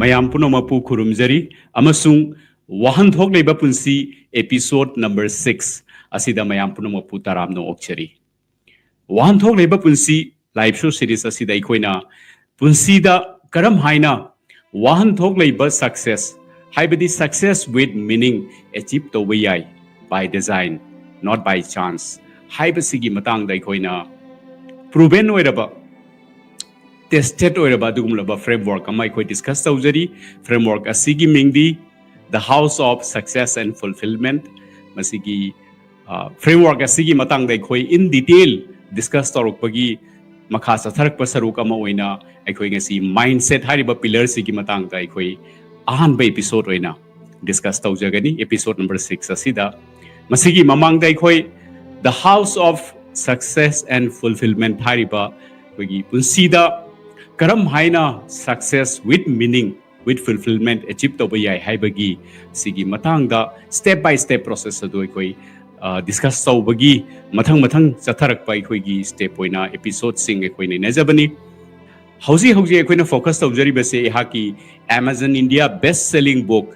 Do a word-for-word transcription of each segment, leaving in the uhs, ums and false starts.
ꯃꯌꯥꯝ ꯄꯨꯝꯅꯃꯛꯄꯨ ꯈꯨꯔꯨꯝꯖꯔꯤ ꯑꯃꯁꯨꯡ ꯋꯥꯍꯟꯊꯣꯛ ꯂꯩꯕ ꯄꯨꯟꯁꯤ episode number six ꯑꯁꯤꯗ ꯃꯌꯥꯝ ꯄꯨꯝꯅꯃꯛꯄꯨ ꯇꯔꯥꯝꯅ ꯑꯣꯛꯆꯔꯤ꯫ ꯋꯥꯍꯟꯊꯣꯛ ꯂꯩꯕ ꯄꯨꯟꯁꯤ live show series ꯑꯁꯤꯗ ꯑꯩꯈꯣꯏꯅ ꯄꯨꯟꯁꯤꯗ ꯀꯔꯝ ꯍꯥꯏꯅ ꯋꯥꯍꯟꯊꯣꯛ ꯂꯩꯕ success, ꯍꯥꯏꯕꯗꯤ success with meaning achieve ꯇꯧꯕ ꯌꯥꯏ, by design, not by chance ꯍꯥꯏꯕꯁꯤꯒꯤ ꯃꯇꯥꯡꯗ ꯑꯩꯈꯣꯏꯅ proven ꯑꯣꯏꯔꯕ, tested ꯑꯣꯏꯔꯕ ꯑꯗꯨꯒꯨꯝꯂꯕ framework ꯑꯃ ꯑꯩꯈꯣꯏ discuss ꯇꯧꯖꯔꯤ꯫ Framework ꯑꯁꯤꯒꯤ ꯃꯤꯡꯗꯤ The House of Success and Fulfillment꯫ ꯃꯁꯤꯒꯤ framework ꯑꯁꯤꯒꯤ ꯃꯇꯥꯡꯗ ꯑꯩꯈꯣꯏ in detail discuss ꯇꯧꯔꯛꯄꯒꯤ ꯃꯈꯥ ꯆꯠꯊꯔꯛꯄ ꯁꯔꯨꯛ ꯑꯃ ꯑꯣꯏꯅ ꯑꯩꯈꯣꯏ ꯉꯁꯤ mindset ꯍꯥꯏꯔꯤꯕ pillar ꯁꯤꯒꯤ ꯃꯇꯥꯡꯗ ꯑꯩꯈꯣꯏ ꯑꯍꯥꯟꯕ episode ꯑꯣꯏꯅ discuss ꯇꯧꯖꯒꯅꯤ, episode number six ꯑꯁꯤꯗ꯫ ꯃꯁꯤꯒꯤ ꯃꯃꯥꯡꯗ ꯑꯩꯈꯣꯏ The House of Success and Fulfillment ꯍꯥꯏꯔꯤꯕ ꯑꯩꯈꯣꯏꯒꯤ ꯄꯨꯟꯁꯤꯗ ꯀꯔꯝ ꯍꯥꯏꯅ success with meaning, with fulfillment achieve ꯇꯧꯕ ꯌꯥꯏ ꯍꯥꯏꯕꯒꯤ ꯁꯤꯒꯤ ꯃꯇꯥꯡꯗ step by step process ꯑꯗꯨ ꯑꯩꯈꯣꯏ discuss ꯇꯧꯕꯒꯤ ꯃꯊꯪ ꯃꯊꯪ ꯆꯠꯊꯔꯛꯄ ꯑꯩꯈꯣꯏꯒꯤ step ꯑꯣꯏꯅ episode ꯁꯤꯡ ꯑꯩꯈꯣꯏ ꯅꯩꯅꯖꯕꯅꯤ꯫ ꯍꯧꯖꯤꯛ ꯍꯧꯖꯤꯛ ꯑꯩꯈꯣꯏꯅ focus ꯇꯧꯖꯔꯤꯕꯁꯦ ꯑꯩꯍꯥꯛꯀꯤ Amazon India best selling book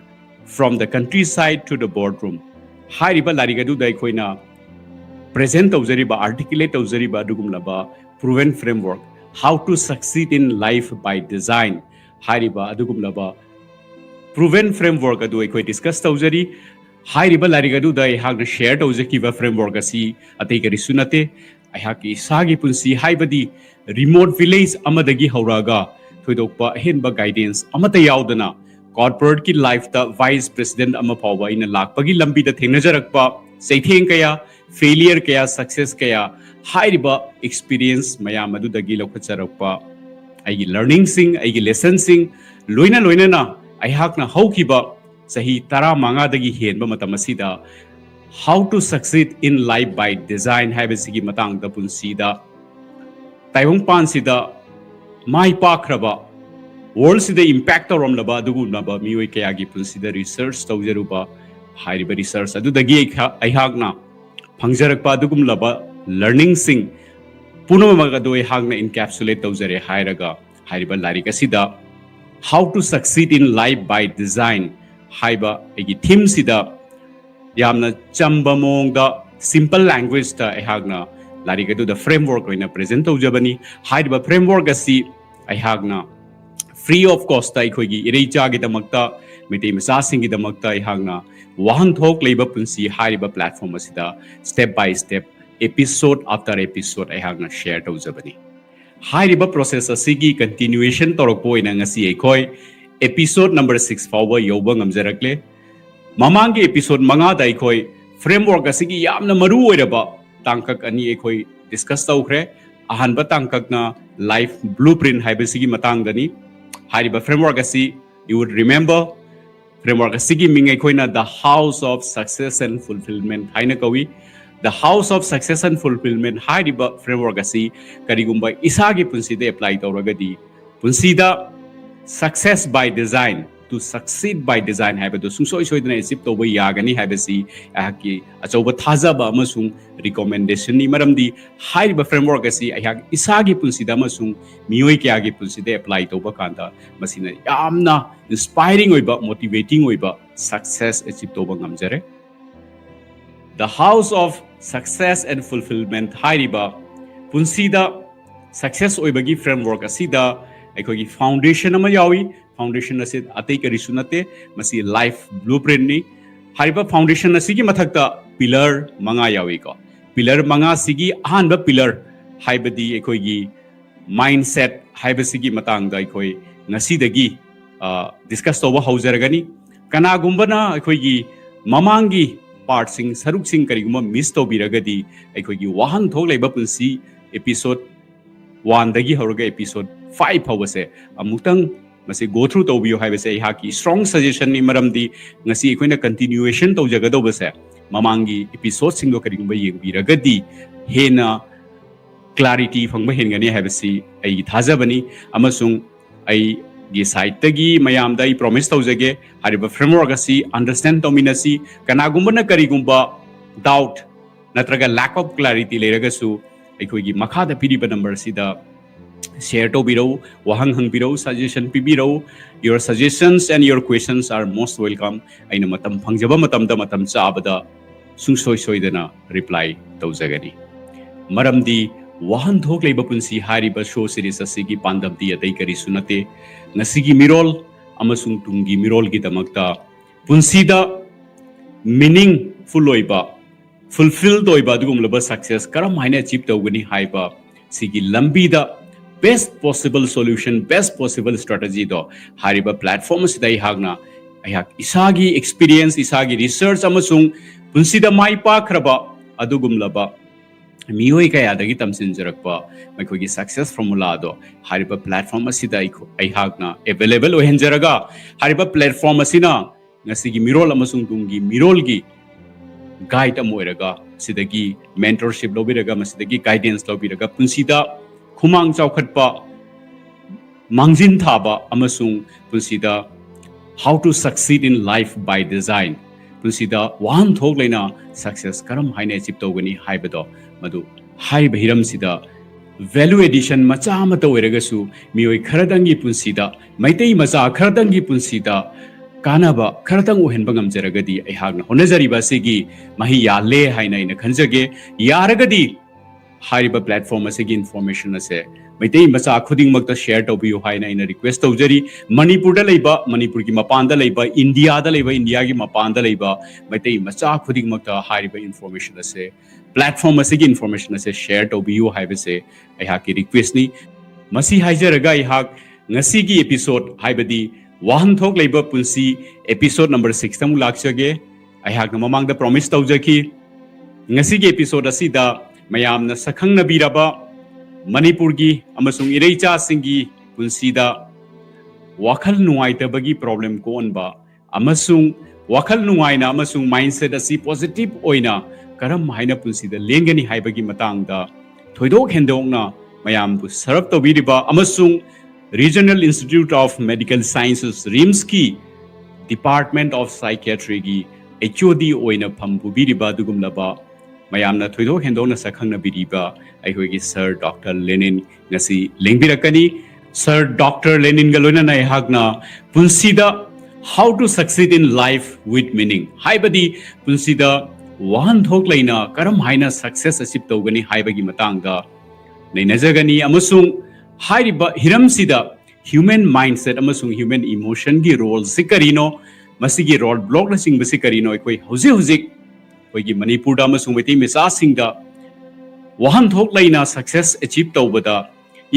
From the Countryside to the Boardroom ꯍꯥꯏꯔꯤꯕ ꯂꯥꯏꯔꯤꯛ ꯑꯗꯨꯗ ꯑꯩꯈꯣꯏꯅ present ꯇꯧꯖꯔꯤꯕ, articulate ꯇꯧꯖꯔꯤꯕ ꯑꯗꯨꯒꯨꯝꯂꯕ proven framework, How to Succeed in Life by Design ꯍꯥꯏꯔꯤꯕ ꯑꯗꯨꯒꯨꯝꯂꯕ proven framework ꯑꯗꯨ ꯑꯩꯈꯣꯏ discuss ꯇꯧꯖꯔꯤ꯫ ꯍꯥꯏꯔꯤꯕ ꯂꯥꯏꯔꯤꯛ ꯑꯗꯨꯗ ꯑꯩꯍꯥꯛꯅ share ꯇꯧꯖꯈꯤꯕ framework ꯑꯁꯤ ꯑꯇꯩ ꯀꯔꯤꯁꯨ ꯅꯠꯇꯦ, ꯑꯩꯍꯥꯛꯀꯤ ꯏꯁꯥꯒꯤ ꯄꯨꯟꯁꯤ, ꯍꯥꯏꯕꯗꯤ remote village ꯑꯃꯗꯒꯤ ꯍꯧꯔꯛꯑꯒ ꯊꯣꯏꯗꯣꯛꯄ ꯑꯍꯦꯟꯕ guidance ꯑꯃꯠꯇ ꯌꯥꯎꯗꯅ corporate ꯀꯤ life ꯇ vice president ꯑꯃ ꯐꯥꯎꯕ ꯑꯩꯅ ꯂꯥꯛꯄꯒꯤ ꯂꯝꯕꯤꯗ ꯊꯦꯡꯅꯖꯔꯛꯄ ꯆꯩꯊꯦꯡ ꯀꯌꯥ, failure ꯀꯌꯥ, success ꯀꯌꯥ, ꯍꯥꯏꯔꯤꯕ experience ꯃꯌꯥꯝ ꯑꯗꯨꯗꯒꯤ ꯂꯧꯈꯠꯆꯔꯛꯄ ꯑꯩꯒꯤ learning ꯁꯤꯡ, ꯑꯩꯒꯤ lesson ꯁꯤꯡ, ꯂꯣꯏꯅ ꯂꯣꯏꯅꯅ ꯑꯩꯍꯥꯛꯅ ꯍꯧꯈꯤꯕ ꯆꯍꯤ ꯇꯔꯥꯃꯉꯥꯗꯒꯤ ꯍꯦꯟꯕ ꯃꯇꯝ ꯑꯁꯤꯗ How to Succeed in Life by Design ꯍꯥꯏꯕꯁꯤꯒꯤ ꯃꯇꯥꯡꯗ ꯄꯨꯟꯁꯤꯗ ꯇꯥꯏꯕꯪꯄꯥꯟꯁꯤꯗ ꯃꯥꯏ ꯄꯥꯛꯈ꯭ꯔꯕ, world ꯁꯤꯗ impact ꯇꯧꯔꯝꯂꯕ ꯑꯗꯨꯒꯨꯝꯂꯕ ꯃꯤꯑꯣꯏ ꯀꯌꯥꯒꯤ ꯄꯨꯟꯁꯤꯗ research ꯇꯧꯖꯔꯨꯕ, ꯍꯥꯏꯔꯤꯕ research ꯑꯗꯨꯗꯒꯤ ꯑꯩꯍꯥꯛ-, ꯑꯩꯍꯥꯛꯅ ꯐꯪꯖꯔꯛꯄ ꯑꯗꯨꯒꯨꯝꯂꯕ learning ꯁꯤꯡ ꯄꯨꯝꯅꯃꯛ ꯑꯗꯨ ꯑꯩꯍꯥꯛꯅ encapsulate ꯇꯧꯖꯔꯦ ꯍꯥꯏꯔꯒ ꯍꯥꯏꯔꯤꯕ ꯂꯥꯏꯔꯤꯛ ꯑꯁꯤꯗ How to Succeed in Life by Design ꯍꯥꯏꯕ ꯑꯩꯒꯤ ꯊꯤꯝꯁꯤꯗ ꯌꯥꯝꯅ ꯆꯝꯕ ꯃꯑꯣꯡꯗ, simple languageꯇ ꯑꯩꯍꯥꯛꯅ ꯂꯥꯏꯔꯤꯛ ꯑꯗꯨꯗ framework ꯑꯣꯏꯅ present ꯇꯧꯖꯕꯅꯤ꯫ ꯍꯥꯏꯔꯤꯕ framework ꯑꯁꯤ ꯑꯩꯍꯥꯛꯅ free of costꯇ ꯑꯩꯈꯣꯏꯒꯤ ꯏꯔꯩꯆꯥꯒꯤꯗꯃꯛꯇ, ꯃꯩꯇꯩ ꯃꯆꯥꯁꯤꯡꯒꯤꯗꯃꯛꯇ ꯑꯩꯍꯥꯛꯅ ꯋꯥꯍꯟꯊꯣꯛ ꯂꯩꯕ ꯄꯨꯟꯁꯤ ꯍꯥꯏꯔꯤꯕ platform ꯑꯁꯤꯗ step by step, episode after episode ꯑꯩꯍꯥꯛꯅ share ꯇꯧꯖꯕꯅꯤ꯫ ꯍꯥꯏꯔꯤꯕ process ꯑꯁꯤꯒꯤ continuation ꯇꯧꯔꯛꯄ ꯑꯣꯏꯅ ꯉꯁꯤ ꯑꯩꯈꯣꯏ episode number six ꯐꯥꯎꯕ ꯌꯧꯕ ꯉꯝꯖꯔꯛꯂꯦ꯫ ꯃꯃꯥꯡꯒꯤ episode ꯃꯉꯥꯗ ꯑꯩꯈꯣꯏ framework ꯑꯁꯤꯒꯤ ꯌꯥꯝꯅ ꯃꯔꯨ ꯑꯣꯏꯔꯕ ꯇꯥꯡꯀꯛ ꯑꯅꯤ ꯑꯩꯈꯣꯏ discuss ꯇꯧꯈ꯭ꯔꯦ꯫ ꯑꯍꯥꯟꯕ ꯇꯥꯡꯀꯛꯅ life blueprint ꯍꯥꯏꯕꯁꯤꯒꯤ ꯃꯇꯥꯡꯗꯅꯤ꯫ ꯍꯥꯏꯔꯤꯕ framework ꯑꯁꯤ, you would remember, framework ꯑꯁꯤꯒꯤ ꯃꯤꯡ ꯑꯩꯈꯣꯏꯅ The House of Success and Fulfillment ꯍꯥꯏꯅ ꯀꯧꯏ꯫ The House of Success and Fulfillment ꯍꯥꯏꯔꯤꯕ framework ꯑꯁꯤ ꯀꯔꯤꯒꯨꯝꯕ ꯏꯁꯥꯒꯤ ꯄꯨꯟꯁꯤꯗ apply ꯇꯧꯔꯒꯗꯤ, ꯄꯨꯟꯁꯤꯗ success by design, to succeed by design ꯍꯥꯏꯕꯗꯨ ꯁꯨꯡꯁꯣꯏ ꯁꯣꯏꯗꯅ achieve ꯇꯧꯕ ꯌꯥꯒꯅꯤ ꯍꯥꯏꯕꯁꯤ ꯑꯩꯍꯥꯛꯀꯤ ꯑꯆꯧꯕ ꯊꯥꯖꯕ ꯑꯃꯁꯨꯡ recommendationꯅꯤ꯫ ꯃꯔꯝꯗꯤ ꯍꯥꯏꯔꯤꯕ framework ꯑꯁꯤ ꯑꯩꯍꯥꯛ ꯏꯁꯥꯒꯤ ꯄꯨꯟꯁꯤꯗ ꯑꯃꯁꯨꯡ ꯃꯤꯑꯣꯏ ꯀꯌꯥꯒꯤ ꯄꯨꯟꯁꯤꯗ apply ꯇꯧꯕ ꯀꯥꯟꯗ ꯃꯁꯤꯅ ꯌꯥꯝꯅ inspiring ꯑꯣꯏꯕ, motivating ꯑꯣꯏꯕ success achieve ꯇꯧꯕ ꯉꯝꯖꯔꯦ꯫ The House of Success and Fulfillment ꯍꯥꯏꯔꯤꯕ ꯄꯨꯟꯁꯤꯗ success ꯑꯣꯏꯕꯒꯤ framework ꯑꯁꯤꯗ ꯑꯩꯈꯣꯏꯒꯤ foundation ꯑꯃ ꯌꯥꯎꯏ꯫ Foundation ꯑꯁꯤ ꯑꯇꯩ ꯀꯔꯤꯁꯨ ꯅꯠꯇꯦ, ꯃꯁꯤ life blueprintꯅꯤ꯫ ꯍꯥꯏꯔꯤꯕ foundation ꯑꯁꯤꯒꯤ ꯃꯊꯛꯇ pillar ꯃꯉꯥ ꯌꯥꯎꯏꯀꯣ꯫ Pillar ꯃꯉꯥꯁꯤꯒꯤ ꯑꯍꯥꯟꯕ pillar ꯍꯥꯏꯕꯗꯤ ꯑꯩꯈꯣꯏꯒꯤ mindset ꯍꯥꯏꯕꯁꯤꯒꯤ ꯃꯇꯥꯡꯗ ꯑꯩꯈꯣꯏ ꯉꯁꯤꯗꯒꯤ, ꯑ, discuss ꯇꯧꯕ ꯍꯧꯖꯔꯒꯅꯤ꯫ ꯀꯅꯥꯒꯨꯝꯕꯅ ꯑꯩꯈꯣꯏꯒꯤ ꯃꯃꯥꯡꯒꯤ partꯁꯤꯡ, ꯁꯔꯨꯛꯁꯤꯡ ꯀꯔꯤꯒꯨꯝꯕ miss ꯇꯧꯕꯤꯔꯒꯗꯤ, ꯑꯩꯈꯣꯏꯒꯤ ꯋꯥꯍꯟꯊꯣꯛ ꯂꯩꯕ ꯄꯨꯟꯁꯤ episode oneꯗꯒꯤ ꯍꯧꯔꯒ episode five ꯐꯥꯎꯕꯁꯦ ꯑꯃꯨꯛꯇꯪ ꯃꯁꯤ go through ꯇꯧꯕꯤꯌꯨ ꯍꯥꯏꯕꯁꯦ ꯑꯩꯍꯥꯛꯀꯤ strong suggestionꯅꯤ꯫ ꯃꯔꯝꯗꯤ ꯉꯁꯤ ꯑꯩꯈꯣꯏꯅ continuation ꯇꯧꯖꯒꯗꯧꯕꯁꯦ ꯃꯃꯥꯡꯒꯤ episodeꯁꯤꯡꯗꯣ ꯀꯔꯤꯒꯨꯝꯕ ꯌꯦꯡꯕꯤꯔꯒꯗꯤ ꯍꯦꯟꯅ clarity ꯐꯪꯕ ꯍꯦꯟꯒꯅꯤ ꯍꯥꯏꯕꯁꯤ ꯑꯩꯒꯤ ꯊꯥꯖꯕꯅꯤ꯫ ꯑꯃꯁꯨꯡ ꯑꯩꯒꯤ sideꯇꯒꯤ ꯃꯌꯥꯝꯗ ꯑꯩ promise ꯇꯧꯖꯒꯦ, ꯍꯥꯏꯔꯤꯕ framework ꯑꯁꯤ understand ꯇꯧꯃꯤꯟꯅꯁꯤ꯫ ꯀꯅꯥꯒꯨꯝꯕꯅ ꯀꯔꯤꯒꯨꯝꯕ doubt ꯅꯠꯇ꯭ꯔꯒ lack of clarity ꯂꯩꯔꯒꯁꯨ, ꯑꯩꯈꯣꯏꯒꯤ ꯃꯈꯥꯗ ꯄꯤꯔꯤꯕ number ꯑꯁꯤꯗ share ꯇꯧꯕꯤꯔꯛꯎ, ꯋꯥꯍꯪ ꯍꯪꯕꯤꯔꯛꯎ, suggestion ꯄꯤꯕꯤꯔꯛꯎ. Your suggestions and your questions are most welcome. ꯑꯩꯅ ꯃꯇꯝ ꯐꯪꯖꯕ ꯃꯇꯝꯗ, ꯃꯇꯝ ꯆꯥꯕꯗ ꯁꯨꯡꯁꯣꯏ ꯁꯣꯏꯗꯅ reply ꯇꯧꯖꯒꯅꯤ꯫ ꯃꯔꯝꯗꯤ ꯋꯥꯍꯟꯊꯣꯛ ꯂꯩꯕ ꯄꯨꯟꯁꯤ ꯍꯥꯏꯔꯤꯕ show series ꯑꯁꯤꯒꯤ ꯄꯥꯟꯗꯝꯗꯤ ꯑꯇꯩ ꯀꯔꯤꯁꯨ ꯅꯠꯇꯦ꯫ ꯉꯁꯤꯒꯤ ꯃꯤꯔꯣꯜ ꯑꯃꯁꯨꯡ ꯇꯨꯡꯒꯤ ꯃꯤꯔꯣꯜꯒꯤꯗꯃꯛꯇ ꯄꯨꯟꯁꯤꯗ meaningful ꯑꯣꯏꯕ, fulfilled ꯑꯣꯏꯕ ꯑꯗꯨꯒꯨꯝꯂꯕ success ꯀꯔꯝ ꯍꯥꯏꯅ achieve ꯇꯧꯒꯅꯤ ꯍꯥꯏꯕ ꯁꯤꯒꯤ ꯂꯝꯕꯤꯗ best possible solution, best possible strategyꯗꯣ ꯍꯥꯏꯔꯤꯕ platform ꯑꯁꯤꯗ ꯑꯩꯍꯥꯛꯅ, ꯑꯩꯍꯥꯛ ꯏꯁꯥꯒꯤ experience, ꯏꯁꯥꯒꯤ research ꯑꯃꯁꯨꯡ ꯄꯨꯟꯁꯤꯗ ꯃꯥꯏ ꯄꯥꯛꯈ꯭ꯔꯕ ꯑꯗꯨꯒꯨꯝꯂꯕ ꯃꯤꯑꯣꯏ ꯀꯌꯥꯗꯒꯤ ꯇꯝꯁꯤꯟꯖꯔꯛꯄ ꯃꯈꯣꯏꯒꯤ success formulaꯗꯣ ꯍꯥꯏꯔꯤꯕ platform ꯑꯁꯤꯗ ꯑꯩꯈꯣ-, ꯑꯩꯍꯥꯛꯅ available ꯑꯣꯏꯍꯟꯖꯔꯒ, ꯍꯥꯏꯔꯤꯕ platform ꯑꯁꯤꯅ ꯉꯁꯤꯒꯤ ꯃꯤꯔꯣꯜ ꯑꯃꯁꯨꯡ ꯇꯨꯡꯒꯤ ꯃꯤꯔꯣꯜꯒꯤ guide ꯑꯃ ꯑꯣꯏꯔꯒ, ꯁꯤꯗꯒꯤ mentorship ꯂꯧꯕꯤꯔꯒ, ꯃꯁꯤꯗꯒꯤ guidance ꯂꯧꯕꯤꯔꯒ, ꯄꯨꯟꯁꯤꯗ ꯈꯨꯃꯥꯡ ꯆꯥꯎꯈꯠꯄ, ꯃꯥꯡꯖꯤꯟ ꯊꯥꯕ ꯑꯃꯁꯨꯡ ꯄꯨꯟꯁꯤꯗ how to succeed in life by design, ꯄꯨꯟꯁꯤꯗ ꯋꯥꯍꯟꯊꯣꯛ ꯂꯩꯅ success ꯀꯔꯝ ꯍꯥꯏꯅ achieve ꯇꯧꯒꯅꯤ ꯍꯥꯏꯕꯗꯣ, ꯃꯗꯨ ꯍꯥꯏꯔꯤꯕ ꯍꯤꯔꯝꯁꯤꯗ value addition ꯃꯆꯥ ꯑꯃꯠꯇ ꯑꯣꯏꯔꯒꯁꯨ ꯃꯤꯑꯣꯏ ꯈꯔꯗꯪꯒꯤ ꯄꯨꯟꯁꯤꯗ, ꯃꯩꯇꯩ ꯃꯆꯥ ꯈꯔꯗꯪꯒꯤ ꯄꯨꯟꯁꯤꯗ ꯀꯥꯟꯅꯕ ꯈꯔꯇꯪ ꯑꯣꯏꯍꯟꯕ ꯉꯝꯖꯔꯒꯗꯤ ꯑꯩꯍꯥꯛꯅ ꯍꯣꯠꯅꯖꯔꯤꯕ ꯑꯁꯤꯒꯤ ꯃꯍꯩ ꯌꯥꯜꯂꯦ ꯍꯥꯏꯅ ꯑꯩꯅ ꯈꯟꯖꯒꯦ꯫ ꯌꯥꯔꯒꯗꯤ ꯍꯥꯏꯔꯤꯕ platform ꯑꯁꯤꯒꯤ information ꯑꯁꯦ ꯃꯩꯇꯩ ꯃꯆꯥ ꯈꯨꯗꯤꯡꯃꯛꯇ share ꯇꯧꯕꯤꯌꯨ ꯍꯥꯏꯅ ꯑꯩꯅ request ꯇꯧꯖꯔꯤ꯫ ꯃꯅꯤꯄꯨꯔꯗ ꯂꯩꯕ, ꯃꯅꯤꯄꯨꯔꯒꯤ ꯃꯄꯥꯟꯗ ꯂꯩꯕ, ꯏꯟꯗꯤꯌꯥꯗ ꯂꯩꯕ, ꯏꯟꯗꯤꯌꯥꯒꯤ ꯃꯄꯥꯟꯗ ꯂꯩꯕ ꯃꯩꯇꯩ ꯃꯆꯥ ꯈꯨꯗꯤꯡꯃꯛꯇ ꯍꯥꯏꯔꯤꯕ information ꯑꯁꯦ, platform ꯑꯁꯤꯒꯤ information ꯑꯁꯦ share ꯇꯧꯕꯤꯌꯨ ꯍꯥꯏꯕꯁꯦ ꯑꯩꯍꯥꯛꯀꯤ requestꯅꯤ꯫ ꯃꯁꯤ ꯍꯥꯏꯖꯔꯒ ꯑꯩꯍꯥꯛ ꯉꯁꯤꯒꯤ episode, ꯍꯥꯏꯕꯗꯤ ꯋꯥꯍꯟꯊꯣꯛ ꯂꯩꯕ ꯄꯨꯟꯁꯤ episode number sixꯇ ꯑꯃꯨꯛ ꯂꯥꯛꯆꯒꯦ꯫ ꯑꯩꯍꯥꯛꯅ ꯃꯃꯥꯡꯗ promise ꯇꯧꯖꯈꯤ, ꯉꯁꯤꯒꯤ episode ꯑꯁꯤꯗ ꯃꯌꯥꯝꯅ ꯁꯛꯈꯪꯅꯕꯤꯔꯕ ꯃꯅꯤꯄꯨꯔꯒꯤ ꯑꯃꯁꯨꯡ ꯏꯔꯩꯆꯥꯁꯤꯡꯒꯤ ꯄꯨꯟꯁꯤꯗ ꯋꯥꯈꯜ ꯅꯨꯡꯉꯥꯏꯇꯕꯒꯤ problem ꯀꯣꯛꯍꯟꯕ ꯑꯃꯁꯨꯡ ꯋꯥꯈꯜ ꯅꯨꯡꯉꯥꯏꯅ ꯑꯃꯁꯨꯡ mindset ꯑꯁꯤ positive ꯑꯣꯏꯅ ꯀꯔꯝ ꯍꯥꯏꯅ ꯄꯨꯟꯁꯤꯗ ꯂꯦꯟꯒꯅꯤ ꯍꯥꯏꯕꯒꯤ ꯃꯇꯥꯡꯗ ꯊꯣꯏꯗꯣꯛ ꯍꯦꯟꯗꯣꯛꯅ ꯃꯌꯥꯝꯕꯨ serve ꯇꯧꯕꯤꯔꯤꯕ ꯑꯃꯁꯨꯡ Regional Institute of Medical Sciences, RIMSꯀꯤ Department of Psychiatryꯒꯤ HOD ꯑꯣꯏꯅ ꯐꯝ ꯄꯨꯕꯤꯔꯤꯕ ꯑꯗꯨꯒꯨꯝꯂꯕ ꯃꯌꯥꯝꯅ ꯊꯣꯏꯗꯣꯛ ꯍꯦꯟꯗꯣꯛꯅ ꯁꯛꯈꯪꯅꯕꯤꯔꯤꯕ ꯑꯩꯈꯣꯏꯒꯤ ꯁꯥꯔ ꯗꯣꯛꯇꯔ ꯂꯦꯅꯤꯟ ꯉꯁꯤ ꯂꯦꯡꯕꯤꯔꯛꯀꯅꯤ꯫ ꯁꯥꯔ ꯗꯣꯛꯇꯔ ꯂꯦꯅꯤꯟꯒ ꯂꯣꯏꯅꯅ ꯑꯩꯍꯥꯛꯅ ꯄꯨꯟꯁꯤꯗ "How to succeed in life with meaning" ꯍꯥꯏꯕꯗꯤ ꯄꯨꯟꯁꯤꯗ ꯋꯥꯍꯟꯊꯣꯛ ꯂꯩꯅ ꯀꯔꯝ ꯍꯥꯏꯅ success achieve ꯇꯧꯒꯅꯤ ꯍꯥꯏꯕꯒꯤ ꯃꯇꯥꯡꯗ ꯅꯩꯅꯖꯒꯅꯤ, ꯑꯃꯁꯨꯡ ꯍꯥꯏꯔꯤꯕ ꯍꯤꯔꯝꯁꯤꯗ human mindset ꯑꯃꯁꯨꯡ human emotionꯒꯤ roleꯁꯤ ꯀꯔꯤꯅꯣ, ꯃꯁꯤꯒꯤ road blockꯅꯆꯤꯡꯕꯁꯤ ꯀꯔꯤꯅꯣ, ꯑꯩꯈꯣꯏ ꯍꯧꯖꯤꯛ ꯍꯧꯖꯤꯛ ꯑꯩꯈꯣꯏꯒꯤ ꯃꯅꯤꯄꯨꯔꯗ ꯑꯃꯁꯨꯡ ꯃꯩꯇꯩ ꯃꯆꯥꯁꯤꯡꯗ ꯋꯥꯍꯟꯊꯣꯛ ꯂꯩꯅ success achieve ꯇꯧꯕꯗ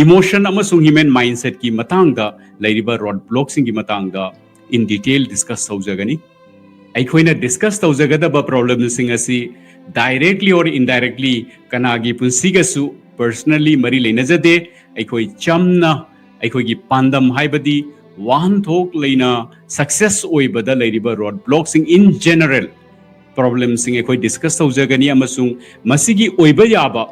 emotion ꯑꯃꯁꯨꯡ human mindsetꯀꯤ ꯃꯇꯥꯡꯗ ꯂꯩꯔꯤꯕ road blockꯁꯤꯡꯒꯤ ꯃꯇꯥꯡꯗ in detail discuss ꯇꯧꯖꯒꯅꯤ꯫ ꯑꯩꯈꯣꯏꯅ discuss ꯇꯧꯖꯒꯗꯕ problemꯁꯤꯡ ꯑꯁꯤ directly or indirectly ꯀꯅꯥꯒꯤ ꯄꯨꯟꯁꯤꯒꯁꯨ personally ꯃꯔꯤ ꯂꯩꯅꯖꯗꯦ꯫ ꯑꯩꯈꯣꯏ ꯆꯝꯅ ꯑꯩꯈꯣꯏꯒꯤ ꯄꯥꯟꯗꯝ, ꯍꯥꯏꯕꯗꯤ ꯋꯥꯍꯟꯊꯣꯛ ꯂꯩꯅ success ꯑꯣꯏꯕꯗ ꯂꯩꯔꯤꯕ road blockꯁꯤꯡ, in general problemꯁꯤꯡ ꯑꯩꯈꯣꯏ discuss ꯇꯧꯖꯒꯅꯤ, ꯑꯃꯁꯨꯡ ꯃꯁꯤꯒꯤ ꯑꯣꯏꯕ ꯌꯥꯕ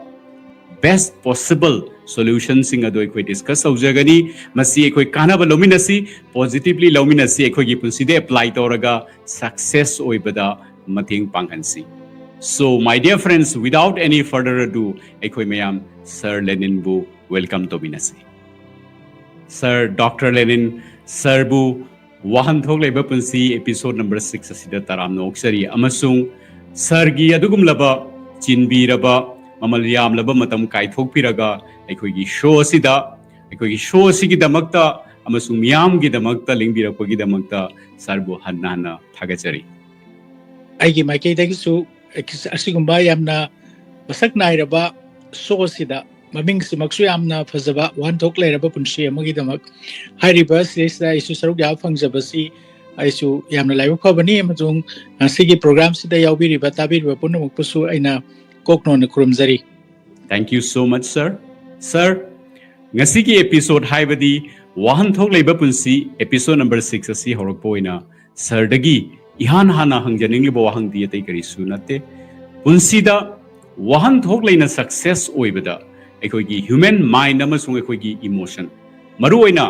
best possible solutionꯁꯤꯡ ꯑꯗꯨ ꯑꯩꯈꯣꯏ discuss ꯇꯧꯖꯒꯅꯤ꯫ ꯃꯁꯤ ꯑꯩꯈꯣꯏ ꯀꯥꯟꯅꯕ ꯂꯧꯃꯤꯟꯅꯁꯤ, positively ꯂꯧꯃꯤꯟꯅꯁꯤ, ꯑꯩꯈꯣꯏꯒꯤ ꯄꯨꯟꯁꯤꯗ apply ꯇꯧꯔꯒ success ꯑꯣꯏꯕꯗ ꯃꯇꯦꯡ ꯄꯥꯡꯍꯟꯁꯤ꯫ So, my dear friends, without any further ado, ꯑꯩꯈꯣꯏ ꯃꯌꯥꯝ ꯁꯥꯔ ꯂꯦꯅꯤꯟꯕꯨ welcome ꯇꯧꯃꯤꯟꯅꯁꯤ꯫ ꯁꯥꯔ ꯗꯣꯛꯇꯔ ꯂꯦꯅꯤꯟ ꯁꯥꯔꯕꯨ ꯋꯥꯍꯟꯊꯣꯛ ꯂꯩꯕ ꯄꯨꯟꯁꯤ episode number six ꯑꯁꯤꯗ ꯇꯔꯥꯝꯅ ꯑꯣꯛꯆꯔꯤ, ꯑꯃꯁꯨꯡ ꯁꯥꯔꯒꯤ ꯑꯗꯨꯒꯨꯝꯂꯕ ꯆꯤꯟꯕꯤꯔꯕ, ꯃꯃꯜ ꯌꯥꯝꯂꯕ ꯃꯇꯝ ꯀꯥꯏꯊꯣꯛꯄꯤꯔꯒ ꯑꯩꯈꯣꯏꯒꯤ show ꯑꯁꯤꯗ, ꯑꯩꯈꯣꯏꯒꯤ show ꯑꯁꯤꯒꯤꯗꯃꯛꯇ ꯑꯃꯁꯨꯡ ꯃꯤꯌꯥꯝꯒꯤꯗꯃꯛꯇ ꯂꯦꯡꯕꯤꯔꯛꯄꯒꯤꯗꯃꯛꯇ ꯁꯥꯔꯕꯨ ꯍꯟꯅ ꯍꯟꯅ ꯊꯥꯒꯠꯆꯔꯤ꯫ ꯑꯩꯒꯤ ꯃꯥꯏꯀꯩꯗꯒꯤꯁꯨ ꯑꯁꯤꯒꯨꯝꯕ ꯌꯥꯝꯅ ꯃꯁꯛ ꯅꯥꯏꯔꯕ show ꯑꯁꯤꯗ, ꯃꯃꯤꯡꯁꯤꯃꯛꯁꯨ ꯌꯥꯝꯅ ꯐꯖꯕ ꯋꯥꯍꯟꯊꯣꯛ ꯂꯩꯔꯕ ꯄꯨꯟꯁꯤ ꯑꯃꯒꯤꯗꯃꯛ, ꯍꯥꯏꯔꯤꯕ ꯁꯤꯗꯩꯁꯤꯗ ꯑꯩꯁꯨ ꯁꯔꯨꯛ ꯌꯥꯕ ꯐꯪꯖꯕꯁꯤ ꯑꯩꯁꯨ ꯌꯥꯝꯅ ꯂꯥꯏꯕꯛ ꯐꯕꯅꯤ, ꯑꯃꯁꯨꯡ ꯉꯁꯤꯒꯤ programꯁꯤꯗ ꯌꯥꯎꯕꯤꯔꯤꯕ, ꯇꯥꯕꯤꯔꯤꯕ ꯄꯨꯝꯅꯃꯛꯄꯨꯁꯨ ꯑꯩꯅ ꯀꯣꯛꯅꯣꯟꯅ ꯈꯨꯔꯨꯝꯖꯔꯤ꯫ Thank you so much, sir. Sir, ꯉꯁꯤꯒꯤ episode, ꯍꯥꯏꯕꯗꯤ ꯋꯥꯍꯟꯊꯣꯛ ꯂꯩꯕ ꯄꯨꯟꯁꯤ episode number six ꯑꯁꯤ ꯍꯧꯔꯛꯄ ꯑꯣꯏꯅ ꯁꯥꯔꯗꯒꯤ ꯏꯍꯥꯟ ꯍꯥꯟꯅ ꯍꯪꯖꯅꯤꯡꯂꯤꯕ ꯋꯥꯍꯪꯗꯤ ꯑꯇꯩ ꯀꯔꯤꯁꯨ ꯅꯠꯇꯦ꯫ ꯄꯨꯟꯁꯤꯗ ꯋꯥꯍꯟꯊꯣꯛ ꯂꯩꯅ success ꯑꯣꯏꯕꯗ ꯑꯩꯈꯣꯏꯒꯤ human mind ꯑꯃꯁꯨꯡ ꯑꯩꯈꯣꯏꯒꯤ emotion, ꯃꯔꯨꯑꯣꯏꯅ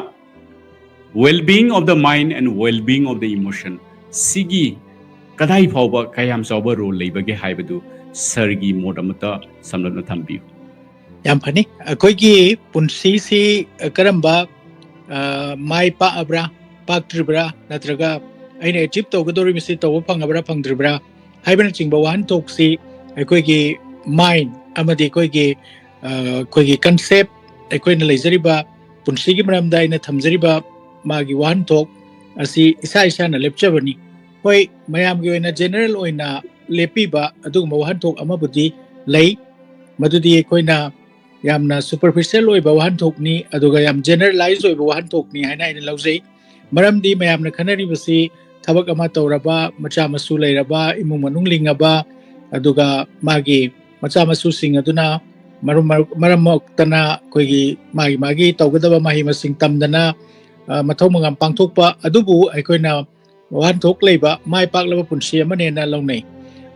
well being of the mind and well being of the emotion, ꯁꯤꯒꯤ ꯀꯗꯥꯏ ꯐꯥꯎꯕ ꯀꯌꯥꯝ ꯆꯥꯎꯕ role ꯂꯩꯕꯒꯦ ꯍꯥꯏꯕꯗꯨ ꯁꯔꯒꯤ ꯃꯣꯠ ꯑꯃꯠꯇ ꯁꯝꯂꯞꯅ ꯊꯝꯕꯤꯌꯨ꯫ ꯌꯥꯝ ꯐꯅꯤ꯫ ꯑꯩꯈꯣꯏꯒꯤ ꯄꯨꯟꯁꯤꯁꯤ ꯀꯔꯝꯕ, ꯑ, ꯃꯥꯏ ꯄꯥꯛꯑꯕ꯭ꯔꯥ, ꯄꯥꯛꯇ꯭ꯔꯤꯕ꯭ꯔꯥ, ꯅꯠꯇ꯭ꯔꯒ ꯑꯩꯅ ꯑꯦꯆꯤꯞ ꯇꯧꯒꯗꯧꯔꯤꯕꯁꯤ ꯇꯧꯕ ꯐꯪꯉꯕ꯭ꯔꯥ, ꯐꯪꯗ꯭ꯔꯤꯕ꯭ꯔꯥ ꯍꯥꯏꯕꯅꯆꯤꯡꯕ ꯋꯥꯍꯟꯊꯣꯛꯁꯤ ꯑꯩꯈꯣꯏꯒꯤ ꯃꯥꯏꯟ ꯑꯃꯗꯤ ꯑꯩꯈꯣꯏꯒꯤ, ꯑ, ꯑꯩꯈꯣꯏꯒꯤ ꯀꯟꯁꯦꯞ, ꯑꯩꯈꯣꯏꯅ ꯂꯩꯖꯔꯤꯕ ꯄꯨꯟꯁꯤꯒꯤ ꯃꯔꯝꯗ ꯑꯩꯅ ꯊꯝꯖꯔꯤꯕ ꯃꯥꯒꯤ ꯋꯥꯍꯟꯊꯣꯛ ꯑꯁꯤ ꯏꯁꯥ ꯏꯁꯥꯅ ꯂꯦꯞꯆꯕꯅꯤ꯫ ꯍꯣꯏ, ꯃꯌꯥꯝꯒꯤ ꯑꯣꯏꯅ ꯖꯦꯅꯔꯦꯜ ꯑꯣꯏꯅ ꯂꯦꯞꯄꯤꯕ ꯑꯗꯨꯒꯨꯝꯕ ꯋꯥꯍꯟꯊꯣꯛ ꯑꯃꯕꯨꯗꯤ ꯂꯩ, ꯃꯗꯨꯗꯤ ꯑꯩꯈꯣꯏꯅ ꯌꯥꯝꯅ ꯁꯨꯄꯔꯐꯤꯁꯤꯌꯦꯜ ꯑꯣꯏꯕ ꯋꯥꯍꯟꯊꯣꯛꯅꯤ, ꯑꯗꯨꯒ ꯌꯥꯝ ꯖꯦꯅꯔꯦꯂꯥꯏꯖ ꯑꯣꯏꯕ ꯋꯥꯍꯟꯊꯣꯛꯅꯤ ꯍꯥꯏꯅ ꯑꯩꯅ ꯂꯧꯖꯩ꯫ ꯃꯔꯝꯗꯤ ꯃꯌꯥꯝꯅ ꯈꯟꯅꯔꯤꯕꯁꯤ ꯊꯕꯛ ꯑꯃ ꯇꯧꯔꯕ, ꯃꯆꯥ ꯃꯁꯨ ꯂꯩꯔꯕ, ꯏꯃꯨꯡ ꯃꯅꯨꯡ ꯂꯤꯡꯉꯕ, ꯑꯗꯨꯒ ꯃꯥꯒꯤ ꯃꯆꯥ ꯃꯁꯨꯁꯤꯡ ꯑꯗꯨꯅ ꯃꯔꯝ ꯃꯔꯝ ꯃꯔꯛꯇꯅ ꯑꯩꯈꯣꯏꯒꯤ ꯃꯥꯒꯤ ꯃꯥꯒꯤ ꯇꯧꯒꯗꯕ ꯃꯍꯩ ꯃꯁꯤꯡ ꯇꯝꯗꯅ, ꯑ, ꯃꯊꯧ ꯃꯉꯝ ꯄꯥꯡꯊꯣꯛꯄ ꯑꯗꯨꯕꯨ ꯑꯩꯈꯣꯏꯅ ꯋꯥꯍꯟꯊꯣꯛ ꯂꯩꯕ ꯃꯥꯏ ꯄꯥꯛꯂꯕ ꯄꯨꯟꯁꯤ ꯑꯃꯅꯦꯅ ꯂꯧꯅꯩ꯫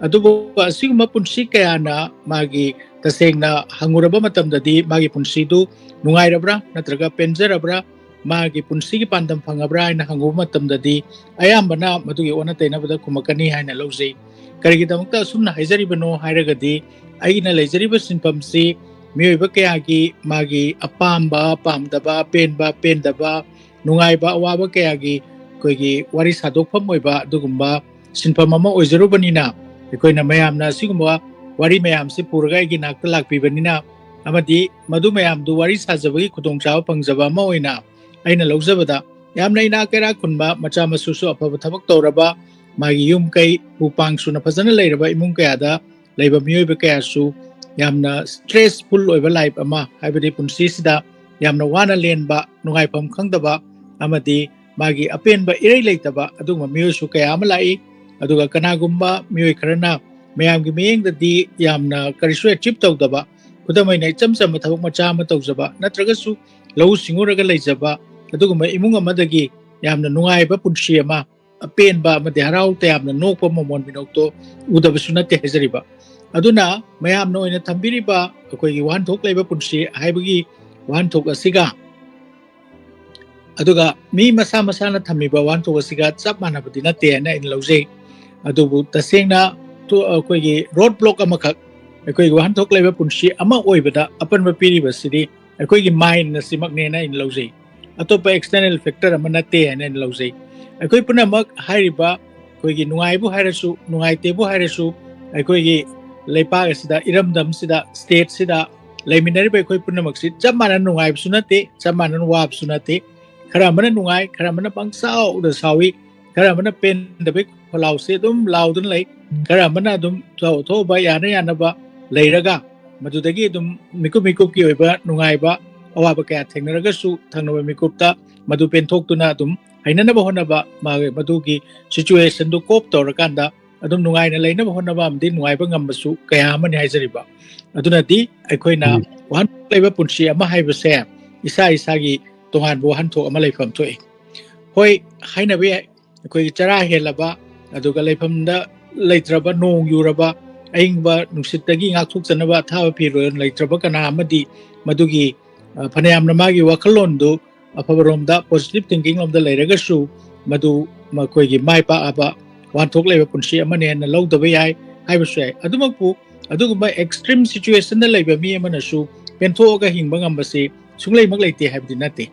ꯑꯗꯨꯕꯨ ꯑꯁꯤꯒꯨꯝꯕ ꯄꯨꯟꯁꯤ ꯀꯌꯥꯅ ꯃꯥꯒꯤ ꯇꯁꯦꯡꯅ ꯍꯪꯉꯨꯔꯕ ꯃꯇꯝꯗꯗꯤ ꯃꯥꯒꯤ ꯄꯨꯟꯁꯤꯗꯨ ꯅꯨꯡꯉꯥꯏꯔꯕ꯭ꯔꯥ ꯅꯠꯇ꯭ꯔꯒ ꯄꯦꯟꯖꯔꯕ꯭ꯔꯥ, ꯃꯥꯒꯤ ꯄꯨꯟꯁꯤꯒꯤ ꯄꯥꯟꯗꯝ ꯐꯪꯉꯕ꯭ꯔꯥ ꯍꯥꯏꯅ ꯍꯪꯉꯨꯕ ꯃꯇꯝꯗꯗꯤ ꯑꯌꯥꯝꯕꯅ ꯃꯗꯨꯒꯤ ꯑꯣꯟꯅ ꯇꯩꯅꯕꯗ ꯈꯨꯝꯃꯛꯀꯅꯤ ꯍꯥꯏꯅ ꯂꯧꯖꯩ꯫ ꯀꯔꯤꯒꯤꯗꯃꯛꯇ ꯑꯁꯨꯝꯅ ꯍꯥꯏꯖꯔꯤꯕꯅꯣ ꯍꯥꯏꯔꯒꯗꯤ ꯑꯩꯒꯤꯅ ꯂꯩꯖꯔꯤꯕ ꯁꯤꯟꯐꯝꯁꯤ ꯃꯤꯑꯣꯏꯕ ꯀꯌꯥꯒꯤ ꯃꯥꯒꯤ ꯑꯄꯥꯝꯕ, ꯄꯥꯝꯗꯕ, ꯄꯦꯟꯕ, ꯄꯦꯟꯗꯕ, ꯅꯨꯡꯉꯥꯏꯕ, ꯑꯋꯥꯕ ꯀꯌꯥꯒꯤ ꯑꯩꯈꯣꯏꯒꯤ ꯋꯥꯔꯤ ꯁꯥꯗꯣꯛꯐꯝ ꯑꯣꯏꯕ ꯑꯗꯨꯒꯨꯝꯕ ꯁꯤꯟꯐꯝ ꯑꯃ ꯑꯣꯏꯖꯔꯨꯕꯅꯤꯅ ꯑꯩꯈꯣꯏꯅ ꯃꯌꯥꯝꯅ ꯑꯁꯤꯒꯨꯝꯕ ꯋꯥꯔꯤ ꯃꯌꯥꯝꯁꯤ ꯄꯨꯔꯒ ꯑꯩꯒꯤ ꯅꯥꯛꯇ ꯂꯥꯛꯄꯤꯕꯅꯤꯅ ꯑꯃꯗꯤ ꯃꯗꯨ ꯃꯌꯥꯝꯗꯨ ꯋꯥꯔꯤ ꯁꯥꯖꯕꯒꯤ ꯈꯨꯗꯣꯡꯆꯥꯕ ꯐꯪꯖꯕ ꯑꯃ ꯑꯣꯏꯅ ꯑꯩꯅ ꯂꯧꯖꯕꯗ ꯌꯥꯝꯅ ꯏꯅꯥꯛ ꯀꯩꯔꯥꯛ ꯈꯨꯟꯕ ꯃꯆꯥ ꯃꯁꯨꯁꯨ ꯑꯐꯕ ꯊꯕꯛ ꯇꯧꯔꯕ, ꯃꯥꯒꯤ ꯌꯨꯝ ꯀꯩ ꯎ ꯄꯥꯡ ꯁꯨꯅ ꯐꯖꯅ ꯂꯩꯔꯕ ꯏꯃꯨꯡ ꯀꯌꯥꯗ ꯂꯩꯕ ꯃꯤꯑꯣꯏꯕ ꯀꯌꯥꯁꯨ ꯌꯥꯝꯅ ꯁ꯭ꯇ꯭ꯔꯦꯁꯐꯨꯜ ꯑꯣꯏꯕ ꯂꯥꯏꯐ ꯑꯃ, ꯍꯥꯏꯕꯗꯤ ꯄꯨꯟꯁꯤꯁꯤꯗ ꯌꯥꯝꯅ ꯋꯥꯅ ꯂꯦꯟꯕ, ꯅꯨꯡꯉꯥꯏꯐꯝ ꯈꯪꯗꯕ ꯑꯃꯗꯤ ꯃꯥꯒꯤ ꯑꯄꯦꯟꯕ ꯏꯔꯩ ꯂꯩꯇꯕ ꯑꯗꯨꯒꯨꯝꯕ ꯃꯤꯑꯣꯏꯁꯨ ꯀꯌꯥ ꯑꯃ ꯂꯥꯛꯏ꯫ ꯑꯗꯨꯒ ꯀꯅꯥꯒꯨꯝꯕ ꯃꯤꯑꯣꯏ ꯈꯔꯅ ꯃꯌꯥꯝꯒꯤ ꯃꯤꯠꯌꯦꯡꯗꯗꯤ ꯌꯥꯝꯅ ꯀꯔꯤꯁꯨ ꯑꯦꯆꯤꯞ ꯇꯧꯗꯕ, ꯈꯨꯗꯝ ꯑꯣꯏꯅ ꯏꯆꯝ ꯆꯝꯕ ꯊꯕꯛ ꯃꯆꯥ ꯑꯃ ꯇꯧꯖꯕ ꯅꯠꯇ꯭ꯔꯒꯁꯨ ꯂꯧꯎ ꯁꯤꯡꯎꯔꯒ ꯂꯩꯖꯕ ꯑꯗꯨꯒꯨꯝꯕ ꯏꯃꯨꯡ ꯑꯃꯗꯒꯤ ꯌꯥꯝꯅ ꯅꯨꯡꯉꯥꯏꯕ ꯄꯨꯟꯁꯤ ꯑꯃ, ꯑꯄꯦꯟꯕ ꯑꯃꯗꯤ ꯍꯔꯥꯎ ꯇꯌꯥꯝꯅ ꯅꯣꯛꯄ ꯃꯃꯣꯟ ꯃꯤꯅꯣꯛꯇꯣ ꯎꯗꯕꯁꯨ ꯅꯠꯇꯦ ꯍꯥꯏꯖꯔꯤꯕ꯫ ꯑꯗꯨꯅ ꯃꯌꯥꯝꯅ ꯑꯣꯏꯅ ꯊꯝꯕꯤꯔꯤꯕ ꯑꯩꯈꯣꯏꯒꯤ ꯋꯥꯍꯟꯊꯣꯛ ꯂꯩꯕ ꯄꯨꯟꯁꯤ ꯍꯥꯏꯕꯒꯤ ꯋꯥꯍꯟꯊꯣꯛ ꯑꯁꯤꯒ ꯑꯗꯨꯒ ꯃꯤ ꯃꯁꯥ ꯃꯁꯥꯅ ꯊꯝꯃꯤꯕ ꯋꯥꯍꯟꯊꯣꯛ ꯑꯁꯤꯒ ꯆꯞ ꯃꯥꯟꯅꯕꯗꯤ ꯅꯠꯇꯦ ꯍꯥꯏꯅ ꯑꯩꯅ ꯂꯧꯖꯩ꯫ ꯑꯗꯨꯕꯨ ꯇꯁꯦꯡꯅ ꯑꯩꯈꯣꯏꯒꯤ ꯔꯣꯗ ꯕ꯭ꯂꯣꯛ ꯑꯃꯈꯛ, ꯑꯩꯈꯣꯏꯒꯤ ꯋꯥꯍꯟꯊꯣꯛ ꯂꯩꯕ ꯄꯨꯟꯁꯤ ꯑꯃ ꯑꯣꯏꯕꯗ ꯑꯄꯟꯕ ꯄꯤꯔꯤꯕꯁꯤꯗꯤ ꯑꯩꯈꯣꯏꯒꯤ ꯃꯥꯏꯟ ꯑꯁꯤꯃꯛꯅꯦꯅ ꯑꯩꯅ ꯂꯧꯖꯩ꯫ ꯑꯇꯣꯞꯄ ꯑꯦꯛꯁꯇꯔꯅꯦꯜ ꯐꯦꯛꯇꯔ ꯑꯃ ꯅꯠꯇꯦ ꯍꯥꯏꯅ ꯑꯩꯅ ꯂꯧꯖꯩ꯫ ꯑꯩꯈꯣꯏ ꯄꯨꯝꯅꯃꯛ ꯍꯥꯏꯔꯤꯕ, ꯑꯩꯈꯣꯏꯒꯤ ꯅꯨꯡꯉꯥꯏꯕꯨ ꯍꯥꯏꯔꯁꯨ, ꯅꯨꯡꯉꯥꯏꯇꯦꯕꯨ ꯍꯥꯏꯔꯁꯨ, ꯑꯩꯈꯣꯏꯒꯤ ꯂꯩꯄꯥꯛ ꯑꯁꯤꯗ, ꯏꯔꯝꯗꯝꯁꯤꯗ, ꯁ꯭ꯇꯦꯠꯁꯤꯗ ꯂꯩꯃꯤꯟꯅꯔꯤꯕ ꯑꯩꯈꯣꯏ ꯄꯨꯝꯅꯃꯛꯁꯤ ꯆꯞ ꯃꯥꯟꯅꯅ ꯅꯨꯡꯉꯥꯏꯕꯁꯨ ꯅꯠꯇꯦ, ꯆꯞ ꯃꯥꯟꯅꯅ ꯋꯥꯕꯁꯨ ꯅꯠꯇꯦ꯫ ꯈꯔ ꯑꯃꯅ ꯅꯨꯡꯉꯥꯏ, ꯈꯔ ꯑꯃꯅ ꯄꯪꯁꯥꯎꯗ ꯁꯥꯎꯏ, ꯈꯔ ꯑꯃꯅ ꯄꯦꯟꯗꯕꯩ ꯈꯣꯜꯂꯥꯎꯁꯦ ꯑꯗꯨꯝ ꯂꯥꯎꯗꯨꯅ ꯂꯩ, ꯈꯔ ꯑꯃꯅ ꯑꯗꯨꯝ ꯊꯣꯛ-, ꯊꯣꯛꯑꯕ ꯌꯥꯅ ꯌꯥꯅꯕ ꯂꯩꯔꯒ, ꯃꯗꯨꯗꯒꯤ ꯑꯗꯨꯝ ꯃꯤꯀꯨꯞ ꯃꯤꯀꯨꯞꯀꯤ ꯑꯣꯏꯕ ꯅꯨꯡꯉꯥꯏꯕ, ꯑꯋꯥꯕ ꯀꯌꯥ ꯊꯦꯡꯅꯔꯒꯁꯨ ꯊꯪꯅꯕ ꯃꯤꯀꯨꯞꯇ ꯃꯗꯨ ꯄꯦꯟꯊꯣꯛꯇꯨꯅ ꯑꯗꯨꯝ ꯍꯩꯅꯅꯕ ꯍꯣꯠꯅꯕ, ꯃꯥꯒꯤ ꯃꯗꯨꯒꯤ ꯁꯤꯆꯨꯋꯦꯁꯟꯗꯨ ꯀꯣꯞ ꯇꯧꯔꯀꯥꯟꯗ ꯑꯗꯨꯝ ꯅꯨꯡꯉꯥꯏꯅ ꯂꯩꯅꯕ ꯍꯣꯠꯅꯕ ꯑꯃꯗꯤ ꯅꯨꯡꯉꯥꯏꯕ ꯉꯝꯕꯁꯨ ꯀꯌꯥ ꯑꯃꯅꯤ ꯍꯥꯏꯖꯔꯤꯕ꯫ ꯑꯗꯨꯅꯗꯤ ꯑꯩꯈꯣꯏꯅ ꯎꯝ꯫ ꯋꯥꯍꯟꯊꯣꯛ ꯂꯩꯕ ꯄꯨꯟꯁꯤ ꯑꯃ ꯍꯥꯏꯕꯁꯦ ꯏꯁꯥ ꯏꯁꯥꯒꯤ ꯇꯣꯉꯥꯟꯕ ꯋꯥꯍꯟꯊꯣꯛ ꯑꯃ ꯂꯩꯐꯝ ꯊꯣꯛꯏ꯫ ꯍꯣꯏ, ꯍꯥꯏꯅꯕ ꯌꯥꯏ, ꯑꯩꯈꯣꯏꯒꯤ ꯆꯔꯥ ꯍꯦꯜꯂꯕ, ꯑꯗꯨꯒ ꯂꯩꯐꯝꯗ ꯂꯩꯇ꯭ꯔꯕ, ꯅꯣꯡ ꯌꯨꯔꯕ, ꯑꯏꯪꯕ ꯅꯨꯡꯁꯤꯠꯇꯒꯤ ꯉꯥꯛꯊꯣꯛꯆꯅꯕ ꯑꯊꯥꯕ ꯐꯤꯔꯣꯜ ꯂꯩꯇ꯭ꯔꯕ ꯀꯅꯥ ꯑꯃꯗꯤ ꯃꯗꯨꯒꯤ, ꯑ, ꯐꯅꯌꯥꯝꯅ ꯃꯥꯒꯤ ꯋꯥꯈꯜꯂꯣꯟꯗꯨ ꯑꯐꯕꯔꯣꯝꯗ, ꯄꯣꯖꯤꯇꯤꯚ ꯊꯤꯡꯀꯤꯡ ꯂꯣꯝꯗ ꯂꯩꯔꯒꯁꯨ, ꯃꯗꯨ ꯃꯈꯣꯏꯒꯤ ꯃꯥꯏ ꯄꯥꯛꯑꯕ ꯋꯥꯍꯟꯊꯣꯛ ꯂꯩꯕ ꯄꯨꯟꯁꯤ ꯑꯃꯅꯦꯅ ꯂꯧꯗꯕ ꯌꯥꯏ ꯍꯥꯏꯕꯁꯨ ꯌꯥꯏ꯫ ꯑꯗꯨꯃꯛꯄꯨ, ꯑꯗꯨꯒꯨꯝꯕ ꯑꯦꯛꯁꯇ꯭ꯔꯤꯝ ꯁꯤꯆꯨꯋꯦꯁꯟꯗ ꯂꯩꯕ ꯃꯤ ꯑꯃꯅꯁꯨ ꯄꯦꯟꯊꯣꯛꯑꯒ ꯍꯤꯡꯕ ꯉꯝꯕꯁꯤ ꯁꯨꯡꯂꯩꯃꯛ ꯂꯩꯇꯦ ꯍꯥꯏꯕꯗꯤ ꯅꯠꯇꯦ꯫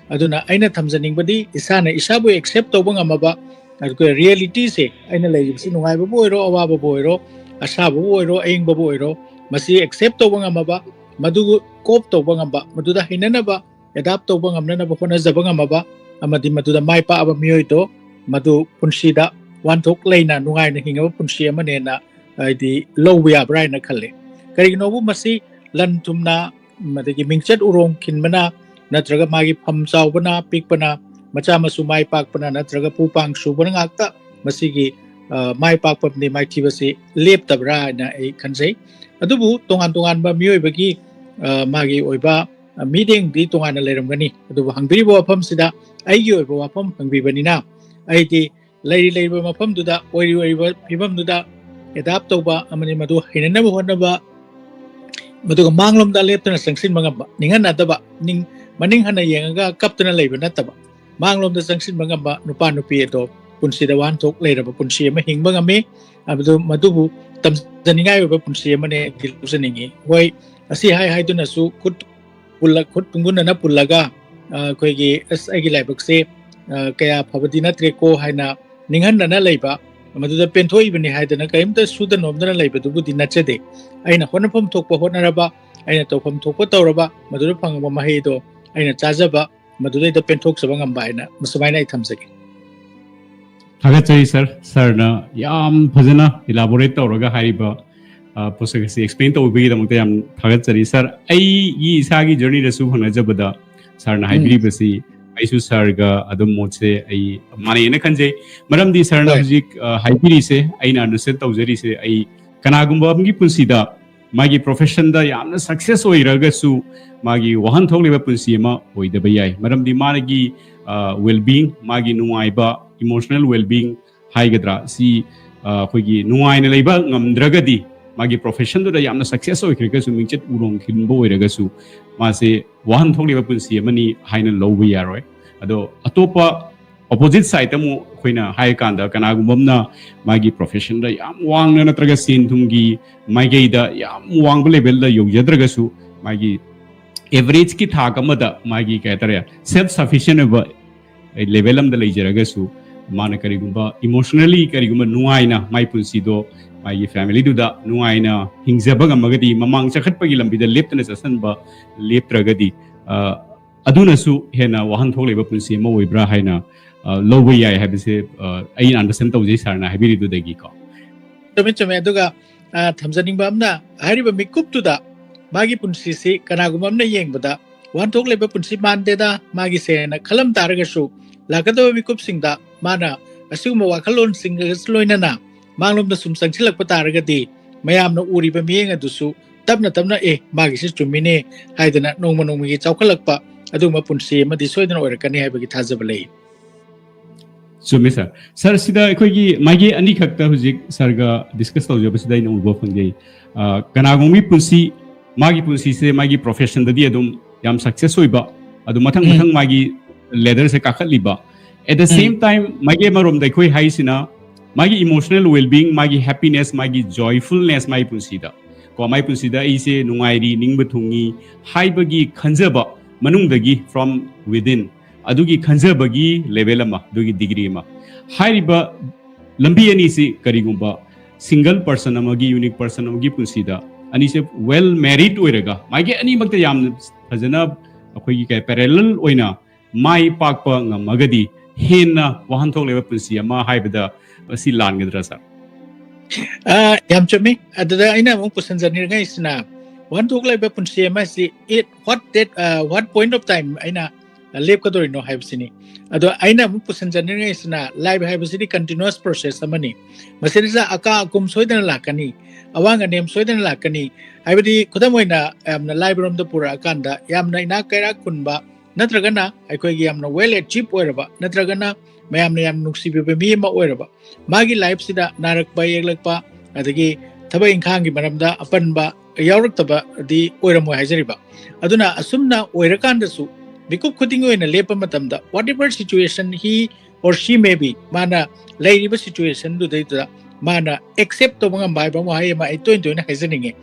ꯑꯗꯨꯅ ꯑꯩꯅ ꯊꯝꯖꯅꯤꯡꯕꯗꯤ, ꯏꯁꯥꯅ ꯏꯁꯥꯕꯨ ꯑꯦꯛꯁꯦꯞ ꯇꯧꯕ ꯉꯝꯃꯕ, ꯑꯗꯨꯒ ꯔꯤꯌꯦꯂꯤꯇꯤꯁꯦ, ꯑꯩꯅ ꯂꯩꯔꯤꯕꯁꯤ ꯅꯨꯡꯉꯥꯏꯕꯕꯨ ꯑꯣꯏꯔꯣ, ꯑꯋꯥꯕꯕꯨ ꯑꯣꯏꯔꯣ, ꯑꯁꯥꯕꯕꯨ ꯑꯣꯏꯔꯣ, ꯑꯏꯪꯕꯕꯨ ꯑꯣꯏꯔꯣ, ꯃꯁꯤ ꯑꯦꯛꯁꯦꯞ ꯇꯧꯕ ꯉꯝꯃꯕ, ꯃꯗꯨ ꯀꯣꯞ ꯇꯧꯕ ꯉꯝꯕ, ꯃꯗꯨꯗ ꯍꯩꯅꯅꯕ, ꯑꯦꯗꯥꯞ ꯇꯧꯕ ꯉꯝꯅꯅꯕ ꯍꯣꯠꯅꯖꯕ ꯉꯝꯃꯕ, ꯑꯃꯗꯤ ꯃꯗꯨꯗ ꯃꯥꯏ ꯄꯥꯛꯑꯕ ꯃꯤꯑꯣꯏꯗꯣ, ꯃꯗꯨ ꯄꯨꯟꯁꯤꯗ ꯋꯥꯍꯟꯊꯣꯛ ꯂꯩꯅ ꯅꯨꯡꯉꯥꯏꯅ ꯍꯤꯡꯉꯕ ꯄꯨꯟꯁꯤ ꯑꯃꯅꯦꯅ ꯍꯥꯏꯗꯤ ꯂꯧꯕ ꯌꯥꯕ꯭ꯔꯥ ꯍꯥꯏꯅ ꯈꯜꯂꯤ꯫ ꯀꯔꯤꯒꯤꯅꯣꯕꯨ, ꯃꯁꯤ ꯂꯟ ꯊꯨꯝꯅ, ꯑꯗꯒꯤ ꯃꯤꯡꯆꯠ ꯎꯔꯣꯡ ꯈꯤꯟꯕꯅ, ꯅꯠꯇ꯭ꯔꯒ ꯃꯥꯒꯤ ꯐꯝ ꯆꯥꯎꯕꯅ, ꯄꯤꯛꯄꯅ, ꯃꯆꯥ ꯃꯁꯨ ꯃꯥꯏ ꯄꯥꯛꯄꯅ, ꯅꯠꯇ꯭ꯔꯒ ꯄꯨ ꯄꯥꯡ ꯁꯨꯕꯅ ꯉꯥꯛꯇ ꯃꯁꯤꯒꯤ, ꯑ, ꯃꯥꯏ ꯄꯥꯛꯄ ꯑꯃꯗꯤ ꯃꯥꯏꯊꯤꯕꯁꯤ ꯂꯦꯞꯇꯕ꯭ꯔꯥ ꯍꯥꯏꯅ ꯑꯩ ꯈꯟꯖꯩ꯫ ꯑꯗꯨꯕꯨ ꯇꯣꯉꯥꯟ ꯇꯣꯉꯥꯟꯕ ꯃꯤꯑꯣꯏꯕꯒꯤ, ꯑ, ꯃꯥꯒꯤ ꯑꯣꯏꯕ, ꯑ, ꯃꯤꯠꯌꯦꯡꯗꯤ ꯇꯣꯉꯥꯟꯅ ꯂꯩꯔꯝꯒꯅꯤ꯫ ꯑꯗꯨꯕꯨ ꯍꯪꯕꯤꯔꯤꯕ ꯋꯥꯐꯝꯁꯤꯗ ꯑꯩꯒꯤ ꯑꯣꯏꯕ ꯋꯥꯐꯝ ꯍꯪꯕꯤꯕꯅꯤꯅ, ꯑꯩꯗꯤ ꯂꯩꯔꯤ ꯂꯩꯔꯤꯕ ꯃꯐꯝꯗꯨꯗ, ꯑꯣꯏꯔꯤ ꯑꯣꯏꯔꯤꯕ ꯐꯤꯕꯝꯗꯨꯗ ꯑꯦꯗꯥꯞ ꯇꯧꯕ ꯑꯃꯗꯤ ꯃꯗꯨ ꯍꯩꯅꯅꯕ ꯍꯣꯠꯅꯕ, ꯃꯗꯨꯒ ꯃꯥꯡꯂꯣꯝꯗ ꯂꯦꯞꯇꯅ ꯆꯪꯁꯤꯟꯕ ꯉꯝꯕ, ꯅꯤꯡꯍꯟꯅꯗꯕ, ꯅꯤꯡ-, ꯃꯅꯤꯡ ꯍꯟꯅ ꯌꯦꯡꯉꯒ ꯀꯞꯇꯅ ꯂꯩꯕ ꯅꯠꯇꯕ, ꯃꯥꯡꯂꯣꯝꯗ ꯆꯪꯁꯤꯟꯕ ꯉꯝꯕ ꯅꯨꯄꯥ ꯅꯨꯄꯤ ꯑꯗꯣ ꯄꯨꯟꯁꯤꯗ ꯋꯥꯍꯟꯊꯣꯛ ꯂꯩꯔꯕ ꯄꯨꯟꯁꯤ ꯑꯃ ꯍꯤꯡꯕ ꯉꯝꯃꯤ꯫ ꯑꯗꯨ ꯃꯗꯨꯕꯨ ꯇꯝꯖꯅꯤꯡꯉꯥꯏ ꯑꯣꯏꯕ ꯄꯨꯟꯁꯤ ꯑꯃꯅꯦ ꯍꯥꯏꯗꯤ ꯂꯧꯖꯅꯤꯡꯉꯤ꯫ ꯍꯣꯏ, ꯑꯁꯤ ꯍꯥꯏ ꯍꯥꯏꯗꯨꯅꯁꯨ ꯈꯨꯠ ꯄꯨꯜꯂ-, ꯈꯨꯠ ꯇꯨꯡꯒꯨꯟꯅꯅ ꯄꯨꯜꯂꯒ, ꯑ, ꯑꯩꯈꯣꯏꯒꯤ "ꯑꯁ, ꯑꯩꯒꯤ ꯂꯥꯏꯕꯛꯁꯦ, ꯑ, ꯀꯌꯥ ꯐꯕꯗꯤ ꯅꯠꯇ꯭ꯔꯦꯀꯣ" ꯍꯥꯏꯅ ꯅꯤꯡꯍꯟꯅꯅ ꯂꯩꯕ, ꯃꯗꯨꯗ ꯄꯦꯟꯊꯣꯛꯏꯕꯅꯤ ꯍꯥꯏꯗꯅ ꯀꯔꯤꯝꯇ ꯁꯨꯗ ꯅꯣꯝꯗꯅ ꯂꯩꯕꯗꯨꯕꯨꯗꯤ ꯅꯠꯆꯗꯦ꯫ ꯑꯩꯅ ꯍꯣꯠꯅꯐꯝ ꯊꯣꯛꯄ ꯍꯣꯠꯅꯔꯕ, ꯑꯩꯅ ꯇꯧꯐꯝ ꯊꯣꯛꯄ ꯇꯧꯔꯕ, ꯃꯗꯨꯗ ꯐꯪꯕ ꯃꯍꯩꯗꯣ ꯑꯩꯅ ꯆꯥꯖꯕ, ꯃꯗꯨꯗꯩꯗ ꯄꯦꯟꯊꯣꯛꯆꯕ ꯉꯝꯕ ꯍꯥꯏꯅ ꯃꯁꯨꯃꯥꯏꯅ ꯑꯩ ꯊꯝꯖꯒꯦ꯫ ꯊꯥꯒꯠꯆꯔꯤ ꯁꯥꯔ꯫ ꯁꯥꯔꯅ ꯌꯥꯝ ꯐꯖꯅ ꯏꯂꯥꯕꯣꯔꯦꯠ ꯇꯧꯔꯒ ꯍꯥꯏꯔꯤꯕ, ꯑ, ꯄꯣꯠꯁꯛ ꯑꯁꯤ ꯑꯦꯛꯁꯄ꯭ꯂꯦꯟ ꯇꯧꯕꯤꯕꯒꯤꯗꯃꯛꯇ ꯌꯥꯝ ꯊꯥꯒꯠꯆꯔꯤ ꯁꯥꯔ꯫ ꯑꯩꯒꯤ ꯏꯁꯥꯒꯤ ꯖꯔꯅꯤꯗꯁꯨ ꯍꯪꯅꯖꯕꯗ ꯁꯥꯔꯅ ꯎꯝ꯫ ꯍꯥꯏꯕꯤꯔꯤꯕꯁꯤ ꯑꯩꯁꯨ ꯁꯥꯔꯒ ꯑꯗꯨꯝ ꯃꯣꯠꯁꯦ ꯑꯩ ꯃꯥꯟꯅꯩꯅ ꯈꯟꯖꯩ꯫ ꯃꯔꯝꯗꯤ ꯁꯥꯔꯅ ꯍꯣꯏ꯫ ꯍꯧꯖꯤꯛ, ꯑ, ꯍꯥꯏꯕꯤꯔꯤꯁꯦ, ꯑꯩꯅ ꯑꯟꯗꯔꯁꯇꯦꯟ ꯇꯧꯖꯔꯤꯁꯦ, ꯑꯩ ꯀꯅꯥꯒꯨꯝꯕ ꯑꯃꯒꯤ ꯄꯨꯟꯁꯤꯗ ꯃꯥꯒꯤ ꯄ꯭ꯔꯣꯐꯦꯁꯟꯗ ꯌꯥꯝꯅ ꯁꯛꯁꯦꯁ ꯑꯣꯏꯔꯒꯁꯨ ꯃꯥꯒꯤ ꯋꯥꯍꯟꯊꯣꯛꯂꯤꯕ ꯄꯨꯟꯁꯤ ꯑꯃ ꯑꯣꯏꯗꯕ ꯌꯥꯏ꯫ ꯃꯔꯝꯗꯤ ꯃꯥꯒꯤ, ꯑ, ꯋꯦꯜꯕꯤꯡ, ꯃꯥꯒꯤ ꯅꯨꯡꯉꯥꯏꯕ, ꯏꯃꯣꯁꯅꯦꯜ ꯋꯦꯜꯕꯤꯡ ꯍꯥꯏꯒꯗ꯭ꯔꯥ, ꯁꯤ, ꯑ, ꯑꯩꯈꯣꯏꯒꯤ ꯅꯨꯡꯉꯥꯏꯅ ꯂꯩꯕ ꯉꯝꯗ꯭ꯔꯒꯗꯤ ꯃꯥꯒꯤ ꯄ꯭ꯔꯣꯐꯦꯁꯟꯗꯨꯗ ꯌꯥꯝꯅ ꯁꯛꯁꯦꯁ ꯑꯣꯏꯈ꯭ꯔꯒꯁꯨ, ꯃꯤꯡꯆꯠ ꯎꯔꯣꯡ ꯈꯤꯟꯕ ꯑꯣꯏꯔꯒꯁꯨ, ꯃꯥꯁꯦ ꯋꯥꯍꯟꯊꯣꯛꯂꯤꯕ ꯄꯨꯟꯁꯤ ꯑꯃꯅꯤ ꯍꯥꯏꯅ ꯂꯧꯕ ꯌꯥꯔꯣꯏ꯫ ꯑꯗꯣ ꯑꯇꯣꯞꯄ ꯑꯣꯄꯣꯖꯤꯠ ꯁꯥꯏꯗ ꯑꯃꯨꯛ ꯑꯩꯈꯣꯏꯅ ꯍꯥꯏꯔꯀꯥꯟꯗ, ꯀꯅꯥꯒꯨꯝꯕ ꯑꯃꯅ ꯃꯥꯒꯤ ꯄ꯭ꯔꯣꯐꯦꯁꯟꯗ ꯌꯥꯝ ꯋꯥꯡꯅ ꯅꯠꯇ꯭ꯔꯒ ꯁꯦꯟ ꯊꯨꯝꯒꯤ ꯃꯥꯏꯀꯩꯗ ꯌꯥꯝ ꯋꯥꯡꯕ ꯂꯦꯚꯦꯜꯗ ꯌꯧꯖꯗ꯭ꯔꯒꯁꯨ, ꯃꯥꯒꯤ ꯑꯦꯚꯔꯦꯖꯀꯤ ꯊꯥꯛ ꯑꯃꯗ ꯃꯥꯒꯤ, ꯀꯩ ꯍꯥꯏꯇꯥꯔꯦ, ꯁꯦꯜꯐ ꯁꯐꯤꯁꯤꯌꯦꯟ ꯑꯣꯏꯕ ꯂꯦꯚꯦꯜ ꯑꯃꯗ ꯂꯩꯖꯔꯒꯁꯨ, ꯃꯥꯅ ꯀꯔꯤꯒꯨꯝꯕ ꯏꯃꯣꯁꯅꯦꯜꯂꯤ ꯀꯔꯤꯒꯨꯝꯕ ꯅꯨꯡꯉꯥꯏꯅ ꯃꯥꯏ ꯄꯨꯟꯁꯤꯗꯣ ꯃꯥꯒꯤ ꯐꯦꯃꯤꯂꯤꯗꯨꯗ ꯅꯨꯡꯉꯥꯏꯅ ꯍꯤꯡꯖꯕ ꯉꯝꯃꯒꯗꯤ, ꯃꯃꯥꯡ ꯆꯈꯠꯄꯒꯤ ꯂꯝꯕꯤꯗ ꯂꯦꯞꯇꯅ ꯆꯠꯁꯟꯕ ꯂꯦꯞꯇ꯭ꯔꯒꯗꯤ, ꯑ, ꯑꯗꯨꯅꯁꯨ ꯍꯦꯟꯅ ꯋꯥꯍꯟꯊꯣꯛ ꯂꯩꯕ ꯄꯨꯟꯁꯤ ꯑꯃ ꯑꯣꯏꯕ꯭ꯔꯥ ꯍꯥꯏꯅ, ꯑ, ꯂꯧꯕ ꯌꯥꯏ ꯍꯥꯏꯕꯁꯦ, ꯑ, ꯑꯩꯅ ꯑꯟꯗꯔꯁꯇꯦꯟ ꯇꯧꯖꯩ ꯁꯥꯔꯅ ꯍꯥꯏꯕꯤꯔꯤꯗꯨꯗꯒꯤꯀꯣ꯫ ꯆꯨꯝꯃꯦ, ꯆꯨꯝꯃꯦ꯫ ꯑꯗꯨꯒ, ꯑ, ꯊꯝꯖꯅꯤꯡꯕ ꯑꯃꯅ, ꯍꯥꯏꯔꯤꯕ ꯃꯤꯀꯨꯞꯇꯨꯗ ꯃꯥꯒꯤ ꯄꯨꯟꯁꯤꯁꯤ ꯀꯅꯥꯒꯨꯝꯕ ꯑꯃꯅ ꯌꯦꯡꯕꯗ ꯋꯥꯍꯟꯊꯣꯛ ꯂꯩꯕ ꯄꯨꯟꯁꯤ ꯃꯥꯟꯗꯦꯗ ꯃꯥꯒꯤꯁꯦꯅ ꯈꯜꯂꯝ ꯇꯥꯔꯒꯁꯨ, ꯂꯥꯛꯀꯗꯕ ꯃꯤꯀꯨꯞꯁꯤꯡꯗ ꯃꯥꯅ ꯑꯁꯤꯒꯨꯝꯕ ꯋꯥꯈꯜꯂꯣꯟꯁꯤꯡꯒ ꯂꯣꯏꯅꯅ ꯃꯥꯡꯂꯣꯝꯗ ꯁꯨꯝ ꯆꯪꯁꯤꯜꯂꯛꯄ ꯇꯥꯔꯒꯗꯤ, ꯃꯌꯥꯝꯅ ꯎꯔꯤꯕ ꯃꯤꯠꯌꯦꯡ ꯑꯗꯨꯁꯨ ꯇꯞꯅ ꯇꯞꯅ, "ꯑꯦ, ꯃꯥꯒꯤꯁꯤ ꯆꯨꯝꯃꯤꯅꯦ" ꯍꯥꯏꯗꯅ ꯅꯣꯡꯃ ꯅꯣꯡꯃꯒꯤ ꯆꯥꯎꯈꯠꯂꯛꯄ ꯑꯗꯨꯒꯨꯝꯕ ꯄꯨꯟꯁꯤ ꯑꯃꯗꯤ ꯁꯣꯏꯗꯅ ꯑꯣꯏꯔꯛꯀꯅꯤ ꯍꯥꯏꯕꯒꯤ ꯊꯥꯖꯕ ꯂꯩ꯫ ꯆꯨꯝꯃꯤ ꯁꯥꯔ꯫ ꯁꯥꯔ, ꯁꯤꯗ ꯑꯩꯈꯣꯏꯒꯤ ꯃꯥꯏꯀꯩ ꯑꯅꯤꯈꯛꯇ ꯍꯧꯖꯤꯛ ꯁꯥꯔꯒ ꯗꯤꯁꯀꯁ ꯇꯧꯖꯕꯁꯤꯗ ꯑꯩꯅ ꯎꯕ ꯐꯪꯖꯩ꯫ ꯑ, ꯀꯅꯥꯒꯨꯝꯕꯒꯤ ꯄꯨꯟꯁꯤ, ꯃꯥꯒꯤ ꯄꯨꯟꯁꯤꯁꯦ ꯃꯥꯒꯤ ꯄ꯭ꯔꯣꯐꯦꯁꯟꯗꯗꯤ ꯑꯗꯨꯝ ꯌꯥꯝ ꯁꯛꯁꯦꯁ ꯑꯣꯏꯕ, ꯑꯗꯨ ꯃꯊꯪ ꯎꯝ꯫ ꯃꯊꯪ ꯃꯥꯒꯤ ꯂꯦꯗꯔꯁꯦ ꯀꯥꯈꯠꯂꯤꯕ, At the same time, ꯃꯥꯒꯤ ꯑꯃꯔꯣꯝꯗ ꯑꯩꯈꯣꯏ ꯍꯥꯏꯁꯤꯅ ꯃꯥꯒꯤ emotional well-being, ꯃꯥꯒꯤ happiness, ꯃꯥꯒꯤ joyfulness, ꯃꯥꯒꯤ ꯄꯨꯟꯁꯤꯗ ꯀꯣ, ꯃꯥꯒꯤ ꯄꯨꯟꯁꯤꯗ ꯑꯩꯁꯦ ꯅꯨꯡꯉꯥꯏꯔꯤ, ꯅꯤꯡꯕ ꯊꯨꯡꯉꯤ ꯍꯥꯏꯕꯒꯤ ꯈꯟꯖꯕ ꯃꯅꯨꯡꯗꯒꯤ, from within, ꯑꯗꯨꯒꯤ ꯈꯟꯖꯕꯒꯤ level ꯑꯃ, ꯑꯗꯨꯒꯤ degree ꯑꯃ, ꯍꯥꯏꯔꯤꯕ ꯂꯝꯕꯤ ꯑꯅꯤꯁꯤ ꯀꯔꯤꯒꯨꯝꯕ single person ꯑꯃꯒꯤ, unique person ꯑꯃꯒꯤ ꯄꯨꯟꯁꯤꯗ ꯑꯅꯤꯁꯦ well married ꯑꯣꯏꯔꯒ, ꯃꯥꯒꯤ ꯑꯅꯤꯃꯛꯇ ꯌꯥꯝꯅ ꯐꯖꯅ ꯑꯩꯈꯣꯏꯒꯤ ꯀꯩ parallel ꯑꯣꯏꯅ ꯃꯥꯏ ꯄꯥꯛꯄ ꯉꯝꯃꯒꯗꯤ ꯍꯦꯟꯅ ꯋꯥꯍꯟꯊꯣꯛ ꯂꯩꯕ ꯄꯨꯟꯁꯤ ꯑꯃ ꯍꯥꯏꯕꯗ ꯃꯁꯤ ꯂꯥꯟꯒꯗ꯭ꯔꯥ, ꯁꯥꯔ? ꯑ, ꯌꯥꯝ ꯆꯨꯝꯃꯤ꯫ ꯑꯗꯨꯗ ꯑꯩꯅ ꯑꯃꯨꯛ ꯄꯨꯁꯤꯟꯖꯅꯤꯡꯉꯥꯏꯁꯤꯅ, ꯋꯥꯍꯟꯊꯣꯛ ꯂꯩꯕ ꯄꯨꯟꯁꯤ ꯑꯃ ꯍꯥꯏꯁꯤ, it, what that, uh, what point of time ꯑꯩꯅ ꯂꯦꯞꯀꯗꯧꯔꯤꯅꯣ ꯍꯥꯏꯕꯁꯤꯅꯤ꯫ ꯑꯗꯣ ꯑꯩꯅ ꯑꯃꯨꯛ ꯄꯨꯁꯤꯟꯖꯅꯤꯡꯉꯥꯏꯁꯤꯅ, life ꯍꯥꯏꯕꯁꯤꯗꯤ continuous process ꯑꯃꯅꯤ꯫ ꯃꯁꯤꯗ ꯑꯀꯥ ꯑꯀꯨꯝ ꯁꯣꯏꯗꯅ ꯂꯥꯛꯀꯅꯤ, ꯑꯋꯥꯡ ꯑꯅꯦꯝ ꯁꯣꯏꯗꯅ ꯂꯥꯛꯀꯅꯤ꯫ ꯍꯥꯏꯕꯗꯤ, ꯈꯨꯗꯝ ꯑꯣꯏꯅ, ꯌꯥꯝꯅ ꯂꯥꯏꯕ ꯔꯣꯝꯗ ꯄꯨꯔꯛꯑꯀꯥꯟꯗ, ꯌꯥꯝꯅ ꯏꯅꯥꯛ ꯀꯩꯔꯥꯛ ꯈꯨꯟꯕ, ꯅꯠꯇ꯭ꯔꯒꯅ ꯑꯩꯈꯣꯏꯒꯤ ꯌꯥꯝꯅ well achieve ꯑꯣꯏꯔꯕ, ꯅꯠꯇ꯭ꯔꯒꯅ ꯃꯌꯥꯝꯅ ꯌꯥꯝ ꯅꯨꯡꯁꯤꯕꯤꯕ ꯃꯤ ꯑꯃ ꯑꯣꯏꯔꯕ, ꯃꯥꯒꯤ life ꯁꯤꯗ ꯅꯥꯔꯛꯄ ꯌꯦꯛꯂꯛꯄ, ꯑꯗꯒꯤ ꯊꯕꯛ ꯏꯪꯈꯥꯡꯒꯤ ꯃꯔꯝꯗ ꯑꯄꯟꯕ ꯌꯥꯎꯔꯛꯇꯕꯗꯤ ꯑꯣꯏꯔꯝꯃꯣꯏ ꯍꯥꯏꯖꯔꯤꯕ꯫ ꯑꯗꯨꯅ ꯑꯁꯨꯝꯅ ꯑꯣꯏꯔꯀꯥꯟꯗꯁꯨ, ꯃꯤꯀꯨꯞ ꯈꯨꯗꯤꯡꯒꯤ ꯑꯣꯏꯅ ꯂꯦꯞꯄ ꯃꯇꯝꯗ, whatever situation he or she may be, ꯃꯥꯅ ꯂꯩꯔꯤꯕ situation ꯗꯨꯗꯩꯗꯨꯗ ꯃꯥꯅ accept ꯇꯧꯕ ꯉꯝꯕ ꯍꯥꯏꯕ ꯋꯥꯍꯩ ꯑꯃ ꯑꯩ ꯇꯣꯏꯅ ꯇꯣꯏꯅ ꯍꯥꯏꯖꯅꯤꯡꯉꯤ꯫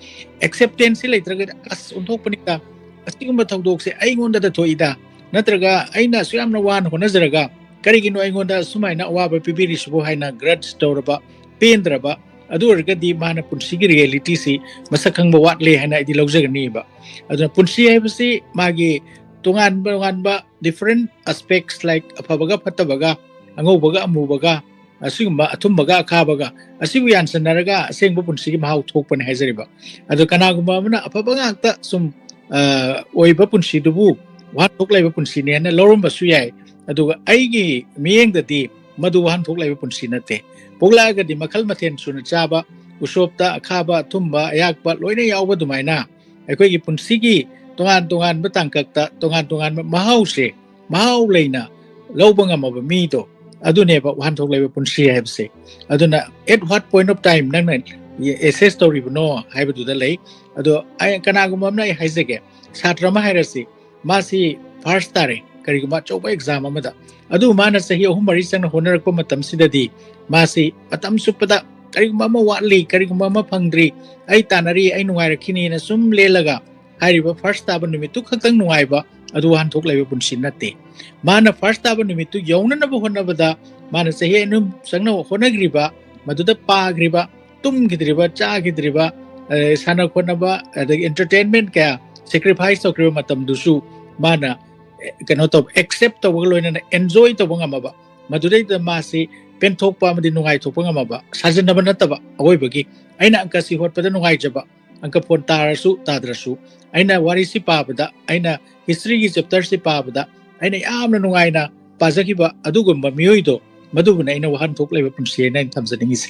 Acceptance ꯁꯤ ꯂꯩꯇ꯭ꯔꯒꯗꯤ, "ꯑꯁ, ꯑꯣꯟꯊꯣꯛꯄꯅꯤꯗ, ꯑꯁꯤꯒꯨꯝꯕ ꯊꯧꯗꯣꯛꯁꯦ ꯑꯩꯉꯣꯟꯗꯗ ꯊꯣꯛꯏꯗ, ꯅꯠꯇ꯭ꯔꯒ ꯑꯩꯅ ꯑꯁꯨꯛ ꯌꯥꯝꯅ ꯋꯥꯅ ꯍꯣꯠꯅꯖꯔꯒ ꯀꯔꯤꯒꯤꯅꯣ ꯑꯩꯉꯣꯟꯗ ꯁꯨꯃꯥꯏꯅ ꯑꯋꯥꯕ ꯄꯤꯕꯤꯔꯤꯁꯤꯕꯨ?" ꯍꯥꯏꯅ grudge ꯇꯧꯔꯕ, ꯄꯦꯟꯗ꯭ꯔꯕ, ꯑꯗꯨ ꯑꯣꯏꯔꯒꯗꯤ ꯃꯥꯅ ꯄꯨꯟꯁꯤꯒꯤ reality ꯁꯤ ꯃꯁꯛ ꯈꯪꯕ ꯋꯥꯠꯂꯦ ꯍꯥꯏꯅ ꯑꯩꯗꯤ ꯂꯧꯖꯒꯅꯤꯕ꯫ ꯑꯗꯨꯅ ꯄꯨꯟꯁꯤ ꯍꯥꯏꯕꯁꯤ ꯃꯥꯒꯤ ꯇꯣꯉꯥꯟꯕ ꯇꯣꯉꯥꯟꯕ different aspects, like ꯑꯐꯕꯒ ꯐꯠꯇꯕꯒ, ꯑꯉꯧꯕꯒ ꯑꯃꯨꯕꯒ, ꯑꯁꯤꯒꯨꯝꯕ ꯑꯊꯨꯝꯕꯒ ꯑꯈꯥꯕꯒ, ꯑꯁꯤꯕꯨ ꯌꯥꯟꯁꯟꯅꯔꯒ ꯑꯁꯦꯡꯕ ꯄꯨꯟꯁꯤꯒꯤ ꯃꯍꯥꯎ ꯊꯣꯛꯄꯅꯦ ꯍꯥꯏꯖꯔꯤꯕ꯫ ꯑꯗꯣ ꯀꯅꯥꯒꯨꯝꯕ ꯑꯃꯅ ꯑꯐꯕ ꯉꯥꯛꯇ ꯁꯨꯝ, ꯑ, ꯑꯣꯏꯕ ꯄꯨꯟꯁꯤꯗꯨꯕꯨ ꯋꯥꯍꯟꯊꯣꯛ ꯂꯩꯕ ꯄꯨꯟꯁꯤꯅꯦꯅ ꯂꯧꯔꯝꯕꯁꯨ ꯌꯥꯏ꯫ ꯑꯗꯨꯒ ꯑꯩꯒꯤ ꯃꯤꯠꯌꯦꯡꯗꯗꯤ ꯃꯗꯨ ꯋꯥꯍꯟꯊꯣꯛ ꯂꯩꯕ ꯄꯨꯟꯁꯤ ꯅꯠꯇꯦ꯫ ꯄꯣꯛꯂꯛꯑꯒꯗꯤ ꯃꯈꯜ ꯃꯊꯦꯜ ꯁꯨꯅ ꯆꯥꯕ, ꯎꯁꯣꯞꯇ ꯑꯈꯥꯕ, ꯑꯊꯨꯝꯕ, ꯑꯌꯥꯛꯄ ꯂꯣꯏꯅ ꯌꯥꯎꯕ ꯑꯗꯨꯃꯥꯏꯅ, ꯑꯩꯈꯣꯏꯒꯤ ꯄꯨꯟꯁꯤꯒꯤ ꯇꯣꯉꯥꯟ ꯇꯣꯉꯥꯟꯕ ꯇꯥꯡꯀꯛꯇ ꯇꯣꯉꯥꯟ ꯇꯣꯉꯥꯟꯕ ꯃꯍꯥꯎꯁꯦ, ꯃꯍꯥꯎ ꯂꯩꯅ ꯂꯧꯕ ꯉꯝꯃꯕ ꯃꯤꯗꯣ, ꯑꯗꯨꯅꯦꯕ ꯋꯥꯍꯟꯊꯣꯛ ꯂꯩꯕ ꯄꯨꯟꯁꯤ ꯍꯥꯏꯕꯁꯦ꯫ ꯑꯗꯨꯅ, at what point of time, ꯅꯪꯅ assess ꯇꯧꯔꯤꯕꯅꯣ ꯍꯥꯏꯕꯗꯨꯗ ꯂꯩ꯫ ꯑꯗꯣ ꯑꯩ, ꯀꯅꯥꯒꯨꯝꯕ ꯑꯃꯅ, ꯑꯩ ꯍꯥꯏꯖꯒꯦ, ꯁꯥꯇ꯭ꯔ ꯑꯃ ꯍꯥꯏꯔꯁꯤ, ꯃꯥꯁꯤ first ꯇꯥꯔꯦ, ꯀꯔꯤꯒꯨꯝꯕ ꯑꯆꯧꯕ ꯑꯦꯛꯖꯥꯝ ꯑꯃꯗ꯫ ꯑꯗꯨ ꯃꯥꯅ ꯆꯍꯤ ꯑꯍꯨꯝ ꯃꯔꯤ ꯆꯪꯅ ꯍꯣꯠꯅꯔꯛꯄ ꯃꯇꯝꯁꯤꯗꯗꯤ ꯃꯥꯁꯤ ꯃꯇꯝ ꯆꯨꯞꯄꯗ ꯀꯔꯤꯒꯨꯝꯕ ꯑꯃ ꯋꯥꯠꯂꯤ, ꯀꯔꯤꯒꯨꯝꯕ ꯑꯃ ꯐꯪꯗ꯭ꯔꯤ, ꯑꯩ ꯇꯥꯟꯅꯔꯤ, ꯑꯩ ꯅꯨꯡꯉꯥꯏꯔꯛꯈꯤꯅꯤꯅ ꯁꯨꯝ ꯂꯦꯜꯂꯒ ꯍꯥꯏꯔꯤꯕ ꯐꯥꯔꯁ ꯇꯥꯕ ꯅꯨꯃꯤꯠꯇꯨ ꯈꯛꯇꯪ ꯅꯨꯡꯉꯥꯏꯕ ꯑꯗꯨ ꯋꯥꯍꯟꯊꯣꯛ ꯂꯩꯕ ꯄꯨꯟꯁꯤ ꯅꯠꯇꯦ꯫ ꯃꯥꯅ ꯐꯥꯔꯁ ꯇꯥꯕ ꯅꯨꯃꯤꯠꯇꯨ ꯌꯧꯅꯅꯕ ꯍꯣꯠꯅꯕꯗ ꯃꯥꯅ ꯆꯍꯤ ꯑꯅꯤ ꯆꯪꯅ ꯍꯣꯠꯅꯈ꯭ꯔꯤꯕ, ꯃꯗꯨꯗ ꯄꯥꯈ꯭ꯔꯤꯕ, ꯇꯨꯝꯈꯤꯗ꯭ꯔꯤꯕ, ꯆꯥꯈꯤꯗ꯭ꯔꯤꯕ, ꯑ, ꯁꯥꯟꯅ ꯈꯣꯠꯅꯕ, ꯑꯗꯒꯤ ꯑꯦꯟꯇꯔꯇꯦꯟꯃꯦꯟ ꯀꯌꯥ ꯁꯦꯀ꯭ꯔꯤꯐꯥꯏꯁ ꯇꯧꯈ꯭ꯔꯤꯕ ꯃꯇꯝꯗꯨꯁꯨ ꯃꯥꯅ, ꯑꯦ, ꯀꯩꯅꯣ ꯇꯧꯕ, ꯑꯦꯛꯁꯦꯞ ꯇꯧꯕꯒ ꯂꯣꯏꯅꯅ ꯑꯦꯟꯖꯣꯏ ꯇꯧꯕ ꯉꯝꯃꯕ, ꯃꯗꯨꯗꯩꯗ ꯃꯥꯁꯤ ꯄꯦꯟꯊꯣꯛꯄ ꯑꯃꯗꯤ ꯅꯨꯡꯉꯥꯏꯊꯣꯛꯄ ꯉꯝꯃꯕ, ꯁꯥꯖꯤꯟꯅꯕ ꯅꯠꯇꯕ, ꯑꯋꯣꯏꯕꯒꯤ ꯑꯩꯅ ꯑꯪꯀꯁꯤ ꯍꯣꯠꯄꯗ ꯅꯨꯡꯉꯥꯏꯖꯕ, ꯑꯪꯀ ꯐꯣꯟ ꯇꯥꯔꯁꯨ ꯇꯥꯗ꯭ꯔꯁꯨ, ꯑꯩꯅ ꯋꯥꯔꯤꯁꯤ ꯄꯥꯕꯗ, ꯑꯩꯅ ꯍꯤꯁꯇ꯭ꯔꯤꯒꯤ ꯆꯦꯞꯇꯔꯁꯤ ꯄꯥꯕꯗ ꯑꯩꯅ ꯌꯥꯝꯅ ꯅꯨꯡꯉꯥꯏꯅ ꯄꯥꯖꯈꯤꯕ ꯑꯗꯨꯒꯨꯝꯕ ꯃꯤꯑꯣꯏꯗꯣ, ꯃꯗꯨꯕꯨꯅ ꯑꯩꯅ ꯋꯥꯍꯟꯊꯣꯛ ꯂꯩꯕ ꯄꯨꯟꯁꯤ ꯍꯥꯏꯅ ꯑꯩꯅ ꯊꯝꯖꯅꯤꯡꯉꯤꯁꯦ꯫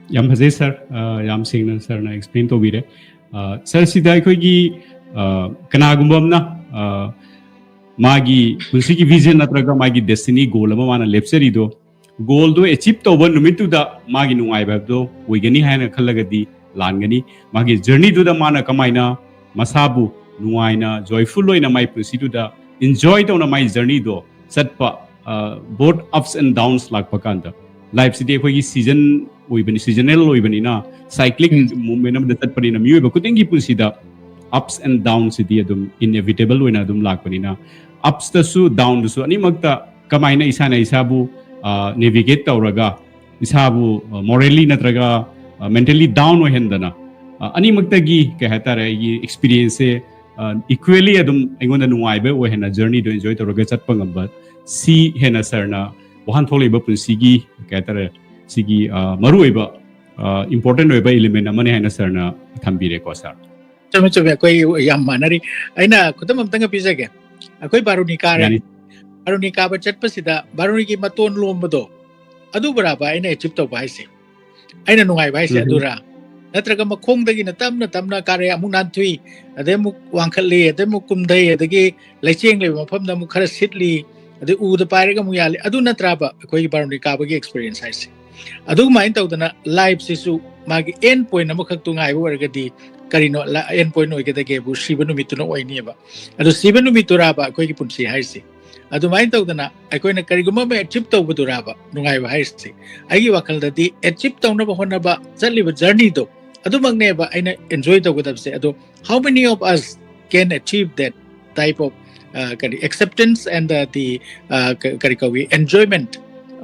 ꯌꯥꯝ ꯐꯖꯩ ꯁꯥꯔ, ꯑ, ꯌꯥꯝ ꯁꯦꯡꯅ ꯁꯥꯔꯅ ꯑꯦꯛꯁꯄ꯭ꯂꯦꯟ ꯇꯧꯕꯤꯔꯦ꯫ ꯑ, ꯁꯥꯔ, ꯁꯤꯗ ꯑꯩꯈꯣꯏꯒꯤ, ꯑ, ꯀꯅꯥꯒꯨꯝꯕ ꯑꯃꯅ, ꯑ, ꯃꯥꯒꯤ ꯄꯨꯟꯁꯤꯒꯤ ꯚꯤꯖꯟ ꯅꯠꯇ꯭ꯔꯒ ꯃꯥꯒꯤ ꯗꯦꯁꯇꯤꯅꯤ ꯒꯣꯜ ꯑꯃ ꯃꯥꯅ ꯂꯦꯞꯆꯔꯤꯗꯣ, ꯒꯣꯜꯗꯣ ꯑꯦꯆꯤꯞ ꯇꯧꯕ ꯅꯨꯃꯤꯠꯇꯨꯗ ꯃꯥꯒꯤ ꯅꯨꯡꯉꯥꯏꯕ ꯍꯥꯏꯕꯗꯣ ꯑꯣꯏꯒꯅꯤ ꯍꯥꯏꯅ ꯈꯜꯂꯒꯗꯤ ꯂꯥꯟꯒꯅꯤ꯫ ꯃꯥꯒꯤ ꯖꯔꯅꯤꯗꯨꯗ ꯃꯥꯅ ꯀꯃꯥꯏꯅ ꯃꯁꯥꯕꯨ ꯅꯨꯡꯉꯥꯏꯅ, ꯖꯣꯏꯐꯨꯜ ꯑꯣꯏꯅ ꯃꯥꯏ ꯄꯨꯟꯁꯤꯗꯨꯗ ꯏꯟꯖꯣꯏ ꯇꯧꯅ ꯃꯥꯏ ꯖꯔꯅꯤꯗꯣ ꯆꯠꯄ, ꯕꯣꯠ ꯑꯞꯁ ꯑꯦꯟ ꯗꯥꯎꯟꯁ ꯂꯥꯛꯄ ꯀꯥꯟꯗ, ꯂꯥꯏꯐꯁꯤꯗꯤ ꯑꯩꯈꯣꯏꯒꯤ ꯁꯤꯖꯟ ꯑꯣꯏꯕꯅꯤ, ꯁꯤꯖꯅꯦꯜ ꯑꯣꯏꯕꯅꯤꯅ, ꯁꯥꯏꯀ꯭ꯂꯤꯛ ꯎꯝ꯫ ꯃꯨꯚꯃꯦꯟ ꯑꯃꯗ ꯆꯠꯄꯅꯤꯅ, ꯃꯤꯑꯣꯏꯕ ꯈꯨꯗꯤꯡꯒꯤ ꯄꯨꯟꯁꯤꯗ ꯑꯞꯁ ꯑꯦꯟ ꯗꯥꯎꯟꯁꯤꯗꯤ ꯑꯗꯨꯝ ꯏꯟꯑꯦꯚꯤꯇꯦꯕꯜ ꯑꯣꯏꯅ ꯑꯗꯨꯝ ꯂꯥꯛꯄꯅꯤꯅ, ꯑꯞꯁꯇꯁꯨ ꯗꯥꯎꯟꯗꯁꯨ ꯑꯅꯤꯃꯛꯇ ꯀꯃꯥꯏꯅ ꯏꯁꯥꯅ ꯏꯁꯥꯕꯨ ꯅꯦꯚꯤꯒꯦꯠ ꯇꯧꯔꯒ ꯏꯁꯥꯕꯨ ꯃꯣꯔꯦꯜꯂꯤ ꯅꯠꯇ꯭ꯔꯒ ꯃꯦꯟꯇꯦꯜꯂꯤ ꯗꯥꯎꯟ ꯑꯣꯏꯍꯟꯗꯅ, ꯑ, ꯑꯅꯤꯃꯛꯇꯒꯤ ꯀꯩ ꯍꯥꯏꯇꯥꯔꯦ, ꯑꯩꯒꯤ ꯑꯦꯛꯁꯄꯤꯔꯤꯌꯦꯟꯁꯁꯦ ꯏꯀ꯭ꯋꯦꯂꯤ ꯑꯗꯨꯝ ꯑꯩꯉꯣꯟꯗ ꯅꯨꯡꯉꯥꯏꯕ ꯑꯣꯏꯍꯟꯅ, ꯖꯔꯅꯤꯗꯣ ꯏꯟꯖꯣꯏ ꯇꯧꯔꯒ ꯆꯠꯄ ꯉꯝꯕ, ꯁꯤ ꯍꯦꯟꯅ ꯁꯥꯔꯅ ꯋꯥꯍꯟꯊꯣꯛ ꯂꯩꯕ ꯄꯨꯟꯁꯤꯒꯤ ꯀꯩ ꯍꯥꯏꯇꯥꯔꯦ, ꯁꯤꯒꯤ, ꯑ, ꯃꯔꯨꯑꯣꯏꯕ, ꯏꯝꯄꯣꯔꯇꯦꯟ ꯑꯣꯏꯕ ꯏꯂꯤꯃꯦꯟ ꯑꯃꯅꯤ ꯍꯥꯏꯅ ꯁꯥꯔꯅ ꯊꯝꯕꯤꯔꯦꯀꯣ ꯁꯥꯔ꯫ ꯆꯨꯝꯃꯦ, ꯆꯨꯝꯃꯦ, ꯑꯩꯈꯣꯏ ꯌꯥꯝ ꯃꯥꯟꯅꯔꯤ꯫ ꯑꯩꯅ ꯈꯨꯗꯝ ꯑꯝꯇꯪꯒ ꯄꯤꯖꯒꯦ꯫ ꯑꯩꯈꯣꯏ ꯕꯥꯔꯨꯅꯤ ꯀꯥꯔꯦ꯫ ꯌꯥꯅꯤ꯫ ꯕꯥꯔꯨꯅꯤ ꯀꯥꯕ ꯆꯠꯄꯁꯤꯗ ꯕꯥꯔꯨꯅꯤꯒꯤ ꯃꯇꯣꯟ ꯂꯣꯝꯕꯗꯣ, ꯑꯗꯨꯕꯨꯔꯥꯕ ꯑꯩꯅ ꯑꯦꯆꯤꯞ ꯇꯧꯕ ꯍꯥꯏꯁꯦ? ꯑꯩꯅ ꯅꯨꯡꯉꯥꯏꯕ ꯍꯥꯏꯁꯦ ꯎꯝ꯫ ꯑꯗꯨꯔꯥ? ꯅꯠꯇ꯭ꯔꯒ ꯃꯈꯣꯡꯗꯒꯤꯅ ꯇꯞꯅ ꯇꯞꯅ ꯀꯥꯔꯦ, ꯑꯃꯨꯛ ꯅꯥꯟꯊꯨꯏ, ꯑꯗꯩ ꯑꯃꯨꯛ ꯋꯥꯡꯈꯠꯂꯤ, ꯑꯗꯩ ꯑꯃꯨꯛ ꯀꯨꯝꯊꯩ, ꯑꯗꯒꯤ ꯂꯩꯆꯦꯡ ꯂꯩꯕ ꯃꯐꯝꯗ ꯑꯃꯨꯛ ꯈꯔ ꯁꯤꯠꯂꯤ, ꯑꯗꯩ ꯎꯗ ꯄꯥꯏꯔꯒ ꯑꯃꯨꯛ ꯌꯥꯜꯂꯤ, ꯑꯗꯨ ꯅꯠꯇ꯭ꯔꯥꯕ ꯑꯩꯈꯣꯏꯒꯤ ꯕꯥꯔꯨꯅꯤ ꯀꯥꯕꯒꯤ ꯑꯦꯛꯁꯄꯤꯔꯤꯌꯦꯟꯁ ꯍꯥꯏꯁꯦ? ꯑꯗꯨꯃꯥꯏꯅ ꯇꯧꯗꯅ ꯂꯥꯏꯐꯁꯤꯁꯨ ꯃꯥꯒꯤ ꯑꯦꯟ ꯄꯣꯏꯟ ꯑꯃꯈꯛꯇꯣ ꯉꯥꯏꯕ ꯑꯣꯏꯔꯒꯗꯤ ꯀꯔꯤꯅꯣ ꯑꯦꯟ ꯄꯣꯏꯟ ꯑꯣꯏꯒꯗꯒꯦꯕꯨ ꯁꯤꯕ ꯅꯨꯃꯤꯠꯇꯨꯅ ꯑꯣꯏꯅꯦꯕ꯫ ꯑꯗꯣ ꯁꯤꯕ ꯅꯨꯃꯤꯠꯇꯨꯔꯥꯕ ꯑꯩꯈꯣꯏꯒꯤ ꯄꯨꯟꯁꯤ ꯍꯥꯏꯔꯤꯁꯦ? ꯑꯗꯨꯃꯥꯏꯅ ꯇꯧꯗꯅ ꯑꯩꯈꯣꯏꯅ ꯀꯔꯤꯒꯨꯝꯕ ꯑꯃ ꯑꯦꯆꯤꯞ ꯇꯧꯕꯗꯨꯔꯥꯕ ꯅꯨꯡꯉꯥꯏꯕ ꯍꯥꯏꯔꯤꯁꯦ? ꯑꯩꯒꯤ ꯋꯥꯈꯜꯗꯗꯤ ꯑꯦꯆꯤꯞ ꯇꯧꯅꯕ ꯍꯣꯠꯅꯕ ꯆꯠꯂꯤꯕ ꯖꯔꯅꯤꯗꯣ ꯑꯗꯨꯃꯛꯅꯦꯕ ꯑꯩꯅ ꯑꯦꯟꯖꯣꯏ ꯇꯧꯒꯗꯕꯁꯦ꯫ ꯑꯗꯣ how many of us can achieve that type of, uh, ꯀꯔꯤ, acceptance and the, the, uh, ꯀ- ꯀꯔꯤ ꯀꯧꯏ, enjoyment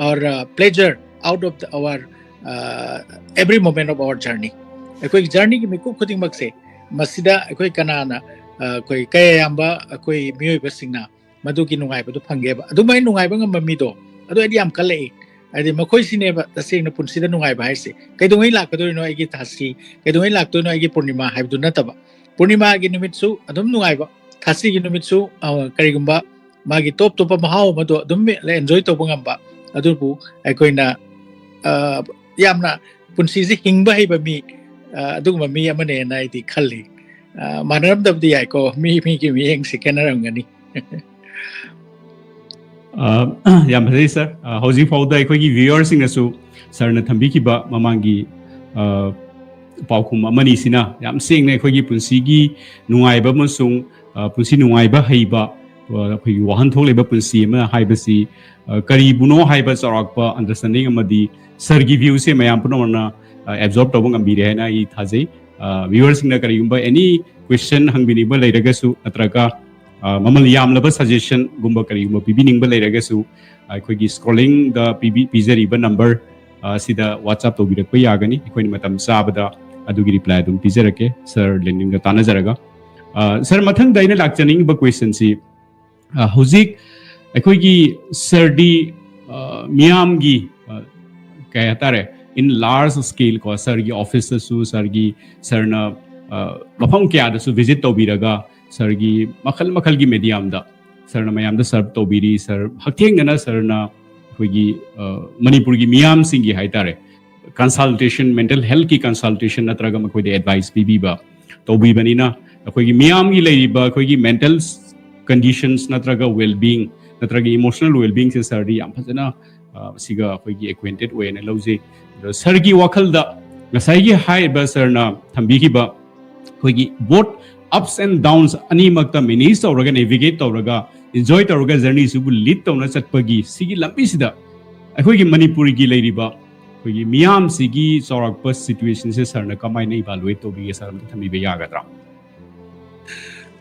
or, uh, pleasure out of the, our, uh, every moment of our journey? ꯑꯩꯈꯣꯏꯒꯤ ꯖꯔꯅꯤꯒꯤ ꯃꯤꯀꯨꯞ ꯈꯨꯗꯤꯡꯃꯛꯁꯦ ꯃꯁꯤꯗ ꯑꯩꯈꯣꯏ ꯀꯅꯥꯅ, ꯑ, ꯑꯩꯈꯣꯏ ꯀꯌꯥ ꯌꯥꯝꯕ ꯑꯩꯈꯣꯏ ꯃꯤꯑꯣꯏꯕꯁꯤꯡꯅ ꯃꯗꯨꯒꯤ ꯅꯨꯡꯉꯥꯏꯕꯗꯨ ꯐꯪꯒꯦꯕ? ꯑꯗꯨꯃꯥꯏꯅ ꯅꯨꯡꯉꯥꯏꯕ ꯉꯝꯕ ꯃꯤꯗꯣ ꯑꯗꯨ ꯑꯩꯗꯤ ꯌꯥꯝ ꯀꯜꯂꯛꯏ꯫ ꯍꯥꯏꯗꯤ ꯃꯈꯣꯏꯁꯤꯅꯦꯕ ꯇꯁꯦꯡꯅ ꯄꯨꯟꯁꯤꯗ ꯅꯨꯡꯉꯥꯏꯕ ꯍꯥꯏꯁꯦ꯫ ꯀꯩꯗꯧꯉꯩ ꯂꯥꯛꯀꯗꯣꯏꯅꯣ ꯑꯩꯒꯤ ꯊꯥꯁꯤ, ꯀꯩꯗꯧꯉꯩ ꯂꯥꯛꯇꯣꯏꯅꯣ ꯑꯩꯒꯤ ꯄꯨꯔꯅꯤꯃꯥ ꯍꯥꯏꯕꯗꯨ ꯅꯠꯇꯕ, ꯄꯨꯔꯅꯤꯃꯥꯒꯤ ꯅꯨꯃꯤꯠꯁꯨ ꯑꯗꯨꯝ ꯅꯨꯡꯉꯥꯏꯕ, ꯊꯥꯁꯤꯒꯤ ꯅꯨꯃꯤꯠꯁꯨ, ꯑ, ꯀꯔꯤꯒꯨꯝꯕ ꯃꯥꯒꯤ ꯇꯣꯞ ꯇꯣꯞꯄ ꯃꯍꯥꯎ ꯑꯃꯗꯣ ꯑꯗꯨꯝ ꯑꯦꯟꯖꯣꯏ ꯇꯧꯕ ꯉꯝꯕ, ꯑꯗꯨꯕꯨ ꯑꯩꯈꯣꯏꯅ, ꯑ, ꯌꯥꯝꯅ ꯄꯨꯟꯁꯤꯁꯦ ꯍꯤꯡꯕ ꯍꯩꯕ ꯃꯤ, ꯑ, ꯑꯗꯨꯒꯨꯝꯕ ꯃꯤ ꯑꯃꯅꯦꯅ ꯑꯩꯗꯤ ꯈꯜꯂꯤ꯫ ꯑ, ꯃꯥꯟꯅꯔꯝꯗꯕꯗꯤ ꯌꯥꯏꯀꯣ, ꯃꯤ ꯃꯤꯒꯤ ꯃꯤꯠꯌꯦꯡꯁꯦ ꯈꯦꯠꯅꯔꯝꯒꯅꯤ꯫ ꯑ, ꯌꯥꯝ ꯐꯖꯩ ꯁꯥꯔ꯫ ꯑ, ꯍꯧꯖꯤꯛ ꯐꯥꯎꯗ ꯑꯩꯈꯣꯏꯒꯤ ꯚ꯭ꯌꯨꯋꯔꯁꯤꯡꯅꯁꯨ ꯁꯥꯔꯅ ꯊꯝꯕꯤꯈꯤꯕ ꯃꯃꯥꯡꯒꯤ, ꯑ, ꯄꯥꯎꯈꯨꯝ ꯑꯃꯅꯤꯁꯤꯅ ꯌꯥꯝ ꯁꯦꯡꯅ ꯑꯩꯈꯣꯏꯒꯤ ꯄꯨꯟꯁꯤꯒꯤ ꯅꯨꯡꯉꯥꯏꯕ ꯑꯃꯁꯨꯡ, ꯑ, ꯄꯨꯟꯁꯤ ꯅꯨꯡꯉꯥꯏꯕ ꯍꯩꯕ, ꯑ, ꯑꯩꯈꯣꯏꯒꯤ ꯋꯥꯍꯟꯊꯣꯛ ꯂꯩꯕ ꯄꯨꯟꯁꯤ ꯑꯃ ꯍꯥꯏꯕꯁꯤ, ꯑ, ꯀꯔꯤꯕꯨꯅꯣ ꯍꯥꯏꯕ ꯆꯥꯎꯔꯥꯛꯄ ꯑꯟꯗꯔꯁ꯭ꯇꯦꯟꯗꯤꯡ ꯑꯃꯗꯤ ꯁꯥꯔꯒꯤ ꯚ꯭ꯌꯨꯁꯦ ꯃꯌꯥꯝ ꯄꯨꯝꯅꯃꯛꯅ, ꯑ, ꯑꯦꯕꯖꯣꯔꯕ ꯇꯧꯕ ꯉꯝꯕꯤꯔꯦ ꯍꯥꯏꯅ ꯑꯩ ꯊꯥꯖꯩ꯫ ꯑ, ꯚ꯭ꯌꯨꯋꯔꯁꯤꯡꯅ ꯀꯔꯤꯒꯨꯝꯕ ꯑꯦꯅꯤ ꯀ꯭ꯋꯦꯁꯟ ꯍꯪꯕꯤꯅꯤꯡꯕ ꯂꯩꯔꯒꯁꯨ ꯅꯠꯇ꯭ꯔꯒ, ꯑ, ꯃꯃꯜ ꯌꯥꯝꯂꯕ ꯁꯖꯦꯁꯟꯒꯨꯝꯕ ꯀꯔꯤꯒꯨꯝꯕ ꯄꯤꯕꯤꯅꯤꯡꯕ ꯂꯩꯔꯒꯁꯨ ꯑꯩꯈꯣꯏꯒꯤ ꯁ꯭ꯀ꯭ꯔꯣꯂꯤꯡꯗ ꯄꯤꯕꯤ-, ꯄꯤꯖꯔꯤꯕ ꯅꯝꯕꯔ, ꯑ, ꯁꯤꯗ WhatsApp ꯇꯧꯕꯤꯔꯛꯄ ꯌꯥꯒꯅꯤ꯫ ꯑꯩꯈꯣꯏꯅ ꯃꯇꯝ ꯆꯥꯕꯗ ꯑꯗꯨꯒꯤ ꯔꯤꯄ꯭ꯂꯥꯏ ꯑꯗꯨꯝ ꯄꯤꯖꯔꯛꯀꯦ ꯁꯥꯔ ꯂꯦꯅꯤꯟꯒ ꯇꯥꯟꯅꯖꯔꯒ꯫ ꯑ, ꯁꯥꯔ, ꯃꯊꯪꯗ ꯑꯩꯅ ꯂꯥꯛꯆꯅꯤꯡꯉꯤꯕ ꯀ꯭ꯋꯦꯁꯟꯁꯤ, ꯑ, ꯍꯧꯖꯤꯛ ꯑꯩꯈꯣꯏꯒꯤ ꯁꯥꯔꯗꯤ, ꯑ, ꯃꯤꯌꯥꯝꯒꯤ, ꯑ, ꯀꯩ ꯍꯥꯏꯇꯥꯔꯦ, in large scale ꯀꯣ, ꯁꯥꯔꯒꯤ ꯑꯣꯐꯤꯁꯇꯁꯨ, ꯁꯥꯔꯒꯤ, ꯁꯥꯔꯅ, ꯑ, ꯃꯐꯝ ꯀꯌꯥꯗꯁꯨ ꯚꯤꯖꯤꯠ ꯇꯧꯕꯤꯔꯒ ꯁꯥꯔꯒꯤ ꯃꯈꯜ ꯃꯈꯜꯒꯤ ꯃꯦꯗꯤꯌꯝꯗ ꯁꯥꯔꯅ ꯃꯌꯥꯝꯗ ꯁꯔꯚ ꯇꯧꯕꯤꯔꯤ꯫ ꯁꯥꯔ ꯍꯛꯊꯦꯡꯅꯅ ꯁꯥꯔꯅ ꯑꯩꯈꯣꯏꯒꯤ, ꯑ, ꯃꯅꯤꯄꯨꯔꯒꯤ ꯃꯤꯌꯥꯝꯁꯤꯡꯒꯤ ꯍꯥꯏꯇꯥꯔꯦ, ꯀꯟꯁꯜꯇꯦꯁꯟ, ꯃꯦꯟꯇꯦꯜ ꯍꯦꯜꯊꯀꯤ ꯀꯟꯁꯜꯇꯦꯁꯟ ꯅꯠꯇ꯭ꯔꯒ ꯃꯈꯣꯏꯗ ꯑꯦꯗꯚꯥꯏꯁ ꯄꯤꯕꯤꯕ ꯇꯧꯕꯤꯕꯅꯤꯅ ꯑꯩꯈꯣꯏꯒꯤ ꯃꯤꯌꯥꯝꯒꯤ ꯂꯩꯔꯤꯕ ꯑꯩꯈꯣꯏꯒꯤ ꯃꯦꯟꯇꯦꯜ ꯀꯟꯗꯤꯁꯟꯁ ꯅꯠꯇ꯭ꯔꯒ ꯋꯦꯜꯕꯤꯡ ꯅꯠꯇ꯭ꯔꯒ ꯏꯃꯣꯁꯅꯦꯜ ꯋꯦꯜꯕꯤꯡꯁꯦ ꯁꯥꯔꯗꯤ ꯌꯥꯝ ꯐꯖꯅ, ꯑ, ꯁꯤꯒ ꯑꯩꯈꯣꯏꯒꯤ ꯑꯦꯀ꯭ꯋꯦꯟꯇꯦꯠ ꯑꯣꯏꯅ ꯂꯧꯖꯩ꯫ ꯑꯗꯣ ꯁꯥꯔꯒꯤ ꯋꯥꯈꯜꯗ ꯉꯁꯥꯏꯒꯤ ꯍꯥꯏꯔꯤꯕ ꯁꯥꯔꯅ ꯊꯝꯕꯤꯈꯤꯕ ꯑꯩꯈꯣꯏꯒꯤ both ups and downs ꯑꯅꯤꯃꯛꯇ manage ꯇꯧꯔꯒ, navigate ꯇꯧꯔꯒ, enjoy ꯇꯧꯔꯒ journey ꯁꯤꯕꯨ lead ꯇꯧꯅ ꯆꯠꯄꯒꯤ ꯁꯤꯒꯤ ꯂꯝꯕꯤꯁꯤꯗ ꯑꯩꯈꯣꯏꯒꯤ ꯃꯅꯤꯄꯨꯔꯒꯤ ꯂꯩꯔꯤꯕ ꯑꯩꯈꯣꯏꯒꯤ ꯃꯤꯌꯥꯝꯁꯤꯒꯤ ꯆꯥꯎꯔꯥꯛꯄ situation ꯁꯦ sir ꯅ ꯀꯃꯥꯏꯅ evaluate ꯇꯧꯕꯤꯒꯦ? Sir, ꯑꯝꯇ ꯊꯝꯕꯤꯕ ꯌꯥꯒꯗ꯭ꯔꯥ?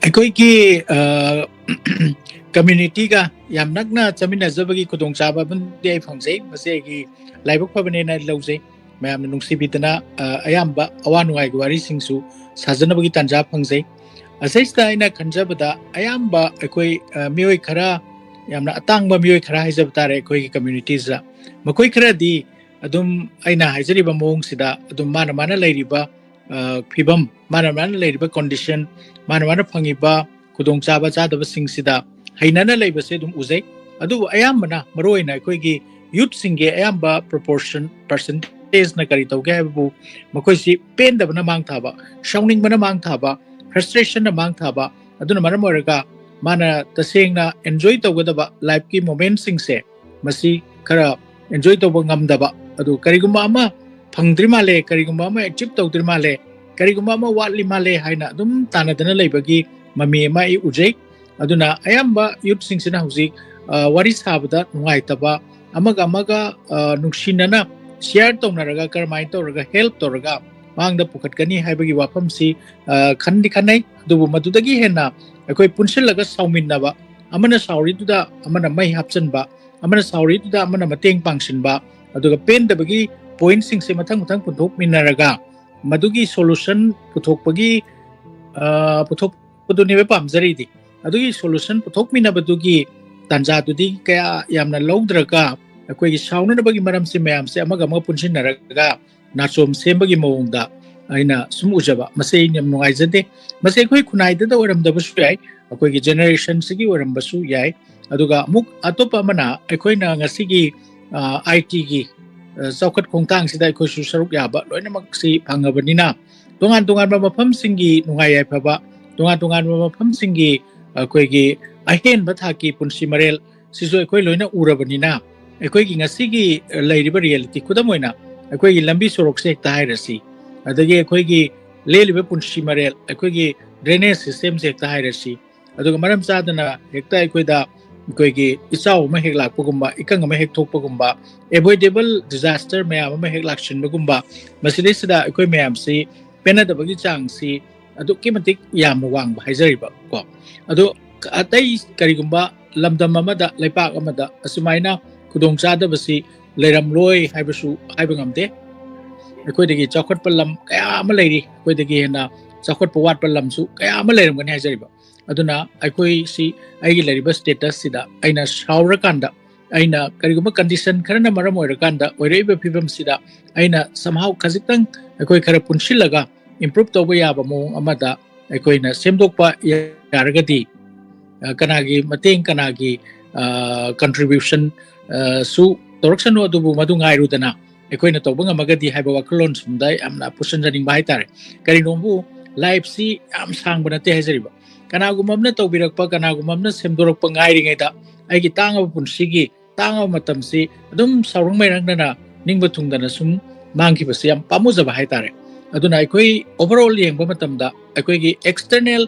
ꯑꯩꯈꯣꯏꯒꯤ community ꯒ ꯌꯥꯝ ꯅꯛꯅ ꯆꯠꯃꯤꯟꯅꯖꯕꯒꯤ ꯈꯨꯗꯣꯡꯆꯥꯕ ꯑꯃꯗꯤ ꯑꯩ ꯐꯪꯖꯩ꯫ ꯃꯁꯤ ꯑꯩꯒꯤ ꯂꯥꯏꯕꯛ ꯐꯕꯅꯦꯅ ꯂꯧꯖꯩ꯫ ꯃꯌꯥꯝꯅ ꯅꯨꯡꯁꯤꯕꯤꯗꯅ ꯑ, ꯑꯌꯥꯝꯕ ꯑꯋꯥ ꯅꯨꯡꯉꯥꯏꯒꯤ ꯋꯥꯔꯤꯁꯤꯡꯁꯨ ꯁꯥꯖꯅꯕꯒꯤ ꯇꯥꯟꯖꯥ ꯐꯪꯖꯩ꯫ ꯑꯁꯤꯁꯤꯗ ꯑꯩꯅ ꯈꯟꯖꯕꯗ ꯑꯌꯥꯝꯕ ꯑꯩꯈꯣꯏ ꯑ, ꯃꯤꯑꯣꯏ ꯈꯔ, ꯌꯥꯝꯅ ꯑꯇꯥꯡꯕ ꯃꯤꯑꯣꯏ ꯈꯔ ꯍꯥꯏꯖꯕ ꯇꯥꯔꯦ ꯑꯩꯈꯣꯏꯒꯤ community ꯁꯤꯗ꯫ ꯃꯈꯣꯏ ꯈꯔꯗꯤ ꯑꯗꯨꯝ ꯑꯩꯅ ꯍꯥꯏꯖꯔꯤꯕ ꯃꯑꯣꯡꯁꯤꯗ ꯑꯗꯨꯝ ꯃꯥꯅ ꯃꯥꯅ ꯂꯩꯔꯤꯕ ꯑ, ꯐꯤꯕꯝ, ꯃꯥꯅ ꯃꯥꯅ ꯂꯩꯔꯤꯕ condition, ꯃꯥꯅ ꯃꯥꯅ ꯐꯪꯉꯤꯕ ꯈꯨꯗꯣꯡꯆꯥꯕ ꯆꯥꯗꯕꯁꯤꯡꯁꯤꯗ ꯍꯩꯅꯅ ꯂꯩꯕꯁꯦ ꯑꯗꯨꯝ ꯎꯖꯩ꯫ ꯑꯗꯨꯕꯨ ꯑꯌꯥꯝꯕꯅ ꯃꯔꯨꯑꯣꯏꯅ ꯑꯩꯈꯣꯏꯒꯤ youth ꯁꯤꯡꯒꯤ ꯑꯌꯥꯝꯕ proportion, percentage ꯅ ꯀꯔꯤ ꯇꯧꯒꯦ ꯍꯥꯏꯕꯕꯨ ꯃꯈꯣꯏꯁꯤ ꯄꯦꯟꯗꯕꯅ ꯃꯥꯡ ꯊꯥꯕ, ꯁꯥꯎꯅꯤꯡꯕꯅ ꯃꯥꯡ ꯊꯥꯕ, frustration ꯅ ꯃꯥꯡ ꯊꯥꯕ, ꯑꯗꯨꯅ ꯃꯔꯝ ꯑꯣꯏꯔꯒ ꯃꯥꯅ ꯇꯁꯦꯡꯅ enjoy ꯇꯧꯒꯗꯕ life ꯀꯤ moment ꯁꯤꯡꯁꯦ ꯃꯁꯤ ꯈꯔ enjoy ꯇꯧꯕ ꯉꯝꯗꯕ, ꯑꯗꯨ ꯀꯔꯤꯒꯨꯝꯕ ꯑꯃ ꯐꯪꯗ꯭ꯔꯤ ꯃꯥꯜꯂꯦ, ꯀꯔꯤꯒꯨꯝꯕ ꯑꯃ achieve ꯇꯧꯗ꯭ꯔꯤ ꯃꯥꯜꯂꯦ, ꯀꯔꯤꯒꯨꯝꯕ ꯑꯃ ꯋꯥꯠꯂꯤ ꯃꯥꯜꯂꯦ ꯍꯥꯏꯅ ꯑꯗꯨꯝ ꯇꯥꯟꯅꯗꯅ ꯂꯩꯕꯒꯤ ꯃꯃꯤ ꯑꯃ ꯑꯩ ꯎꯖꯩ꯫ ꯑꯗꯨꯅ ꯑꯌꯥꯝꯕ youth ꯁꯤꯡꯁꯤꯅ ꯍꯧꯖꯤꯛ ꯑ, ꯋꯥꯔꯤ ꯁꯥꯕꯗ ꯅꯨꯡꯉꯥꯏꯇꯕ, ꯑꯃꯒ ꯑꯃꯒ ꯑ, ꯅꯨꯡꯁꯤꯅꯅ share ꯇꯧꯅꯔꯒ ꯀꯔꯝꯍꯥꯏꯅ ꯇꯧꯔꯒ help ꯇꯧꯔꯒ ꯃꯥꯡꯗ ꯄꯨꯈꯠꯀꯅꯤ ꯍꯥꯏꯕꯒꯤ ꯋꯥꯐꯝꯁꯤ ꯑ, ꯈꯟꯗꯤ ꯈꯟꯅꯩ꯫ ꯑꯗꯨꯕꯨ ꯃꯗꯨꯗꯒꯤ ꯍꯦꯟꯅ ꯑꯩꯈꯣꯏ ꯄꯨꯟꯁꯤꯜꯂꯒ ꯁꯥꯎꯃꯤꯟꯅꯕ, ꯑꯃꯅ ꯁꯥꯎꯔꯤꯗꯨꯗ ꯑꯃꯅ ꯃꯩ ꯍꯥꯞꯆꯤꯟꯕ, ꯑꯃꯅ ꯁꯥꯎꯔꯤꯗꯨꯗ ꯑꯃꯅ ꯃꯇꯦꯡ ꯄꯥꯡꯁꯤꯟꯕ, ꯑꯗꯨꯒ ꯄꯦꯟꯗꯕꯒꯤ point ꯁꯤꯡꯁꯦ ꯃꯊꯪ ꯃꯊꯪ ꯄꯨꯊꯣꯛꯃꯤꯟꯅꯔꯒ ꯃꯗꯨꯒꯤ solution ꯄꯨꯊꯣꯛꯄꯒꯤ ꯑ, ꯄꯨꯊꯣꯛꯄꯗꯨꯅꯦꯕ ꯄꯥꯝꯖꯔꯤꯗꯤ꯫ ꯑꯗꯨꯒꯤ solution ꯄꯨꯊꯣꯛꯃꯤꯟꯅꯕꯗꯨꯒꯤ ꯇꯥꯟꯖꯥꯗꯨꯗꯤ ꯀꯌꯥ ꯌꯥꯝꯅ ꯂꯧꯗ꯭ꯔꯒ ꯑꯩꯈꯣꯏꯒꯤ ꯁꯥꯎꯅꯅꯕꯒꯤ ꯃꯔꯝꯁꯦ ꯃꯌꯥꯝꯁꯦ ꯑꯃꯒ ꯑꯃꯒ ꯄꯨꯟꯁꯤꯟꯅꯔꯒ ꯅꯥꯆꯣꯝ ꯁꯦꯝꯕꯒꯤ ꯃꯑꯣꯡꯗ ꯑꯩꯅ ꯁꯨꯝ ꯎꯖꯕ, ꯃꯁꯤ ꯑꯩꯅ ꯌꯥꯝ ꯅꯨꯡꯉꯥꯏꯖꯗꯦ꯫ ꯃꯁꯤ ꯑꯩꯈꯣꯏ ꯈꯨꯟꯅꯥꯏꯗꯇ ꯑꯣꯏꯔꯝꯗꯕꯁꯨ ꯌꯥꯏ, ꯑꯩꯈꯣꯏꯒꯤ generation ꯁꯤꯒꯤ ꯑꯣꯏꯔꯝꯕꯁꯨ ꯌꯥꯏ꯫ ꯑꯗꯨꯒ ꯑꯃꯨꯛ ꯑꯇꯣꯞꯄ ꯑꯃꯅ ꯑꯩꯈꯣꯏꯅ ꯉꯁꯤꯒꯤ ꯑꯥꯏ ꯇꯤꯒꯤ ꯆꯥꯎꯈꯠ ꯈꯣꯡꯊꯥꯡꯁꯤꯗ ꯑꯩꯈꯣꯏꯁꯨ ꯁꯔꯨꯛ ꯌꯥꯕ ꯂꯣꯏꯅꯃꯛꯁꯤ ꯐꯪꯉꯕꯅꯤꯅ ꯇꯣꯉꯥꯟ ꯇꯣꯉꯥꯟꯕ ꯃꯐꯝꯁꯤꯡꯒꯤ ꯅꯨꯡꯉꯥꯏ ꯌꯥꯏꯐꯕ, ꯇꯣꯉꯥꯟ ꯇꯣꯉꯥꯟꯕ ꯃꯐꯝꯁꯤꯡꯒꯤ ꯑꯩꯈꯣꯏꯒꯤ ꯑꯍꯦꯟꯕ ꯊꯥꯛꯀꯤ ꯄꯨꯟꯁꯤ ꯃꯔꯦꯜ ꯁꯤꯁꯨ ꯑꯩꯈꯣꯏ ꯂꯣꯏꯅ ꯎꯔꯕꯅꯤꯅ ꯑꯩꯈꯣꯏꯒꯤ ꯉꯁꯤꯒꯤ ꯂꯩꯔꯤꯕ reality, ꯈꯨꯗꯝ ꯑꯣꯏꯅ ꯑꯩꯈꯣꯏꯒꯤ ꯂꯝꯕꯤ ꯁꯣꯔꯣꯛꯁꯦ ꯍꯦꯛꯇ ꯍꯥꯏꯔꯁꯤ, ꯑꯗꯒꯤ ꯑꯩꯈꯣꯏꯒꯤ ꯂꯦꯜꯂꯤꯕ ꯄꯨꯟꯁꯤ ꯃꯔꯦꯜ, ꯑꯩꯈꯣꯏꯒꯤ drainage systemꯁꯦ ꯍꯦꯛꯇ ꯍꯥꯏꯔꯁꯤ, ꯑꯗꯨꯒ ꯃꯔꯝ ꯆꯥꯗꯅ ꯍꯦꯛꯇ ꯑꯩꯈꯣꯏꯗ ꯑꯩꯈꯣꯏꯒꯤ ꯏꯆꯥꯎ ꯑꯃ ꯍꯦꯛ ꯂꯥꯛꯄꯒꯨꯝꯕ, ꯏꯀꯪ ꯑꯃ ꯍꯦꯛ ꯊꯣꯛꯄꯒꯨꯝꯕ, avoidable disaster ꯃꯌꯥꯝ ꯑꯃ ꯍꯦꯛ ꯂꯥꯛꯁꯤꯟꯕꯒꯨꯝꯕ, ꯃꯁꯤꯗꯩꯁꯤꯗ ꯑꯩꯈꯣꯏ ꯃꯌꯥꯝꯁꯤ ꯄꯦꯟꯅꯗꯕꯒꯤ ꯆꯥꯡꯁꯤ ꯑꯗꯨꯛꯀꯤ ꯃꯇꯤꯛ ꯌꯥꯝꯅ ꯋꯥꯡꯕ ꯍꯥꯏꯖꯔꯤꯕ ꯀꯣ꯫ ꯑꯗꯣ ꯑꯇꯩ ꯀꯔꯤꯒꯨꯝꯕ ꯂꯝꯗꯝ ꯑꯃꯗ, ꯂꯩꯄꯥꯛ ꯑꯃꯗ ꯑꯁꯨꯃꯥꯏꯅ ꯈꯨꯗꯣꯡꯆꯥꯗꯕꯁꯤ ꯂꯩꯔꯝꯂꯣꯏ ꯍꯥꯏꯕꯁꯨ ꯍꯥꯏꯕ ꯉꯝꯗꯦ꯫ ꯑꯩꯈꯣꯏꯗꯒꯤ ꯆꯥꯎꯈꯠꯄ ꯂꯝ ꯀꯌꯥ ꯑꯃ ꯂꯩꯔꯤ, ꯑꯩꯈꯣꯏꯗꯒꯤ ꯍꯦꯟꯅ ꯆꯥꯎꯈꯠꯄ ꯋꯥꯠꯄ ꯂꯝꯁꯨ ꯀꯌꯥ ꯑꯃ ꯂꯩꯔꯝꯒꯅꯤ ꯍꯥꯏꯖꯔꯤꯕ꯫ ꯑꯗꯨꯅ ꯑꯩꯈꯣꯏꯁꯤ, ꯑꯩꯒꯤ ꯂꯩꯔꯤꯕ statusꯁꯤꯗ ꯑꯩꯅ ꯁꯥꯎꯔꯀꯥꯟꯗ, ꯑꯩꯅ ꯀꯔꯤꯒꯨꯝꯕ condition ꯈꯔꯅ ꯃꯔꯝ ꯑꯣꯏꯔꯀꯥꯟꯗ ꯑꯣꯏꯔꯛꯏꯕ ꯐꯤꯕꯝꯁꯤꯗ ꯑꯩꯅ somehow ꯈꯖꯤꯛꯇꯪ ꯑꯩꯈꯣꯏ ꯈꯔ ꯄꯨꯟꯁꯤꯜꯂꯒ improve ꯇꯧꯕ ꯌꯥꯕ ꯃꯑꯣꯡ ꯑꯃꯗ ꯑꯩꯈꯣꯏꯅ ꯁꯦꯝꯗꯣꯛꯄ ꯌꯥꯔꯒꯗꯤ, ꯑ, ꯀꯅꯥꯒꯤ ꯃꯇꯦꯡ, ꯀꯅꯥꯒꯤ, ꯑ, contribution, ꯑ, ꯁꯨ ꯇꯧꯔꯛꯁꯅꯨ, ꯑꯗꯨꯕꯨ ꯃꯗꯨ ꯉꯥꯏꯔꯨꯗꯅ ꯑꯩꯈꯣꯏꯅ ꯇꯧꯕ ꯉꯝꯃꯒꯗꯤ ꯍꯥꯏꯕ ꯋꯥꯈꯜꯂꯣꯟ ꯁꯨꯝꯗ ꯌꯥꯝꯅ ꯄꯨꯁꯤꯟꯖꯅꯤꯡꯕ ꯍꯥꯏꯇꯥꯔꯦ꯫ ꯀꯔꯤꯅꯣꯕꯨ, lifeꯁꯤ ꯌꯥꯝ ꯁꯥꯡꯕ ꯅꯠꯇꯦ ꯍꯥꯏꯖꯔꯤꯕ꯫ ꯀꯅꯥꯒꯨꯝꯕ ꯑꯃꯅ ꯇꯧꯕꯤꯔꯛꯄ, ꯀꯅꯥꯒꯨꯝꯕ ꯑꯃꯅ ꯁꯦꯝꯗꯣꯔꯛꯄ ꯉꯥꯏꯔꯤꯉꯩꯗ ꯑꯩꯒꯤ ꯇꯥꯡꯉꯕ ꯄꯨꯟꯁꯤꯒꯤ ꯇꯥꯡꯉꯕ ꯃꯇꯝꯁꯤ ꯑꯗꯨꯝ ꯁꯥꯎꯔꯪ ꯃꯩꯔꯪꯅꯅ ꯅꯤꯡꯕ ꯊꯨꯡꯗꯅ ꯁꯨꯝ ꯃꯥꯡꯈꯤꯕꯁꯤ ꯌꯥꯝ ꯄꯥꯝꯃꯨꯖꯕ ꯍꯥꯏꯇꯥꯔꯦ꯫ ꯑꯗꯨꯅ ꯑꯩꯈꯣꯏ overall ꯌꯦꯡꯕ ꯃꯇꯝꯗ ꯑꯩꯈꯣꯏꯒꯤ external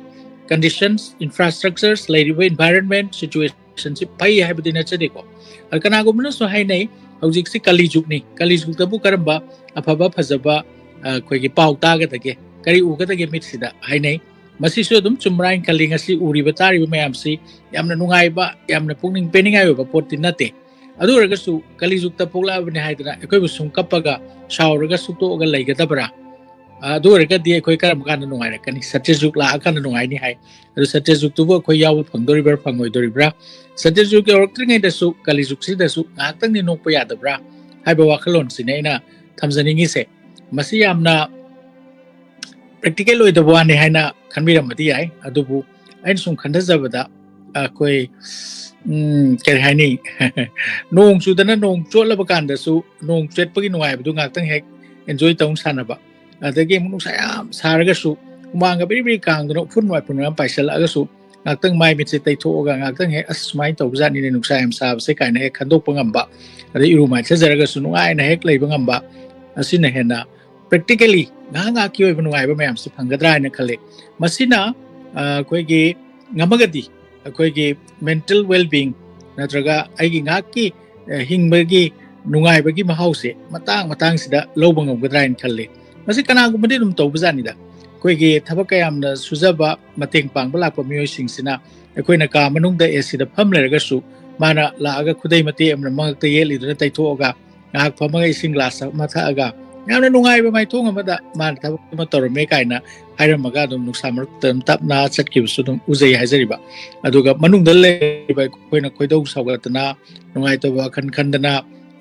conditions, infrastructures, ꯂꯩꯔꯤꯕ environment situationꯁꯤ ꯐꯩ ꯍꯥꯏꯕꯗꯤ ꯅꯠꯆꯗꯦꯀꯣ꯫ ꯑꯗ ꯀꯅꯥꯒꯨꯝꯕꯅꯁꯨ ꯍꯥꯏꯅꯩ, "ꯍꯧꯖꯤꯛꯁꯤ ꯀꯂꯤ ꯖꯨꯒꯅꯤ, ꯀꯂꯤ ꯖꯨꯒꯇꯕꯨ ꯀꯔꯝꯕ ꯑꯐꯕ ꯐꯖꯕ, ꯑ, ꯑꯩꯈꯣꯏꯒꯤ ꯄꯥꯎ ꯇꯥꯒꯗꯒꯦ, ꯀꯔꯤ ꯎꯒꯗꯒꯦ ꯃꯤꯠꯁꯤꯗ?" ꯍꯥꯏꯅꯩ꯫ ꯃꯁꯤꯁꯨ ꯑꯗꯨꯝ ꯆꯨꯝꯕ꯭ꯔꯥ ꯍꯥꯏꯅ ꯈꯜꯂꯤ꯫ ꯉꯁꯤ ꯎꯔꯤꯕ ꯇꯥꯔꯤꯕ ꯃꯌꯥꯝꯁꯤ ꯌꯥꯝꯅ ꯅꯨꯡꯉꯥꯏꯕ, ꯌꯥꯝꯅ ꯄꯨꯛꯅꯤꯡ ꯄꯦꯟꯅꯤꯡꯉꯥꯏ ꯑꯣꯏꯕ ꯄꯣꯠꯇꯤ ꯅꯠꯇꯦ꯫ ꯑꯗꯨ ꯑꯣꯏꯔꯒꯁꯨ ꯀꯂꯤꯖꯨꯛꯇ ꯄꯣꯛꯂꯛꯑꯕꯅꯤ ꯍꯥꯏꯗꯅ ꯑꯩꯈꯣꯏꯕꯨ ꯁꯨꯝ ꯀꯞꯄꯒ ꯁꯥꯎꯔꯒ ꯁꯨꯛꯇꯣꯛꯑꯒ ꯂꯩꯒꯗꯕ꯭ꯔꯥ? ꯑꯗꯨ ꯑꯣꯏꯔꯒꯗꯤ ꯑꯩꯈꯣꯏ ꯀꯔꯝ ꯀꯥꯟꯗ ꯅꯨꯡꯉꯥꯏꯔꯛꯀꯅꯤ? ꯁꯇ꯭ꯌꯖꯨꯒ ꯂꯥꯛꯑꯀꯥꯟꯗ ꯅꯨꯡꯉꯥꯏꯅꯤ ꯍꯥꯏ꯫ ꯑꯗꯨ ꯁꯇ꯭ꯌꯖꯨꯒꯇꯨꯕꯨ ꯑꯩꯈꯣꯏ ꯌꯥꯎꯕ ꯐꯪꯗꯣꯔꯤꯕ꯭ꯔꯥ, ꯐꯪꯉꯣꯏꯗꯣꯔꯤꯕ꯭ꯔꯥ? ꯁꯇ꯭ꯌꯖꯨꯒ ꯌꯧꯔꯛꯇ꯭ꯔꯤꯉꯩꯗꯁꯨ ꯀꯂꯤꯖꯨꯒꯁꯤꯗꯁꯨ ꯉꯥꯏꯍꯥꯛꯇꯪꯗꯤ ꯅꯣꯛꯄ ꯌꯥꯗꯕ꯭ꯔꯥ ꯍꯥꯏꯕ ꯋꯥꯈꯜꯂꯣꯟꯁꯤꯅꯦ ꯑꯩꯅ ꯊꯝꯖꯅꯤꯡꯉꯤꯁꯦ꯫ ꯃꯁꯤ ꯌꯥꯝꯅ practical ꯑꯣꯏꯗꯕ ꯋꯥꯅꯤ ꯍꯥꯏꯅ ꯈꯟꯕꯤꯔꯝꯕꯗꯤ ꯌꯥꯏ, ꯑꯗꯨꯕꯨ ꯑꯩꯅ ꯁꯨꯝ ꯈꯟꯊꯖꯕꯗ ꯑꯩꯈꯣꯏ, ꯎꯝ, ꯀꯔꯤ ꯍꯥꯏꯅꯤ, ꯅꯣꯡ ꯆꯨꯗꯅ ꯅꯣꯡ ꯆꯣꯠꯂꯕ ꯀꯥꯟꯗꯁꯨ ꯅꯣꯡ ꯆꯣꯠꯄꯒꯤ ꯅꯨꯡꯉꯥꯏꯕꯗꯨ ꯉꯥꯏꯍꯥꯛꯇꯪ ꯍꯦꯛ enjoy ꯇꯧꯅ ꯁꯥꯟꯅꯕ, ꯑꯗꯒꯤ ꯑꯃꯨꯛ ꯅꯨꯡꯁꯥ ꯌꯥꯝ ꯁꯥꯔꯒꯁꯨ ꯍꯨꯃꯥꯡꯒ ꯕꯤꯔꯤ ꯕꯤꯔꯤ ꯀꯥꯡꯗꯅ ꯎꯐꯨꯟ ꯋꯥꯏꯐꯨꯟ ꯃꯌꯥꯝ ꯄꯥꯏꯁꯤꯜꯂꯛꯑꯒꯁꯨ ꯉꯥꯏꯍꯥꯛꯇꯪ ꯃꯥꯏ ꯃꯤꯠꯁꯦ ꯇꯩꯊꯣꯛꯑꯒ ꯉꯥꯏꯍꯥꯛꯇꯪ ꯍꯦꯛ, "ꯑꯁ, ꯁꯨꯃꯥꯏꯅ ꯇꯧꯕꯖꯥꯠꯅꯤꯅꯦ ꯅꯨꯡꯁꯥ ꯌꯥꯝ ꯁꯥꯕꯁꯦ" ꯀꯥꯏꯅ ꯍꯦꯛ ꯈꯟꯗꯣꯛꯄ ꯉꯝꯕ, ꯑꯗꯩ ꯏꯔꯨ ꯃꯥꯏꯊꯖꯔꯒꯁꯨ ꯅꯨꯡꯉꯥꯏꯅ ꯍꯦꯛ ꯂꯩꯕ ꯉꯝꯕ, ꯑꯁꯤꯅ ꯍꯦꯟꯅ practically ꯉꯥꯏꯍꯥꯛ ꯉꯥꯏꯍꯥꯛꯀꯤ ꯑꯣꯏꯕ ꯅꯨꯡꯉꯥꯏꯕ ꯃꯌꯥꯝꯁꯤ ꯐꯪꯒꯗ꯭ꯔꯥ ꯍꯥꯏꯅ ꯈꯜꯂꯤ꯫ ꯃꯁꯤꯅ ꯑ, ꯑꯩꯈꯣꯏꯒꯤ ꯉꯝꯃꯒꯗꯤ ꯑꯩꯈꯣꯏꯒꯤ mental well-being ꯅꯠꯇ꯭ꯔꯒ ꯑꯩꯒꯤ ꯉꯥꯏꯍꯥꯛꯀꯤ ꯑ, ꯍꯤꯡꯕꯒꯤ ꯅꯨꯡꯉꯥꯏꯕꯒꯤ ꯃꯍꯥꯎꯁꯦ ꯃꯇꯥꯡ ꯃꯇꯥꯡꯁꯤꯗ ꯂꯧꯕ ꯉꯝꯒꯗ꯭ꯔꯥ ꯍꯥꯏꯅ ꯈꯜꯂꯤ꯫ ꯃꯁꯤ ꯀꯅꯥꯒꯨꯝꯕꯗꯤ ꯑꯗꯨꯝ ꯇꯧꯕꯖꯥꯠꯅꯤꯗ꯫ ꯑꯩꯈꯣꯏꯒꯤ ꯊꯕꯛ ꯀꯌꯥꯝꯅ ꯁꯨꯖꯕ, ꯃꯇꯦꯡ ꯄꯥꯡꯕ ꯂꯥꯛꯄ ꯃꯤꯑꯣꯏꯁꯤꯡꯁꯤꯅ ꯑꯩꯈꯣꯏꯅ ꯀꯥ ꯃꯅꯨꯡꯗ ꯑꯦ ꯁꯤꯗ ꯐꯝ ꯂꯩꯔꯒꯁꯨ ꯃꯥꯅ ꯂꯥꯛꯑꯒ ꯈꯨꯗꯩ ꯃꯇꯦꯛ ꯑꯃꯅ ꯃꯉꯛꯇ ꯌꯦꯠꯂꯤꯗꯨꯅ ꯇꯩꯊꯣꯛꯑꯒ ꯉꯥꯏꯍꯥꯛ ꯐꯝꯃꯒ ꯏꯁꯤꯡ ꯒ꯭ꯂꯥꯁ ꯑꯃ ꯊꯛꯑꯒ ꯌꯥꯝꯅ ꯅꯨꯡꯉꯥꯏꯕ ꯃꯥꯏꯊꯣꯡ ꯑꯃꯗ ꯃꯥꯅ ꯊꯕꯛ ꯑꯃ ꯇꯧꯔꯝꯃꯦ ꯀꯥꯏꯅ ꯍꯥꯏꯔꯝꯃꯒ ꯑꯗꯨꯝ ꯅꯨꯡꯁꯥ ꯃꯔꯛꯇ ꯑꯗꯨꯝ ꯇꯞꯅ ꯆꯠꯈꯤꯕꯁꯨ ꯑꯗꯨꯝ ꯎꯖꯩ ꯍꯥꯏꯖꯔꯤꯕ꯫ ꯑꯗꯨꯒ ꯃꯅꯨꯡꯗ ꯂꯩꯔꯤꯕ ꯑꯩꯈꯣꯏꯅ ꯈꯣꯏꯗꯧ ꯁꯥꯎꯒꯠꯂꯛꯇꯅ ꯅꯨꯡꯉꯥꯏꯇꯕ ꯋꯥꯈꯜ ꯈꯟꯗꯅ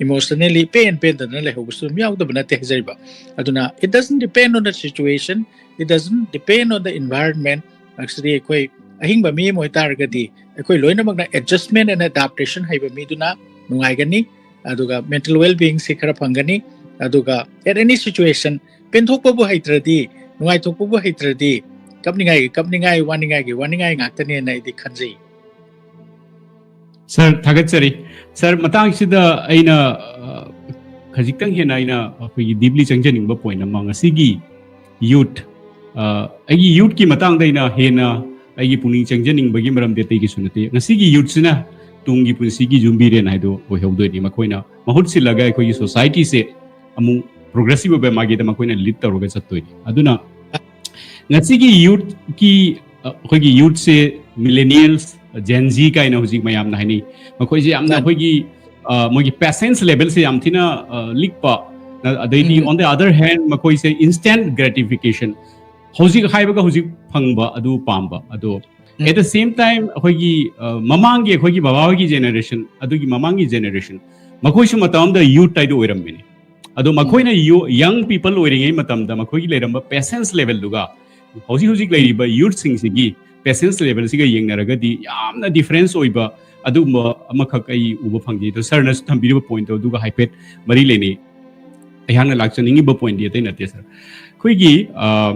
emotionally ꯄꯦꯟ ꯄꯦꯟꯗꯅ ꯂꯩꯍꯧꯕꯁꯨ ꯑꯗꯨꯝ ꯌꯥꯎꯗꯕ ꯅꯠꯇꯦ ꯍꯥꯏꯖꯔꯤꯕ꯫ ꯑꯗꯨꯅ it doesn't depend on the situation, it doesn't depend on the environment꯫ ꯃꯁꯤꯗꯤ ꯑꯩꯈꯣꯏ ꯑꯍꯤꯡꯕ ꯃꯤ ꯑꯃ ꯑꯣꯏꯇꯥꯔꯒꯗꯤ ꯑꯩꯈꯣꯏ ꯂꯣꯏꯅꯃꯛꯅ adjustment and adaptation ꯍꯩꯕ ꯃꯤꯗꯨꯅ ꯅꯨꯡꯉꯥꯏꯒꯅꯤ꯫ ꯑꯗꯨꯒ mental well-being-ꯁꯤ ꯈꯔ ꯐꯪꯒꯅꯤ꯫ ꯑꯗꯨꯒ at any situation, ꯄꯦꯟꯊꯣꯛꯄꯕꯨ ꯍꯩꯇ꯭ꯔꯗꯤ, ꯅꯨꯡꯉꯥꯏꯊꯣꯛꯄꯕꯨ ꯍꯩꯇ꯭ꯔꯗꯤ, ꯀꯞꯅꯤꯡꯉꯥꯏꯒꯤ ꯀꯞꯅꯤꯡꯉꯥꯏ, ꯋꯥꯅꯤꯡꯉꯥꯏꯒꯤ ꯋꯥꯅꯤꯡꯉꯥꯏ ꯉꯥꯛꯇꯅꯦꯅ ꯑꯩꯗꯤ ꯈꯟꯖꯩ꯫ ꯁꯥꯔ, ꯊꯥꯒꯠꯆꯔꯤ꯫ ꯁꯥꯔ, ꯃꯇꯥꯡꯁꯤꯗ ꯑꯩꯅ, ꯑ, ꯈꯖꯤꯛꯇꯪ ꯍꯦꯟꯅ ꯑꯩꯅ ꯑꯩꯈꯣꯏꯒꯤ deeply ꯆꯪꯖꯅꯤꯡꯕ point ꯑꯃ, ꯉꯁꯤꯒꯤ youth, ꯑ, ꯑꯩꯒꯤ youth-ꯀꯤ ꯃꯇꯥꯡꯗ ꯑꯩꯅ ꯍꯦꯟꯅ ꯑꯩꯒꯤ ꯄꯨꯛꯅꯤꯡ ꯆꯪꯖꯅꯤꯡꯕꯒꯤ ꯃꯔꯝꯗꯤ ꯑꯇꯩꯒꯤꯁꯨ ꯅꯠꯇꯦ꯫ ꯉꯁꯤꯒꯤ youth-ꯁꯤꯅ ꯇꯨꯡꯒꯤ ꯄꯨꯟꯁꯤꯒꯤ ꯌꯨꯝꯕꯤꯔꯦꯟ ꯍꯥꯏꯗꯣ ꯑꯣꯏꯍꯧꯗꯣꯏꯅꯤ꯫ ꯃꯈꯣꯏꯅ ꯃꯍꯨꯠ ꯁꯤꯜꯂꯒ ꯑꯩꯈꯣꯏꯒꯤ society-ꯁꯦ ꯑꯃꯨꯛ progressive ꯑꯣꯏꯕ ꯃꯥꯏꯀꯩꯗ ꯃꯈꯣꯏꯅ lead ꯇꯧꯔꯒ ꯆꯠꯇꯣꯏꯅꯤ꯫ ꯑꯗꯨꯅ ꯉꯁꯤꯒꯤ youth-ꯀꯤ, ꯑ, ꯑꯩꯈꯣꯏꯒꯤ youth-ꯁꯦ millennials, Gen Z ꯀꯥꯏꯅ ꯍꯧꯖꯤꯛ ꯃꯌꯥꯝꯅ ꯍꯥꯏꯅꯩ꯫ ꯃꯈꯣꯏꯁꯦ ꯌꯥꯝꯅ ꯃꯥꯅꯤ꯫ ꯑꯩꯈꯣꯏꯒꯤ, ꯑ, ꯃꯣꯏꯒꯤ patience level-ꯁꯦ ꯌꯥꯝ ꯊꯤꯅ, ꯑ, ꯂꯤꯛꯄ, ꯑ, ꯑꯗꯩꯗꯤ ꯎꯝ꯫ On the other hand, ꯃꯈꯣꯏꯁꯦ instant gratification, ꯍꯧꯖꯤꯛ ꯍꯥꯏꯕꯒ ꯍꯧꯖꯤꯛ ꯐꯪꯕ ꯑꯗꯨ ꯄꯥꯝꯕ꯫ ꯑꯗꯣ ꯎꯝ꯫ At the same time, ꯑꯩꯈꯣꯏꯒꯤ, ꯑ, ꯃꯃꯥꯡꯒꯤ ꯑꯩꯈꯣꯏꯒꯤ ꯕꯕꯥ ꯍꯣꯏꯒꯤ generation, ꯑꯗꯨꯒꯤ ꯃꯃꯥꯡꯒꯤ generation, ꯃꯈꯣꯏꯁꯨ ꯃꯇꯝ ꯑꯃꯗ youth ꯍꯥꯏꯗꯣ ꯑꯣꯏꯔꯝꯃꯤꯅꯤ꯫ ꯑꯗꯣ ꯃꯈꯣꯏꯅ ꯌꯣ-, young people ꯑꯣꯏꯔꯤꯉꯩ ꯃꯇꯝꯗ ꯃꯈꯣꯏꯒꯤ ꯂꯩꯔꯝꯕ patience level-ꯗꯨꯒ ꯍꯧꯖꯤꯛ ꯍꯧꯖꯤꯛ ꯂꯩꯔꯤꯕ youth-ꯁꯤꯡꯁꯤꯒꯤ patience level-ꯁꯤꯒ ꯌꯦꯡꯅꯔꯒꯗꯤ ꯌꯥꯝꯅ difference ꯑꯣꯏꯕ ꯑꯗꯨꯒꯨꯝꯕ ꯑꯃꯈꯛ ꯑꯩ ꯎꯕ ꯐꯪꯖꯩ꯫ ꯑꯗꯣ ꯁꯥꯔꯅꯁꯨ ꯊꯝꯕꯤꯔꯤꯕ point-ꯇꯣ ꯑꯗꯨꯒ ꯍꯥꯏꯐꯦꯠ ꯃꯔꯤ ꯂꯩꯅꯩ꯫ ꯑꯩꯍꯥꯛꯅ ꯂꯥꯛꯆꯅꯤꯡꯉꯤꯕ point-ꯗꯤ ꯑꯇꯩ ꯅꯠꯇꯦ ꯁꯥꯔ꯫ ꯑꯩꯈꯣꯏꯒꯤ, ꯑ,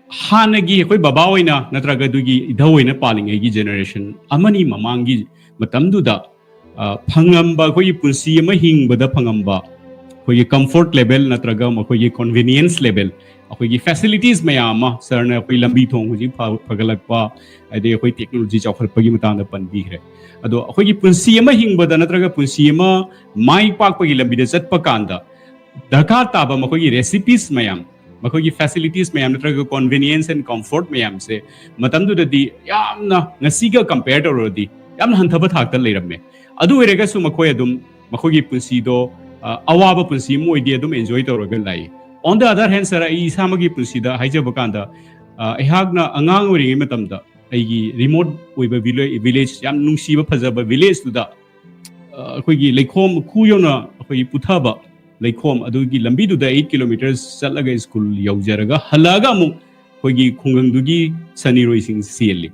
ꯍꯥꯟꯅꯒꯤ ꯑꯩꯈꯣꯏ ꯕꯕꯥ ꯍꯣꯏꯅ ꯅꯠꯇ꯭ꯔꯒ ꯑꯗꯨꯒꯤ ꯏꯙꯧ ꯍꯣꯏꯅ ꯄꯥꯜꯂꯤꯉꯩꯒꯤ generation ꯑꯃꯅꯤ ꯃꯃꯥꯡꯒꯤ ꯃꯇꯝꯗꯨꯗ, ꯑ, ꯐꯪꯉꯝꯕ, ꯑꯩꯈꯣꯏꯒꯤ ꯄꯨꯟꯁꯤ ꯑꯃ ꯍꯤꯡꯕꯗ ꯐꯪꯉꯝꯕ ꯑꯩꯈꯣꯏꯒꯤ comfort level ꯅꯠꯇ꯭ꯔꯒ ꯃꯈꯣꯏꯒꯤ convenience level, ꯑꯩꯈꯣꯏꯒꯤ facilities ꯃꯌꯥꯝ ꯑꯃ, ꯁꯥꯔꯅ ꯑꯩꯈꯣꯏ ꯂꯝꯕꯤ ꯊꯣꯡ ꯍꯧꯖꯤꯛ ꯐ-, ꯐꯒꯠꯂꯛꯄ, ꯑꯗꯩ ꯑꯩꯈꯣꯏ technology ꯆꯥꯎꯈꯠꯂꯛꯄꯒꯤ ꯃꯇꯥꯡꯗ ꯄꯟꯕꯤꯈ꯭ꯔꯦ꯫ ꯑꯗꯣ ꯑꯩꯈꯣꯏꯒꯤ ꯄꯨꯟꯁꯤ ꯑꯃ ꯍꯤꯡꯕꯗ ꯅꯠꯇ꯭ꯔꯒ ꯄꯨꯟꯁꯤ ꯑꯃ ꯃꯥꯏ ꯄꯥꯛꯄꯒꯤ ꯂꯝꯕꯤꯗ ꯆꯠꯄ ꯀꯥꯟꯗ ꯗꯔꯀꯥꯔ ꯇꯥꯕ ꯃꯈꯣꯏꯒꯤ recipes ꯃꯌꯥꯝ, ꯃꯈꯣꯏꯒꯤ facilities ꯃꯌꯥꯝ ꯅꯠꯇ꯭ꯔꯒ convenience and comfort ꯃꯌꯥꯝꯁꯦ ꯃꯇꯝꯗꯨꯗꯗꯤ ꯌꯥꯝꯅ, ꯉꯁꯤꯒ compare ꯇꯧꯔꯨꯔꯗꯤ ꯌꯥꯝꯅ ꯍꯟꯊꯕ ꯊꯥꯛꯇ ꯂꯩꯔꯝꯃꯦ꯫ ꯑꯗꯨ ꯑꯣꯏꯔꯒꯁꯨ ꯃꯈꯣꯏ ꯑꯗꯨꯝ ꯃꯈꯣꯏꯒꯤ ꯄꯨꯟꯁꯤꯗꯣ, ꯑ, ꯑꯋꯥꯕ ꯄꯨꯟꯁꯤ ꯑꯃ ꯑꯣꯏꯗꯦ, ꯑꯗꯨꯝ enjoy ꯇꯧꯔꯒ ꯂꯥꯛꯏ꯫ On the other hand, sir, ꯑꯩ ꯏꯁꯥꯃꯛꯀꯤ ꯄꯨꯟꯁꯤꯗ ꯍꯥꯏꯖꯕ ꯀꯥꯟꯗ, ꯑ, ꯑꯩꯍꯥꯛꯅ ꯑꯉꯥꯡ ꯑꯣꯏꯔꯤꯉꯩ ꯃꯇꯝꯗ ꯑꯩꯒꯤ remote ꯑꯣꯏꯕ village, village, ꯌꯥꯝ ꯅꯨꯡꯁꯤꯕ ꯐꯖꯕ villageꯇꯨꯗ, ꯑ, ꯑꯩꯈꯣꯏꯒꯤ ꯂꯩꯈꯣꯝ ꯈꯨ ꯌꯧꯅ ꯑꯩꯈꯣꯏꯒꯤ ꯄꯨꯊꯕ ꯂꯩꯈꯣꯝ ꯑꯗꯨꯒꯤ ꯂꯝꯕꯤꯗꯨꯗ eight kilometres ꯆꯠꯂꯒ school ꯌꯧꯖꯔꯒ ꯍꯜꯂꯛꯑꯒ ꯑꯃꯨꯛ ꯑꯩꯈꯣꯏꯒꯤ ꯈꯨꯡꯒꯪꯗꯨꯒꯤ ꯁꯟ ꯏꯔꯣꯏꯁꯤꯡ ꯆꯦꯜꯂꯤ꯫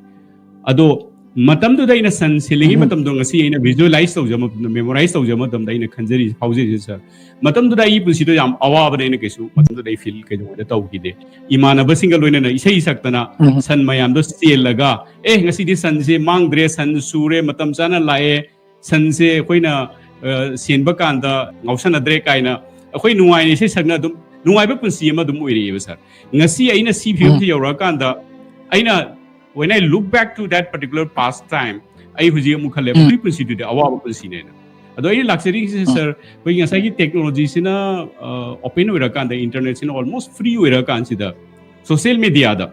ꯑꯗꯣ ꯃꯇꯝꯗꯨꯗ ꯑꯩꯅ ꯁꯟ ꯁꯦꯜꯂꯤꯉꯩ ꯎꯝ꯫ ꯃꯇꯝꯗꯣ ꯉꯁꯤ ꯑꯩꯅ visualize ꯇꯧꯖꯕ ꯃꯇꯝꯗ, memorize ꯇꯧꯖꯕ ꯃꯇꯝꯗ ꯑꯩꯅ ꯈꯟꯖꯔꯤ, ꯐꯥꯎꯖꯔꯤꯁꯦ, ꯁꯥꯔ, ꯃꯇꯝꯗꯨꯗ ꯑꯩꯒꯤ ꯄꯨꯟꯁꯤꯗꯣ ꯌꯥꯝ ꯑꯋꯥꯕꯅꯦ, ꯑꯩꯅ ꯀꯩꯁꯨ ꯃꯇꯝꯗꯨꯗ ꯑꯩ feel ꯀꯩꯗꯧꯉꯩꯗ ꯇꯧꯈꯤꯗꯦ꯫ ꯏꯃꯥꯟꯅꯕꯁꯤꯡꯒ ꯂꯣꯏꯅꯅ ꯏꯁꯩ ꯁꯛꯇꯅ ꯎꯝ꯫ ꯁꯟ ꯃꯌꯥꯝꯗꯣ ꯆꯦꯜꯂꯒ, "ꯑꯦ, ꯉꯁꯤꯗꯤ ꯁꯟꯁꯦ ꯃꯥꯡꯗ꯭ꯔꯦ, ꯁꯟ ꯁꯨꯔꯦ, ꯃꯇꯝ ꯆꯥꯅ ꯂꯥꯛꯑꯦ, ꯁꯟꯁꯦ ꯑꯩꯈꯣꯏꯅ, ꯑ, ꯁꯦꯟꯕ ꯀꯥꯟꯗ ꯉꯥꯎꯁꯟꯅꯗ꯭ꯔꯦ" ꯀꯥꯏꯅ ꯑꯩꯈꯣꯏ ꯅꯨꯡꯉꯥꯏꯅ ꯏꯁꯩ ꯁꯛꯅ ꯑꯗꯨꯝ ꯅꯨꯡꯉꯥꯏꯕ ꯄꯨꯟꯁꯤ ꯑꯃ ꯑꯗꯨꯝ ꯑꯣꯏꯔꯛꯑꯦꯕ, ꯁꯥꯔ꯫ ꯉꯁꯤ ꯑꯩꯅ ꯁꯤ ꯐꯤꯕꯝꯁꯤ ꯎꯝ꯫ ꯌꯧꯔꯛꯑꯀꯥꯟꯗ ꯑꯩꯅ, when I look back to that particular past time, ꯑꯩ ꯍꯧꯖꯤꯛ ꯑꯃꯨꯛ ꯈꯜꯂꯦ, ꯎꯝ꯫ "ꯃꯗꯨꯒꯤ ꯄꯨꯟꯁꯤꯗꯨꯗꯤ ꯑꯋꯥꯕ ꯄꯨꯟꯁꯤꯅꯦꯅ"꯫ ꯑꯗꯣ ꯑꯩꯅ ꯂꯥꯛꯆꯔꯤꯁꯦ, ꯎꯝ꯫ ꯁꯥꯔ, ꯑꯩꯈꯣꯏꯒꯤ ꯉꯁꯥꯏꯒꯤ technologyꯁꯤꯅ, ꯑ, open ꯑꯣꯏꯔꯀꯥꯟꯗ, internetꯁꯤꯅ almost free ꯑꯣꯏꯔꯀꯥꯟꯁꯤꯗ, social mediaꯗ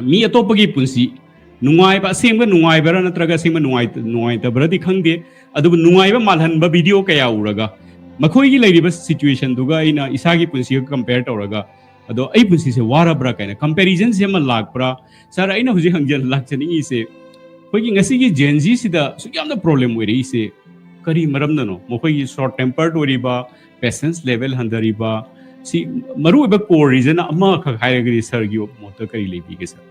ꯃꯤ ꯑꯇꯣꯞꯄꯒꯤ ꯄꯨꯟꯁꯤ ꯅꯨꯡꯉꯥꯏꯕ, ꯑꯁꯦꯡꯕ ꯅꯨꯡꯉꯥꯏꯕꯔꯥ ꯅꯠꯇ꯭ꯔꯒ ꯑꯁꯦꯡꯕ ꯅꯨꯡꯉꯥꯏ-, ꯅꯨꯡꯉꯥꯏꯇꯕ꯭ꯔꯗꯤ ꯈꯪꯗꯦ, ꯑꯗꯨꯕꯨ ꯅꯨꯡꯉꯥꯏꯕ ꯃꯥꯜꯍꯟꯕ video ꯀꯌꯥ ꯎꯔꯒ, ꯃꯈꯣꯏꯒꯤ ꯂꯩꯔꯤꯕ situationꯗꯨꯒ ꯑꯩꯅ ꯏꯁꯥꯒꯤ ꯄꯨꯟꯁꯤꯒ compare ꯇꯧꯔꯒ, ꯑꯗꯣ ꯑꯩ ꯄꯨꯟꯁꯤꯁꯦ ꯋꯥꯔꯕ꯭ꯔꯥ ꯀꯥꯏꯅ comparisonꯁꯦ ꯑꯃ ꯂꯥꯛꯄ꯭ꯔꯥ? ꯁꯥꯔ, ꯑꯩꯅ ꯍꯧꯖꯤꯛ ꯍꯪꯖ-, ꯂꯥꯛꯆꯅꯤꯡꯉꯤꯁꯦ, ꯑꯩꯈꯣꯏꯒꯤ ꯉꯁꯤꯒꯤ Gen Zꯁꯤꯗ ꯑꯁꯨꯛ ꯌꯥꯝꯅ problem ꯑꯣꯏꯔꯛꯏꯁꯦ ꯀꯔꯤ ꯃꯔꯝꯅꯅꯣ? ꯃꯈꯣꯏꯒꯤ short tempered ꯑꯣꯏꯔꯤꯕ, patience level ꯍꯟꯊꯔꯤꯕ, ꯁꯤ ꯃꯔꯨꯑꯣꯏꯕ core reason ꯑꯃꯈꯛ ꯍꯥꯏꯔꯒꯗꯤ ꯁꯥꯔꯒꯤ ꯃꯣꯠꯇ ꯀꯔꯤ ꯂꯩꯕꯤꯒꯦ, ꯁꯥꯔ?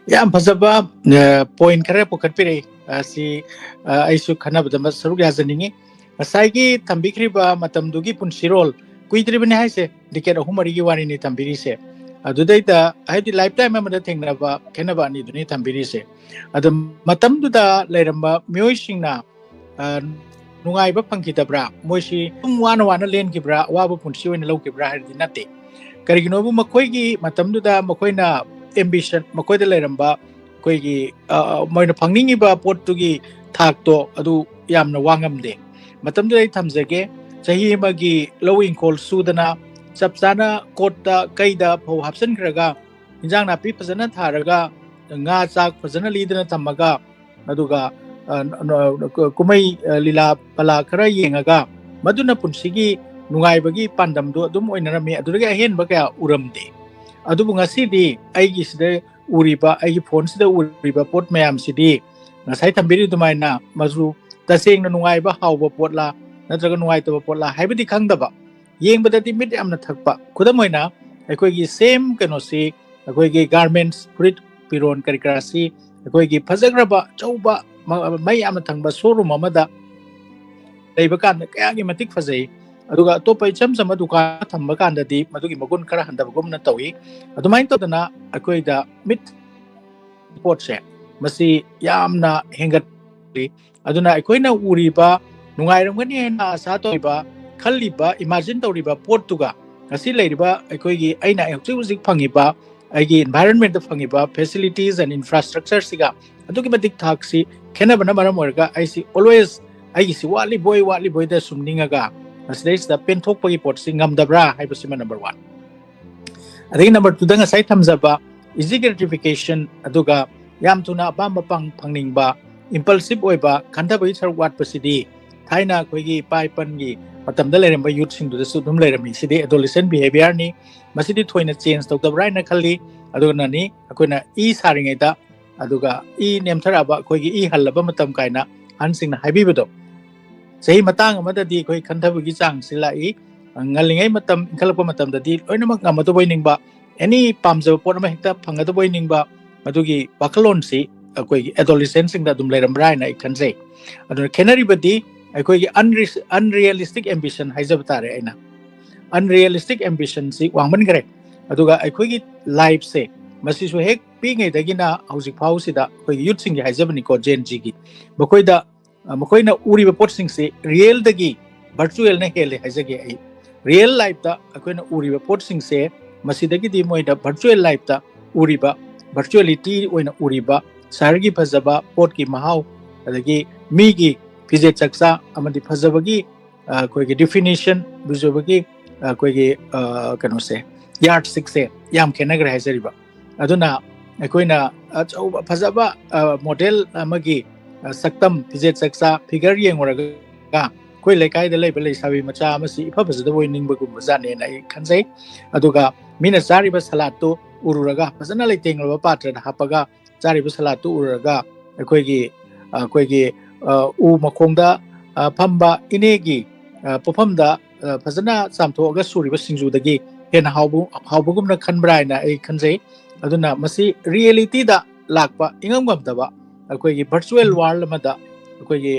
ꯌꯥꯝ ꯐꯖꯕ, ꯑ, point ꯈꯔ ꯄꯨꯈꯠꯄꯤꯔꯛꯏ꯫ ꯑ, ꯁꯤ, ꯑ, ꯑꯩꯁꯨ ꯈꯟꯅꯕꯗ ꯃ-, ꯁꯔꯨꯛ ꯌꯥꯖꯅꯤꯡꯉꯤ꯫ ꯉꯁꯥꯏꯒꯤ ꯊꯝꯕꯤꯈ꯭ꯔꯤꯕ ꯃꯇꯝꯗꯨꯒꯤ ꯄꯨꯟꯁꯤꯔꯣꯜ ꯀꯨꯏꯗ꯭ꯔꯤꯕꯅꯤ ꯍꯥꯏꯁꯦ, decade ꯑꯍꯨꯝ ꯃꯔꯤꯒꯤ ꯋꯥꯔꯤꯅꯤ ꯊꯝꯕꯤꯔꯤꯁꯦ꯫ ꯑꯗꯨꯗꯩꯗ ꯍꯥꯏꯕꯗꯤ lifetime ꯑꯃꯗ ꯊꯦꯡꯅꯕ ꯈꯦꯠꯅꯕ ꯑꯅꯤꯗꯨꯅꯤ ꯊꯝꯕꯤꯔꯤꯁꯦ꯫ ꯑꯗꯨ ꯃꯇꯝꯗꯨꯗ ꯂꯩꯔꯝꯕ ꯃꯤꯑꯣꯏꯁꯤꯡꯅ, ꯑ, ꯅꯨꯡꯉꯥꯏꯕ ꯐꯪꯈꯤꯗꯕ꯭ꯔꯥ? ꯃꯣꯏꯁꯤ ꯑꯗꯨꯝ ꯋꯥꯅ ꯋꯥꯅ ꯂꯦꯟꯈꯤꯕ꯭ꯔꯥ? ꯑꯋꯥꯕ ꯄꯨꯟꯁꯤ ꯑꯣꯏꯅ ꯂꯧꯈꯤꯕ꯭ꯔꯥ ꯍꯥꯏꯔꯗꯤ ꯅꯠꯇꯦ꯫ ꯀꯔꯤꯒꯤꯅꯣꯕꯨ ꯃꯈꯣꯏꯒꯤ ꯃꯇꯝꯗꯨꯗ ꯃꯈꯣꯏꯅ ꯑꯦꯝꯕꯤꯁꯟ, ꯃꯈꯣꯏꯗ ꯂꯩꯔꯝꯕ ꯑꯩꯈꯣꯏꯒꯤ, ꯑ, ꯃꯣꯏꯅ ꯐꯪꯅꯤꯡꯉꯤꯕ ꯄꯣꯠꯇꯨꯒꯤ ꯊꯥꯛꯇꯣ ꯑꯗꯨ ꯌꯥꯝꯅ ꯋꯥꯡꯉꯝꯗꯦ꯫ ꯃꯇꯝꯗꯨꯗ ꯑꯩ ꯊꯝꯖꯒꯦ, ꯆꯍꯤ ꯑꯃꯒꯤ ꯂꯧ ꯏꯪꯈꯣꯜ ꯁꯨꯗꯅ, ꯆꯞ ꯆꯥꯅ ꯀꯣꯠꯇ ꯀꯩꯗ ꯐꯧ ꯍꯥꯞꯆꯤꯟꯈ꯭ꯔꯒ, ꯏꯟꯖꯥꯡ ꯅꯥꯄꯤ ꯐꯖꯅ ꯊꯥꯔꯒ, ꯉꯥ ꯆꯥꯛ ꯐꯖꯅ ꯂꯤꯗꯅ ꯊꯝꯃꯒ, ꯑꯗꯨꯒ, ꯑ, ꯅ-, ꯀ-, ꯀꯨꯝꯍꯩ, ꯑ, ꯂꯤꯂꯥ ꯄꯂꯥ ꯈꯔ ꯌꯦꯡꯉꯒ, ꯃꯗꯨꯅ ꯄꯨꯟꯁꯤꯒꯤ ꯅꯨꯡꯉꯥꯏꯕꯒꯤ ꯄꯥꯟꯗꯝꯗꯣ ꯑꯗꯨꯝ ꯑꯣꯏꯅꯔꯝꯃꯤ꯫ ꯑꯗꯨꯗꯒꯤ ꯑꯍꯦꯟꯕ ꯀꯌꯥ ꯎꯔꯝꯗꯦ꯫ ꯑꯗꯨꯕꯨ ꯉꯁꯤꯗꯤ ꯑꯩꯒꯤ ꯁꯤꯗ ꯎꯔꯤꯕ, ꯑꯩꯒꯤ ꯐꯣꯟꯁꯤꯗ ꯎꯔꯤꯕ ꯄꯣꯠ ꯃꯌꯥꯝꯁꯤꯗꯤ ꯉꯁꯥꯏ ꯊꯝꯕꯤꯔꯤ ꯑꯗꯨꯃꯥꯏꯅ ꯃꯆꯨ ꯇꯁꯦꯡꯅ ꯅꯨꯡꯉꯥꯏꯕ, ꯍꯥꯎꯕ ꯄꯣꯠꯂꯥ ꯅꯠꯇ꯭ꯔꯒ ꯅꯨꯡꯉꯥꯏꯇꯕ ꯄꯣꯠꯂꯥ ꯍꯥꯏꯕꯗꯤ ꯈꯪꯗꯕ, ꯌꯦꯡꯕꯗꯗꯤ ꯃꯤꯠ ꯌꯥꯝꯅ ꯊꯛꯄ꯫ ꯈꯨꯗꯝ ꯑꯣꯏꯅ, ꯑꯩꯈꯣꯏꯒꯤ ꯁꯦꯝ ꯀꯩꯅꯣꯁꯤ, ꯑꯩꯈꯣꯏꯒꯤ ꯒꯥꯔꯃꯦꯟꯁ, ꯐꯨꯔꯤꯠ ꯐꯤꯔꯣꯟ ꯀꯔꯤ ꯀꯔꯥꯁꯤ ꯑꯩꯈꯣꯏꯒꯤ ꯐꯖꯈ꯭ꯔꯕ ꯑꯆꯧꯕ ꯃ-, ꯃꯩ ꯌꯥꯝꯅ ꯊꯪꯕ ꯁꯣꯔꯨꯝ ꯑꯃꯗ ꯂꯩꯕ ꯀꯥꯟꯗ ꯀꯌꯥꯒꯤ ꯃꯇꯤꯛ ꯐꯖꯩ, ꯑꯗꯨꯒ ꯑꯇꯣꯞꯄ ꯏꯆꯝ ꯆꯝꯕ ꯗꯨꯀꯥꯟ ꯊꯝꯕ ꯀꯥꯟꯗꯗꯤ ꯃꯗꯨꯒꯤ ꯃꯒꯨꯟ ꯈꯔ ꯍꯟꯊꯕꯒꯨꯝꯅ ꯇꯧꯏ꯫ ꯑꯗꯨꯃꯥꯏꯅ ꯇꯧꯗꯅ ꯑꯩꯈꯣꯏꯗ ꯃꯤꯠ ꯄꯣꯠꯁꯦ ꯃꯁꯤ ꯌꯥꯝꯅ ꯍꯦꯟꯒꯠꯂꯤ꯫ ꯑꯗꯨꯅ ꯑꯩꯈꯣꯏꯅ ꯎꯔꯤꯕ, ꯅꯨꯡꯉꯥꯏꯔꯝꯒꯅꯤ ꯍꯥꯏꯅ ꯑꯁꯥ ꯇꯧꯔꯤꯕ, ꯈꯜꯂꯤꯕ, ꯏꯃꯥꯖꯤꯟ ꯇꯧꯔꯤꯕ ꯄꯣꯠꯇꯨꯒ ꯉꯁꯤ ꯂꯩꯔꯤꯕ ꯑꯩꯈꯣꯏꯒꯤ, ꯑꯩꯅ ꯍꯧꯖꯤꯛ ꯍꯧꯖꯤꯛ ꯐꯪꯉꯤꯕ ꯑꯩꯒꯤ environment ꯐꯪꯉꯤꯕ facilities and infrastructure ꯁꯤꯒ ꯑꯗꯨꯛꯀꯤ ꯃꯇꯤꯛ ꯊꯥꯛꯁꯤ ꯈꯦꯠꯅꯕꯅ ꯃꯔꯝ ꯑꯣꯏꯔꯒ ꯑꯩꯁꯤ always ꯑꯩꯒꯤꯁꯤ ꯋꯥꯠꯂꯤꯕꯣꯏ ꯋꯥꯠꯂꯤꯕꯣꯏꯗ ꯁꯨꯝ ꯅꯤꯡꯉꯒ ꯃꯁꯤꯗꯩꯁꯤꯗ ꯄꯦꯟꯊꯣꯛꯄꯒꯤ ꯄꯣꯠꯁꯤ ꯉꯝꯗꯕ꯭ꯔꯥ ꯍꯥꯏꯕꯁꯤꯃ number one꯫ ꯑꯗꯒꯤ number twoꯗ ꯉꯁꯥꯏ ꯊꯝꯖꯕ easy gratification, ꯑꯗꯨꯒ ꯌꯥꯝ ꯊꯨꯅ ꯑꯄꯥꯝꯕ ꯄꯪ-, ꯐꯪꯅꯤꯡꯕ, impulsive ꯑꯣꯏꯕ, ꯈꯟꯊꯕꯒꯤ ꯁꯔꯨꯛ ꯋꯥꯠꯄꯁꯤꯗꯤ ꯊꯥꯏꯅ ꯑꯩꯈꯣꯏꯒꯤ ꯏꯄꯥ ꯏꯄꯟꯒꯤ ꯃꯇꯝꯗ ꯂꯩꯔꯝꯕ youthꯁꯤꯡꯗꯨꯗꯁꯨ ꯑꯗꯨꯝ ꯂꯩꯔꯝꯃꯤ꯫ ꯁꯤꯗꯤ adolescent behaviorꯅꯤ꯫ ꯃꯁꯤꯗꯤ ꯊꯣꯏꯅ change ꯇꯧꯗꯕ꯭ꯔꯥ ꯍꯥꯏꯅ ꯈꯜꯂꯤ꯫ ꯑꯗꯨꯅꯅꯤ ꯑꯩꯈꯣꯏꯅ ꯏ ꯁꯥꯔꯤꯉꯩꯗ, ꯑꯗꯨꯒ ꯏ ꯅꯦꯝꯊꯔꯛꯑꯕ, ꯑꯩꯈꯣꯏꯒꯤ ꯏ ꯍꯜꯂꯕ ꯃꯇꯝ ꯀꯥꯏꯅ ꯑꯍꯟꯁꯤꯡꯅ ꯍꯥꯏꯕꯤꯕꯗꯣ꯫ ꯆꯍꯤ ꯃꯇꯥꯡ ꯑꯃꯗꯗꯤ ꯑꯩꯈꯣꯏ ꯈꯟꯊꯕꯒꯤ ꯆꯥꯡꯁꯤ ꯂꯥꯛꯏ꯫ ꯉꯜꯂꯤꯉꯩ ꯃꯇꯝ, ꯏꯟꯈꯠꯂꯛꯄ ꯃꯇꯝꯗꯗꯤ ꯂꯣꯏꯅꯃꯛ ꯉꯝꯃꯗꯕꯣꯏ ꯅꯤꯡꯕ, any ꯄꯥꯝꯖꯕ ꯄꯣꯠ ꯑꯃ ꯍꯦꯛꯇ ꯐꯪꯒꯗꯕꯣꯏ ꯅꯤꯡꯕ, ꯃꯗꯨꯒꯤ ꯋꯥꯈꯜꯂꯣꯟꯁꯤ ꯑꯩꯈꯣꯏꯒꯤ adolescentꯁꯤꯡꯗ ꯑꯗꯨꯝ ꯂꯩꯔꯝꯕ꯭ꯔꯥ ꯍꯥꯏꯅ ꯑꯩ ꯈꯟꯖꯩ꯫ ꯑꯗꯨꯅ ꯈꯦꯠꯅꯔꯤꯕꯗꯤ ꯑꯩꯈꯣꯏꯒꯤ unre-, unrealistic ambition ꯍꯥꯏꯖꯕ ꯇꯥꯔꯦ ꯑꯩꯅ꯫ Unrealistic ambitionꯁꯤ ꯋꯥꯡꯃꯟꯈ꯭ꯔꯦ꯫ ꯑꯗꯨꯒ ꯑꯩꯈꯣꯏꯒꯤ lifeꯁꯦ, ꯃꯁꯤꯁꯨ ꯍꯦꯛ ꯄꯤꯛꯏꯉꯩꯗꯒꯤꯅ ꯍꯧꯖꯤꯛ ꯐꯥꯎꯁꯤꯗ ꯑꯩꯈꯣꯏꯒꯤ youthꯁꯤꯡꯒꯤ ꯍꯥꯏꯖꯕꯅꯤꯀꯣ, Gen Zꯒꯤ, ꯃꯈꯣꯏꯗ ꯃꯈꯣꯏꯅ ꯎꯔꯤꯕ ꯄꯣꯠꯁꯤꯡꯁꯦ ꯔꯤꯌꯦꯜꯗꯒꯤ ꯚꯔꯆꯨꯋꯦꯜꯅ ꯍꯦꯜꯂꯦ ꯍꯥꯏꯖꯒꯦ ꯑꯩ꯫ ꯔꯤꯌꯦꯜ ꯂꯥꯏꯐꯇ ꯑꯩꯈꯣꯏꯅ ꯎꯔꯤꯕ ꯄꯣꯠꯁꯤꯡꯁꯦ, ꯃꯁꯤꯗꯒꯤꯗꯤ ꯃꯣꯏꯗ ꯚꯔꯆꯨꯋꯦꯜ ꯂꯥꯏꯐꯇ ꯎꯔꯤꯕ, ꯚꯔꯆꯨꯋꯦꯂꯤꯇꯤ ꯑꯣꯏꯅ ꯎꯔꯤꯕ ꯁꯍꯔꯒꯤ ꯐꯖꯕ, ꯄꯣꯠꯀꯤ ꯃꯍꯥꯎ, ꯑꯗꯒꯤ ꯃꯤꯒꯤ ꯐꯤꯖꯦꯠ ꯆꯛꯆꯥ ꯑꯃꯗꯤ ꯐꯖꯕꯒꯤ ꯑꯩꯈꯣꯏꯒꯤ ꯗꯤꯐꯤꯅꯤꯁꯟ, ꯐꯖꯕꯒꯤ ꯑꯩꯈꯣꯏꯒꯤ ꯀꯩꯅꯣꯁꯦ, ꯌꯥꯔꯠꯁꯤꯛꯁꯦ ꯌꯥꯝ ꯈꯦꯠꯅꯈ꯭ꯔꯦ ꯍꯥꯏꯖꯔꯤꯕ꯫ ꯑꯗꯨꯅ ꯑꯩꯈꯣꯏꯅ ꯑꯆꯧꯕ ꯐꯖꯕ ꯃꯣꯗꯦꯜ ꯑꯃꯒꯤ ꯁꯛꯇꯝ, ꯐꯤꯖꯦꯠ ꯆꯛꯆꯥ, ꯐꯤꯒꯔ ꯌꯦꯡꯉꯨꯔꯒ ꯑꯩꯈꯣꯏ ꯂꯩꯀꯥꯏꯗ ꯂꯩꯕ ꯂꯩꯁꯥꯕꯤ ꯃꯆꯥ ꯑꯃꯁꯤ ꯏꯐ ꯐꯖꯗꯕ ꯑꯣꯏꯅꯤꯡꯕꯒꯨꯝꯕ ꯖꯥꯠꯅꯦꯅ ꯑꯩ ꯈꯟꯖꯩ꯫ ꯑꯗꯨꯒ ꯃꯤꯅ ꯆꯥꯔꯤꯕ ꯁꯂꯥꯠꯇꯨ ꯎꯔꯨꯔꯒ, ꯐꯖꯅ ꯂꯩꯇꯦꯡꯂꯕ ꯄꯥꯇ꯭ꯔꯗ ꯍꯥꯞꯄꯒ ꯆꯥꯔꯤꯕ ꯁꯂꯥꯠꯇꯨ ꯎꯔꯨꯔꯒ, ꯑꯩꯈꯣꯏꯒꯤ ꯑꯩꯈꯣꯏꯒꯤ ꯎ ꯃꯈꯣꯡꯗ ꯐꯝꯕ ꯏꯅꯦꯒꯤ ꯄꯣꯠꯐꯝꯗ ꯐꯖꯅ ꯆꯥꯝꯊꯣꯛꯑꯒ ꯁꯨꯔꯤꯕ ꯁꯤꯡꯖꯨꯗꯒꯤ ꯍꯦꯟꯅ ꯍꯥꯎꯕ, ꯍꯥꯎꯕꯒꯨꯝꯅ ꯈꯟꯕ꯭ꯔꯥ ꯍꯥꯏꯅ ꯑꯩ ꯈꯟꯖꯩ꯫ ꯑꯗꯨꯅ ꯃꯁꯤ ꯔꯤꯌꯦꯂꯤꯇꯤꯗ ꯂꯥꯛꯄ, ꯏꯉꯝ ꯉꯝꯗꯕ, ꯑꯩꯈꯣꯏꯒꯤ ꯚꯔꯆꯨꯋꯦꯜ ꯋꯥꯔꯜ ꯑꯃꯗ ꯑꯩꯈꯣꯏꯒꯤ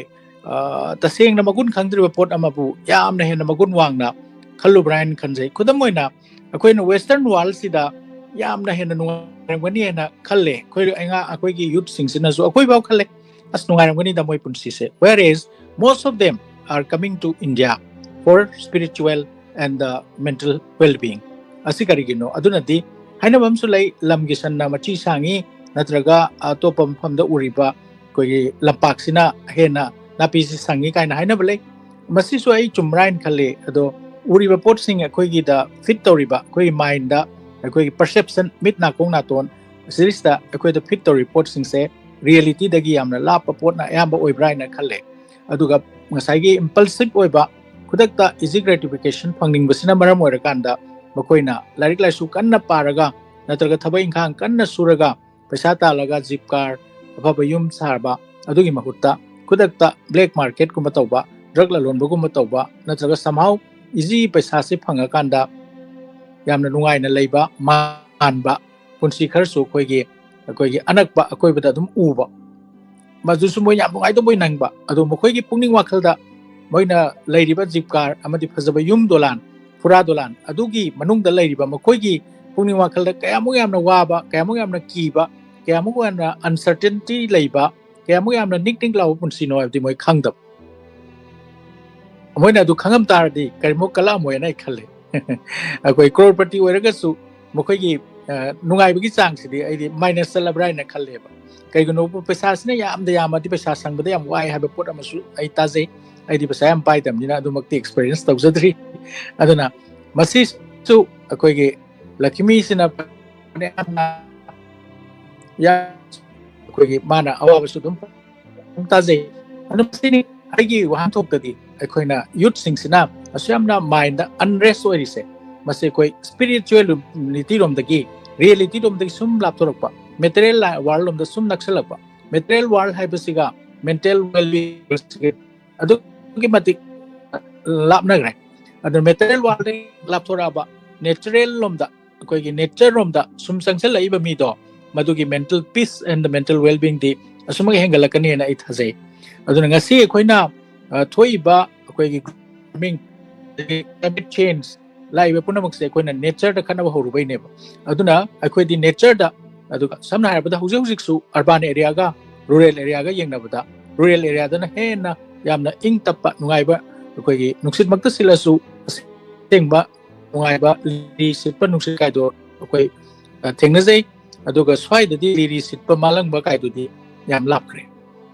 ꯇꯁꯦꯡꯅ ꯃꯒꯨꯟ ꯈꯪꯗ꯭ꯔꯤꯕ ꯄꯣꯠ ꯑꯃꯕꯨ ꯌꯥꯝꯅ ꯍꯦꯟꯅ ꯃꯒꯨꯟ ꯋꯥꯡꯅ ꯈꯜꯂꯨꯕ꯭ꯔꯥ ꯍꯥꯏꯅ ꯈꯟꯖꯩ꯫ ꯈꯨꯗꯝ ꯑꯣꯏꯅ, ꯑꯩꯈꯣꯏꯅ ꯋꯦꯁꯇꯔꯟ ꯋꯥꯔꯜꯁꯤꯗ ꯌꯥꯝꯅ ꯍꯦꯟꯅ ꯅꯨꯡꯉꯥꯏꯔꯝꯒꯅꯤ ꯍꯥꯏꯅ ꯈꯜꯂꯦ꯫ ꯑꯩꯈꯣꯏ ꯑꯉꯥꯡ, ꯑꯩꯈꯣꯏꯒꯤ ꯌꯨꯠꯁꯤꯡꯁꯤꯅꯁꯨ, ꯑꯩꯈꯣꯏꯐꯥꯎ ꯈꯜꯂꯦ, "ꯑꯁ, ꯅꯨꯡꯉꯥꯏꯔꯝꯒꯅꯤꯗ ꯃꯣꯏ ꯄꯨꯟꯁꯤꯁꯦ." Whereas most of them are coming to India for spiritual and the mental well-being. ꯑꯁꯤ ꯀꯔꯤꯒꯤꯅꯣ? ꯑꯗꯨꯅꯗꯤ ꯍꯥꯏꯅꯕ ꯑꯃꯁꯨ ꯂꯩ, "ꯂꯝꯒꯤ ꯁꯟꯅ ꯃꯆꯤ ꯁꯥꯡꯉꯤ", ꯅꯠꯇ꯭ꯔꯒ ꯑꯇꯣꯞꯄ ꯃꯐꯝꯗ ꯎꯔꯤꯕ ꯑꯩꯈꯣꯏꯒꯤ ꯂꯝꯄꯥꯛꯁꯤꯅ ꯍꯦꯟꯅ ꯅꯥꯄꯤꯁꯤ ꯁꯪꯉꯤ ꯀꯥꯏꯅ ꯍꯥꯏꯅꯕ ꯂꯩ꯫ ꯃꯁꯤꯁꯨ ꯑꯩ ꯆꯨꯝꯕ꯭ꯔꯥ ꯍꯥꯏꯅ ꯈꯜꯂꯤ꯫ ꯑꯗꯣ ꯎꯔꯤꯕ ꯄꯣꯠꯁꯤꯡ ꯑꯩꯈꯣꯏꯒꯤꯗ ꯐꯤꯠ ꯇꯧꯔꯤꯕ, ꯑꯩꯈꯣꯏꯒꯤ ꯃꯥꯏꯟꯗ, ꯑꯩꯈꯣꯏꯒꯤ ꯄꯔꯁꯦꯞꯁꯟ, ꯃꯤꯠ ꯅꯥꯀꯣꯡ ꯅꯥꯇꯣꯟ ꯑꯁꯤꯗ ꯑꯩꯈꯣꯏꯗ ꯐꯤꯠ ꯇꯧꯔꯤꯕ ꯄꯣꯠꯁꯤꯡꯁꯦ ꯔꯤꯌꯦꯂꯤꯇꯤꯗꯒꯤ ꯌꯥꯝꯅ ꯂꯥꯞꯄ ꯄꯣꯠꯅ ꯑꯌꯥꯝꯕ ꯑꯣꯏꯕ꯭ꯔꯥ ꯍꯥꯏꯅ ꯈꯜꯂꯦ꯫ ꯑꯗꯨꯒ ꯉꯁꯥꯏꯒꯤ ꯏꯝꯄꯜꯁꯤꯞ ꯑꯣꯏꯕ, ꯈꯨꯗꯛꯇ ꯏꯖꯤ ꯒ꯭ꯔꯦꯇꯤꯐꯤꯀꯦꯁꯟ ꯐꯪꯅꯤꯡꯕꯁꯤꯅ ꯃꯔꯝ ꯑꯣꯏꯔꯀꯥꯟꯗ ꯃꯈꯣꯏꯅ ꯂꯥꯏꯔꯤꯛ ꯂꯥꯏꯁꯨ ꯀꯟꯅ ꯄꯥꯔꯒ ꯅꯠꯇ꯭ꯔꯒ ꯊꯕꯛ ꯏꯪꯈꯥꯡ ꯀꯟꯅ ꯁꯨꯔꯒ ꯄꯩꯁꯥ ꯇꯥꯜꯂꯒ ꯖꯤꯞ ꯀꯥꯔ, ꯑꯐꯕ ꯌꯨꯝ ꯁꯥꯕ, ꯑꯗꯨꯒꯤ ꯃꯍꯨꯠꯇ ꯈꯨꯗꯛꯇ ꯕ꯭ꯂꯦꯛ ꯃꯥꯔꯀꯦꯠꯀꯨꯝꯕ ꯇꯧꯕ, ꯗ꯭ꯔꯒ ꯂꯂꯣꯟꯕꯒꯨꯝꯕ ꯇꯧꯕ, ꯅꯠꯇ꯭ꯔꯒ somehow ꯏꯖꯤ ꯄꯩꯁꯥꯁꯤ ꯐꯪꯉꯀꯥꯟꯗ ꯌꯥꯝꯅ ꯅꯨꯡꯉꯥꯏꯅ ꯂꯩꯕ ꯃꯥꯟꯕ ꯄꯨꯟꯁꯤ ꯈꯔꯁꯨ ꯑꯩꯈꯣꯏꯒꯤ, ꯑꯩꯈꯣꯏꯒꯤ ꯑꯅꯛꯄ ꯑꯀꯣꯏꯕꯗ ꯑꯗꯨꯝ ꯎꯕ, ꯃꯗꯨꯁꯨ ꯃꯣꯏ ꯌꯥꯝ ꯅꯨꯡꯉꯥꯏꯗꯧꯕ ꯅꯪꯕ꯫ ꯑꯗꯣ ꯃꯈꯣꯏꯒꯤ ꯄꯨꯛꯅꯤꯡ ꯋꯥꯈꯜꯗ ꯃꯣꯏꯅ ꯂꯩꯔꯤꯕ ꯖꯤꯞ ꯀꯥꯔ ꯑꯃꯗꯤ ꯐꯖꯕ ꯌꯨꯝ ꯗꯣꯂꯥꯟ, ꯐꯨꯔꯥ ꯗꯣꯂꯥꯟ ꯑꯗꯨꯒꯤ ꯃꯅꯨꯡꯗ ꯂꯩꯔꯤꯕ ꯃꯈꯣꯏꯒꯤ ꯄꯨꯛꯅꯤꯡ ꯋꯥꯈꯜꯗ ꯀꯌꯥꯃꯨꯛ ꯌꯥꯝꯅ ꯋꯥꯕ, ꯀꯌꯥꯃꯨꯛ ꯌꯥꯝꯅ ꯀꯤꯕ, ꯀꯌꯥꯃꯨꯛ ꯌꯥꯝꯅ ꯑꯟꯁꯔꯇꯦꯟꯇꯤ ꯂꯩꯕ, ꯀꯌꯥꯃꯨꯛ ꯌꯥꯝꯅ ꯅꯤꯛ ꯅꯤꯛ ꯂꯥꯎꯕ ꯄꯨꯟꯁꯤꯅꯣ ꯍꯥꯏꯕꯗꯤ ꯃꯣꯏ ꯈꯪꯗꯕ꯫ ꯃꯣꯏꯅ ꯑꯗꯨ ꯈꯪꯉꯝ ꯇꯥꯔꯗꯤ ꯀꯔꯤꯃꯨꯛ ꯀꯜꯂꯛꯑꯝꯃꯣꯏꯅ ꯑꯩ ꯈꯜꯂꯦ꯫ ꯑꯩꯈꯣꯏ ꯀ꯭ꯔꯣꯔꯄꯇꯤ ꯑꯣꯏꯔꯒꯁꯨ ꯃꯈꯣꯏꯒꯤ, ꯑ, ꯅꯨꯡꯉꯥꯏꯕꯒꯤ ꯆꯥꯡꯁꯤꯗꯤ ꯑꯩꯗꯤ ꯃꯥꯏꯅꯁ ꯆꯠꯂꯕ꯭ꯔꯥ ꯍꯥꯏꯅ ꯈꯜꯂꯦꯕ꯫ ꯀꯩꯒꯤꯅꯣ, ꯄꯩꯁꯥꯁꯤꯅ ꯌꯥꯝꯗ ꯌꯥꯝꯃꯗꯤ ꯄꯩꯁꯥ ꯁꯪꯕꯗ ꯌꯥꯝ ꯋꯥꯏ ꯍꯥꯏꯕ ꯄꯣꯠ ꯑꯃꯁꯨ ꯑꯩ ꯇꯥꯖꯩ꯫ ꯑꯩꯗꯤ ꯄꯩꯁꯥ ꯌꯥꯝ ꯄꯥꯏꯗꯕꯅꯤꯅ ꯑꯗꯨꯃꯛꯇꯤ ꯑꯦꯛꯁꯄꯤꯔꯤꯌꯦꯟꯁ ꯇꯧꯖꯗ꯭ꯔꯤ꯫ ꯑꯗꯨꯅ ꯃꯁꯤꯁꯨ ꯑꯩꯈꯣꯏꯒꯤ ꯂꯛꯈꯤꯃꯤꯁꯤꯅ ꯌꯥꯝꯅ, ꯌꯥꯝ, ꯑꯩꯈꯣꯏꯒꯤ ꯃꯥꯅ ꯑꯋꯥꯕꯁꯨ ꯑꯗꯨꯝ ꯇꯥꯖꯩ꯫ ꯑꯗꯨ ꯃꯁꯤꯅꯤ ꯑꯩꯒꯤ ꯋꯥꯍꯟꯊꯣꯛꯇꯗꯤ ꯑꯩꯈꯣꯏꯅ ꯌꯨꯠꯁꯤꯡꯁꯤꯅ ꯑꯁꯨꯛ ꯌꯥꯝꯅ ꯃꯥꯏꯟꯗ ꯑꯟꯔꯦꯁ ꯑꯣꯏꯔꯤꯁꯦ, ꯃꯁꯤ ꯑꯩꯈꯣꯏ ꯏꯁꯄꯤꯔꯤꯆꯨꯋꯦꯂꯤꯇꯤ ꯔꯣꯝꯗꯒꯤ, ꯔꯤꯌꯦꯂꯤꯇꯤ ꯔꯣꯝꯗꯒꯤ ꯁꯨꯝ ꯂꯥꯞꯊꯣꯔꯛꯄ, ꯃꯦꯇꯔꯤꯌꯦꯜ ꯋꯥꯔꯜ ꯔꯣꯝꯗ ꯁꯨꯝ ꯅꯛꯁꯜꯂꯛꯄ꯫ ꯃꯦꯇꯔꯤꯌꯦꯜ ꯋꯥꯔꯜ ꯍꯥꯏꯕꯁꯤꯒ ꯃꯦꯟꯇꯦꯜ ꯋꯦꯜꯕꯤꯡ ꯑꯗꯨꯛꯀꯤ ꯃꯇꯤꯛ ꯂꯥꯞꯅꯈ꯭ꯔꯦ꯫ ꯑꯗꯨ ꯃꯦꯇꯔꯤꯌꯦꯜ ꯋꯥꯔꯜꯗꯒꯤ ꯂꯥꯞꯊꯣꯔꯛꯑꯕ ꯅꯦꯆꯔꯦꯜ ꯂꯣꯝꯗ, ꯑꯩꯈꯣꯏꯒꯤ ꯅꯦꯆꯔ ꯔꯣꯝꯗ ꯁꯨꯝ ꯆꯪꯁꯤꯜꯂꯛꯏꯕ ꯃꯤꯗꯣ, ꯃꯗꯨꯒꯤ mental peace and the mental ꯋꯦꯜꯕꯤꯡꯗꯤ ꯑꯁꯨꯃꯛ ꯍꯦꯟꯒꯠꯂꯛꯀꯅꯤꯅ ꯑꯩ ꯊꯥꯖꯩ꯫ ꯑꯗꯨꯅ ꯉꯁꯤ ꯑꯩꯈꯣꯏꯅ, ꯑ, ꯊꯣꯛꯏꯕ ꯑꯩꯈꯣꯏꯒꯤ ꯒ꯭ꯂꯣꯕꯦꯜ ꯋꯥꯔꯃꯤꯡ, ꯀ꯭ꯂꯥꯏꯃꯦꯠ ꯆꯦꯟꯖ ꯂꯥꯛꯏꯕ ꯄꯨꯝꯅꯃꯛꯁꯦ ꯑꯩꯈꯣꯏꯅ ꯅꯦꯆꯔꯗ ꯈꯠꯅꯕ ꯍꯧꯔꯨꯕꯩꯅꯦꯕ꯫ ꯑꯗꯨꯅ ꯑꯩꯈꯣꯏꯗꯤ ꯅꯦꯆꯔꯗ, ꯑꯗꯨꯒ ꯁꯝꯅ ꯍꯥꯏꯔꯕꯗ ꯍꯧꯖꯤꯛ ꯍꯧꯖꯤꯛꯁꯨ ꯑꯔꯕꯥꯟ ꯑꯦꯔꯤꯌꯥꯒ ꯔꯨꯔꯦꯜ ꯑꯦꯔꯤꯌꯥꯒ ꯌꯦꯡꯅꯕꯗ ꯔꯨꯔꯦꯜ ꯑꯦꯔꯤꯌꯥꯗꯅ ꯍꯦꯟꯅ ꯌꯥꯝꯅ ꯏꯪ ꯇꯞꯄ, ꯅꯨꯡꯉꯥꯏꯕ, ꯑꯩꯈꯣꯏꯒꯤ ꯅꯨꯡꯁꯤꯠꯃꯛꯇ ꯁꯤꯠꯂꯁꯨ ꯑꯁꯦꯡꯕ ꯅꯨꯡꯉꯥꯏꯕ ꯂꯤꯔꯤ ꯁꯤꯠꯄ ꯅꯨꯡꯁꯤꯠ ꯀꯥꯏꯗꯣ ꯑꯩꯈꯣꯏ, ꯑ, ꯊꯦꯡꯅꯖꯩ꯫ ꯑꯗꯨꯒ ꯁ꯭ꯋꯥꯏꯗꯗꯤ ꯂꯤꯔꯤ ꯁꯤꯠꯄ ꯃꯥꯂꯪꯕ ꯀꯥꯏꯗꯨꯗꯤ ꯌꯥꯝ ꯂꯥꯞꯈ꯭ꯔꯦ꯫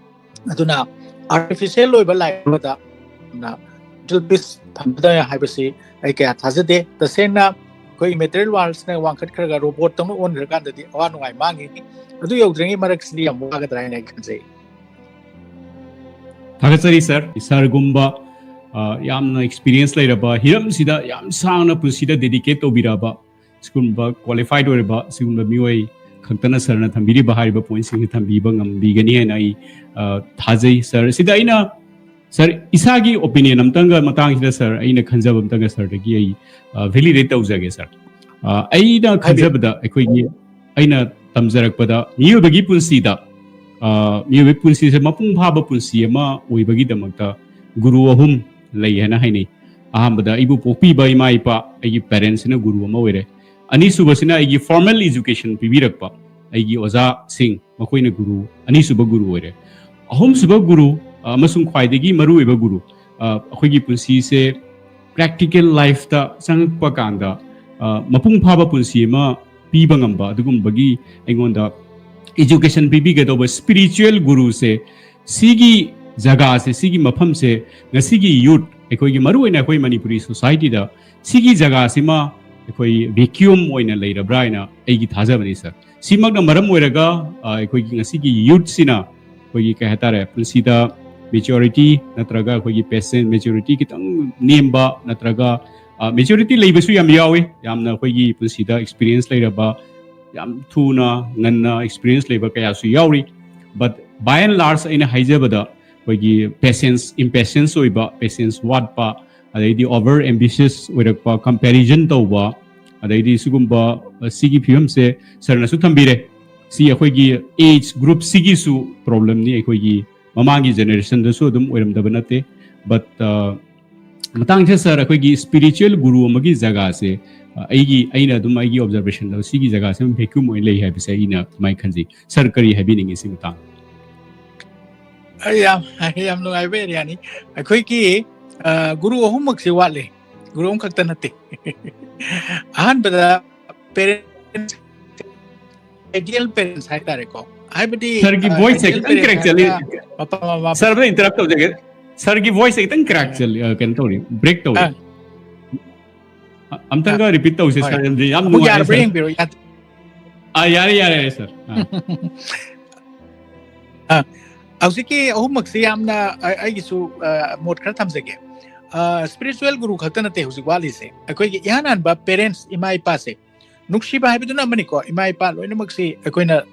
ꯑꯗꯨꯅ ꯑꯥꯔꯇꯤꯐꯤꯁꯤꯌꯦꯜ ꯑꯣꯏꯕ ꯂꯥꯏꯐ ꯑꯃꯗ ꯃꯦꯟꯇꯦꯜ ꯄꯤꯁ ꯐꯪꯒꯗ꯭ꯔꯥ ꯍꯥꯏꯕꯁꯤ ꯑꯩ ꯀꯌꯥ ꯊꯥꯖꯗꯦ꯫ ꯇꯁꯦꯡꯅ ꯑꯩꯈꯣꯏ ꯃꯦꯇꯔꯤꯌꯦꯜ ꯋꯥꯔꯜꯁꯤꯅ ꯋꯥꯡꯈꯠꯈ꯭ꯔꯒ ꯔꯣꯕꯣꯠꯇꯧꯅ ꯑꯣꯟꯈ꯭ꯔꯀꯥꯟꯗꯗꯤ ꯑꯋꯥ ꯅꯨꯡꯉꯥꯏ ꯃꯥꯡꯉꯤꯅꯤ꯫ ꯑꯗꯨ ꯌꯧꯗ꯭ꯔꯤꯉꯩ ꯃꯔꯛꯁꯤꯗꯤ ꯌꯥꯝ ꯋꯥꯒꯗ꯭ꯔꯥ ꯍꯥꯏꯅ ꯑꯩ ꯈꯟꯖꯩ꯫ ꯊꯥꯒꯠꯆꯔꯤ ꯁꯥꯔ꯫ ꯁꯥꯔꯒꯨꯝꯕ, ꯑ, ꯌꯥꯝꯅ ꯑꯦꯛꯁꯄꯤꯔꯤꯌꯦꯟꯁ ꯂꯩꯔꯕ, ꯍꯤꯔꯝꯁꯤꯗ ꯌꯥꯝ ꯁꯥꯡꯅ ꯄꯨꯟꯁꯤꯗ ꯗꯦꯗꯤꯀꯦꯠ ꯇꯧꯕꯤꯔꯛꯑꯕ ꯁꯤꯒꯨꯝꯕ ꯀ꯭ꯋꯥꯂꯤꯐꯥꯏꯠ ꯑꯣꯏꯔꯕ ꯁꯤꯒꯨꯝꯕ ꯃꯤꯑꯣꯏ ꯈꯛꯇꯅ ꯁꯥꯔꯅ ꯊꯝꯕꯤꯔꯤꯕ ꯍꯥꯏꯔꯤꯕ ꯄꯣꯏꯟꯠꯁꯤꯡꯁꯤ ꯊꯝꯕꯤꯕ ꯉꯝꯕꯤꯒꯅꯤ ꯍꯥꯏꯅ ꯑꯩ, ꯑ, ꯊꯥꯖꯩ ꯁꯥꯔ꯫ ꯁꯤꯗ ꯑꯩꯅ, ꯁꯥꯔ, ꯏꯁꯥꯒꯤ ꯑꯣꯄꯤꯅꯤꯌꯟ ꯑꯝꯇꯪꯒ ꯃꯇꯥꯡꯁꯤꯗ, ꯁꯥꯔ, ꯑꯩꯅ ꯈꯟꯖꯕ ꯑꯝꯇꯪꯒ ꯁꯥꯔꯗꯒꯤ ꯑꯩ, ꯑ, ꯚꯦꯂꯤꯗꯦꯠ ꯇꯧꯖꯒꯦ ꯁꯥꯔ꯫ ꯑ, ꯑꯩꯅ ꯍꯥꯏꯕꯤꯌꯨ꯫ ꯈꯟꯖꯕꯗ ꯑꯩꯈꯣꯏꯒꯤ, ꯑꯩꯅ ꯇꯝꯖꯔꯛꯄꯗ ꯃꯤꯑꯣꯏꯕꯒꯤ ꯄꯨꯟꯁꯤꯗ, ꯑ, ꯃꯤꯑꯣꯏꯕꯒꯤ ꯄꯨꯟꯁꯤꯁꯦ ꯃꯄꯨꯡ ꯐꯥꯕ ꯄꯨꯟꯁꯤ ꯑꯃ ꯑꯣꯏꯕꯒꯤꯗꯃꯛꯇ ꯒꯨꯔꯨ ꯑꯍꯨꯝ ꯂꯩ ꯍꯥꯏꯅ ꯍꯥꯏꯅꯩ꯫ ꯑꯍꯥꯟꯕꯗ ꯑꯩꯕꯨ ꯄꯣꯛꯄꯤꯕ ꯏꯃꯥ ꯏꯄꯥ, ꯑꯩꯒꯤ ꯄꯦꯔꯦꯟꯁꯁꯤꯅ ꯒꯨꯔꯨ ꯑꯃ ꯑꯣꯏꯔꯦ꯫ ꯑꯅꯤꯁꯨꯕꯁꯤꯅ ꯑꯩꯒꯤ ꯐꯣꯔꯃꯦꯜ ꯑꯦꯖꯨꯀꯦꯁꯟ ꯄꯤꯕꯤꯔꯛꯄ, ꯑꯩꯒꯤ ꯑꯣꯖꯥꯁꯤꯡ, ꯃꯈꯣꯏꯅ ꯒꯨꯔꯨ, ꯑꯅꯤꯁꯨꯕ ꯒꯨꯔꯨ ꯑꯣꯏꯔꯦ꯫ ꯑꯍꯨꯝꯁꯨꯕ ꯒꯨꯔꯨ, ꯑ, ꯑꯃꯁꯨꯡ ꯈ꯭ꯋꯥꯏꯗꯒꯤ ꯃꯔꯨꯑꯣꯏꯕ ꯒꯨꯔꯨ, ꯑ, ꯑꯩꯈꯣꯏꯒꯤ ꯄꯨꯟꯁꯤꯁꯦ practical lifeꯇ ꯆꯪꯉꯛꯄ ꯀꯥꯟꯗ, ꯑ, ꯃꯄꯨꯡ ꯐꯥꯕ ꯄꯨꯟꯁꯤ ꯑꯃ ꯄꯤꯕ ꯉꯝꯕ ꯑꯗꯨꯒꯨꯝꯕꯒꯤ ꯑꯩꯉꯣꯟꯗ education ꯄꯤꯕꯤꯒꯗꯧꯕ spiritual ꯒꯨꯔꯨꯁꯦ, ꯁꯤꯒꯤ ꯖꯒꯥꯁꯦ, ꯁꯤꯒꯤ ꯃꯐꯝꯁꯦ ꯉꯁꯤꯒꯤ youth, ꯑꯩꯈꯣꯏꯒꯤ ꯃꯔꯨꯑꯣꯏꯅ ꯑꯩꯈꯣꯏ ꯃꯅꯤꯄꯨꯔꯤ societyꯗ ꯁꯤꯒꯤ ꯖꯒꯥꯁꯤꯃ ꯑꯩꯈꯣꯏ vacuum ꯑꯣꯏꯅ ꯂꯩꯔꯕ꯭ꯔꯥ ꯍꯥꯏꯅ ꯑꯩꯒꯤ ꯊꯥꯖꯕꯅꯤ, sir꯫ ꯁꯤꯃꯛꯅ ꯃꯔꯝ ꯑꯣꯏꯔꯒ, ꯑ, ꯑꯩꯈꯣꯏꯒꯤ ꯉꯁꯤꯒꯤ youthꯁꯤꯅ ꯑꯩꯈꯣꯏꯒꯤ, ꯀꯩ ꯍꯥꯏꯇꯥꯔꯦ, ꯄꯨꯟꯁꯤꯗ maturity ꯅꯠꯇ꯭ꯔꯒ ꯑꯩꯈꯣꯏꯒꯤ patience, maturity ꯈꯤꯇꯪ ꯅꯦꯝꯕ ꯅꯠꯇ꯭ꯔꯒ, ꯑ, maturity ꯂꯩꯕꯁꯨ ꯌꯥꯝ ꯌꯥꯎꯏ, ꯌꯥꯝꯅ ꯑꯩꯈꯣꯏꯒꯤ ꯄꯨꯟꯁꯤꯗ experience ꯂꯩꯔꯕ, ꯌꯥꯝ ꯊꯨꯅ, ꯉꯟꯅ experience ꯂꯩꯕ ꯀꯌꯥꯁꯨ ꯌꯥꯎꯔꯤ꯫ But by and large ꯑꯩꯅ ꯍꯥꯏꯖꯕꯗ ꯑꯩꯈꯣꯏꯒꯤ patience, impatience ꯑꯣꯏꯕ, patience ꯋꯥꯠꯄ, ꯑꯗꯩꯗꯤ over ambitious ꯑꯣꯏꯔꯛꯄ, comparison ꯇꯧꯕ, ꯑꯗꯩꯗꯤ ꯁꯤꯒꯨꯝꯕ, ꯑ, ꯁꯤꯒꯤ ꯐꯤꯕꯝꯁꯦ sirꯅꯁꯨ ꯊꯝꯕꯤꯔꯦ꯫ ꯁꯤ ꯑꯩꯈꯣꯏꯒꯤ age groupꯁꯤꯒꯤꯁꯨ problemꯅꯤ, ꯑꯩꯈꯣꯏꯒꯤ ꯃꯃꯥꯡꯒꯤ generationꯗꯁꯨ ꯑꯗꯨꯝ ꯑꯣꯏꯔꯝꯗꯕ ꯅꯠꯇꯦ꯫ But, ꯑ, ꯃꯇꯥꯡꯁꯤꯗ sir, ꯑꯩꯈꯣꯏꯒꯤ spiritual ꯒꯨꯔꯨ ꯑꯃꯒꯤ ꯖꯒꯥꯁꯦ, ꯑ, ꯑꯩꯒꯤ, ꯑꯩꯅ ꯑꯗꯨꯝ ꯑꯩꯒꯤ observationꯗ ꯁꯤꯒꯤ ꯖꯒꯥꯁꯦ ꯑꯗꯨꯝ vacuum ꯑꯣꯏꯅ ꯂꯩ ꯍꯥꯏꯕꯁꯦ ꯑꯩꯅ ꯀꯃꯥꯏꯅ ꯈꯟꯖꯩ? Sir ꯀꯔꯤ ꯍꯥꯏꯕꯤꯅꯤꯡꯉꯤ ꯁꯤ ꯃꯇꯥꯡꯗ? ꯑꯩ ꯌꯥꯝ, ꯌꯥꯝ ꯅꯨꯡꯉꯥꯏꯕ areaꯅꯤ꯫ ꯑꯩꯈꯣꯏꯒꯤ, ꯑ, ꯒꯨꯔꯨ ꯑꯍꯨꯝꯃꯛꯁꯦ ꯋꯥꯠꯂꯦ꯫ ꯒꯨꯔꯨ ꯑꯍꯨꯝ ꯈꯛꯇ ꯅꯠꯇꯦ꯫ ꯑꯍꯥꯟꯕꯗ parents, ideal parents ꯍꯥꯏꯇꯥꯔꯦꯀꯣ꯫ ꯍꯥꯏꯕꯗꯤ, sirꯒꯤ, ꯑ, voiceꯁꯦ ideal ꯈꯤꯇꯪ parents crack ꯆꯠꯂꯤ꯫ ꯍꯥꯏꯔꯒ ꯃꯄꯥ ꯃꯃꯥ sir, ꯑꯝꯇ interrupt ꯇꯧꯖꯒꯦ꯫ Sirꯒꯤ voiceꯁꯦ ꯈꯤꯇꯪ crack ꯑ, ꯆꯠꯂꯤ, ꯑ, ꯀꯩꯅꯣ ꯇꯧꯔꯤ, break ꯇꯧꯔꯤ꯫ ꯑ, ꯑ, ꯑꯝꯇꯪꯒ ꯑ, repeat ꯇꯧꯁꯦ, ꯍꯣꯏ꯫ Sir, ꯑꯗꯨꯗꯤ ꯌꯥꯝ ꯑꯃꯨꯛ ꯅꯨꯡꯉꯥꯏꯔꯦ, ꯌꯥꯔꯕ꯭ꯔꯥ sir꯫ ꯌꯦꯡꯕꯤꯔꯣ, ꯌꯥ-, ꯑ, ꯌꯥꯔꯦ, ꯌꯥꯔꯦ, ꯌꯥꯔꯦ, sir꯫ ꯑ꯫ ꯑ, ꯍꯧꯖꯤꯛꯀꯤ ꯑꯍꯨꯝꯃꯛꯁꯤ ꯌꯥꯝꯅ ꯑ-, ꯑꯩꯒꯤꯁꯨ, ꯑ, ꯃꯣꯠ ꯈꯔ ꯊꯝꯖꯒꯦ꯫ ꯑ, spiritual ꯒꯨꯔꯨ ꯈꯛꯇ ꯅꯠꯇꯦ ꯍꯧꯖꯤꯛ ꯋꯥꯠꯂꯤꯁꯦ꯫ ꯑꯩꯈꯣꯏꯒꯤ ꯏꯍꯥꯟ ꯍꯥꯟꯕ parents, ꯏꯃꯥ ꯏꯄꯥꯁꯦ꯫ ꯅꯨꯡꯁꯤꯕ ꯍꯥꯏꯕꯗꯨꯅ ꯑꯃꯅꯤꯀꯣ, ꯏꯃꯥ ꯏꯄꯥ ꯂꯣꯏꯅꯃꯛꯁꯤ ꯑꯩꯈꯣꯏꯅ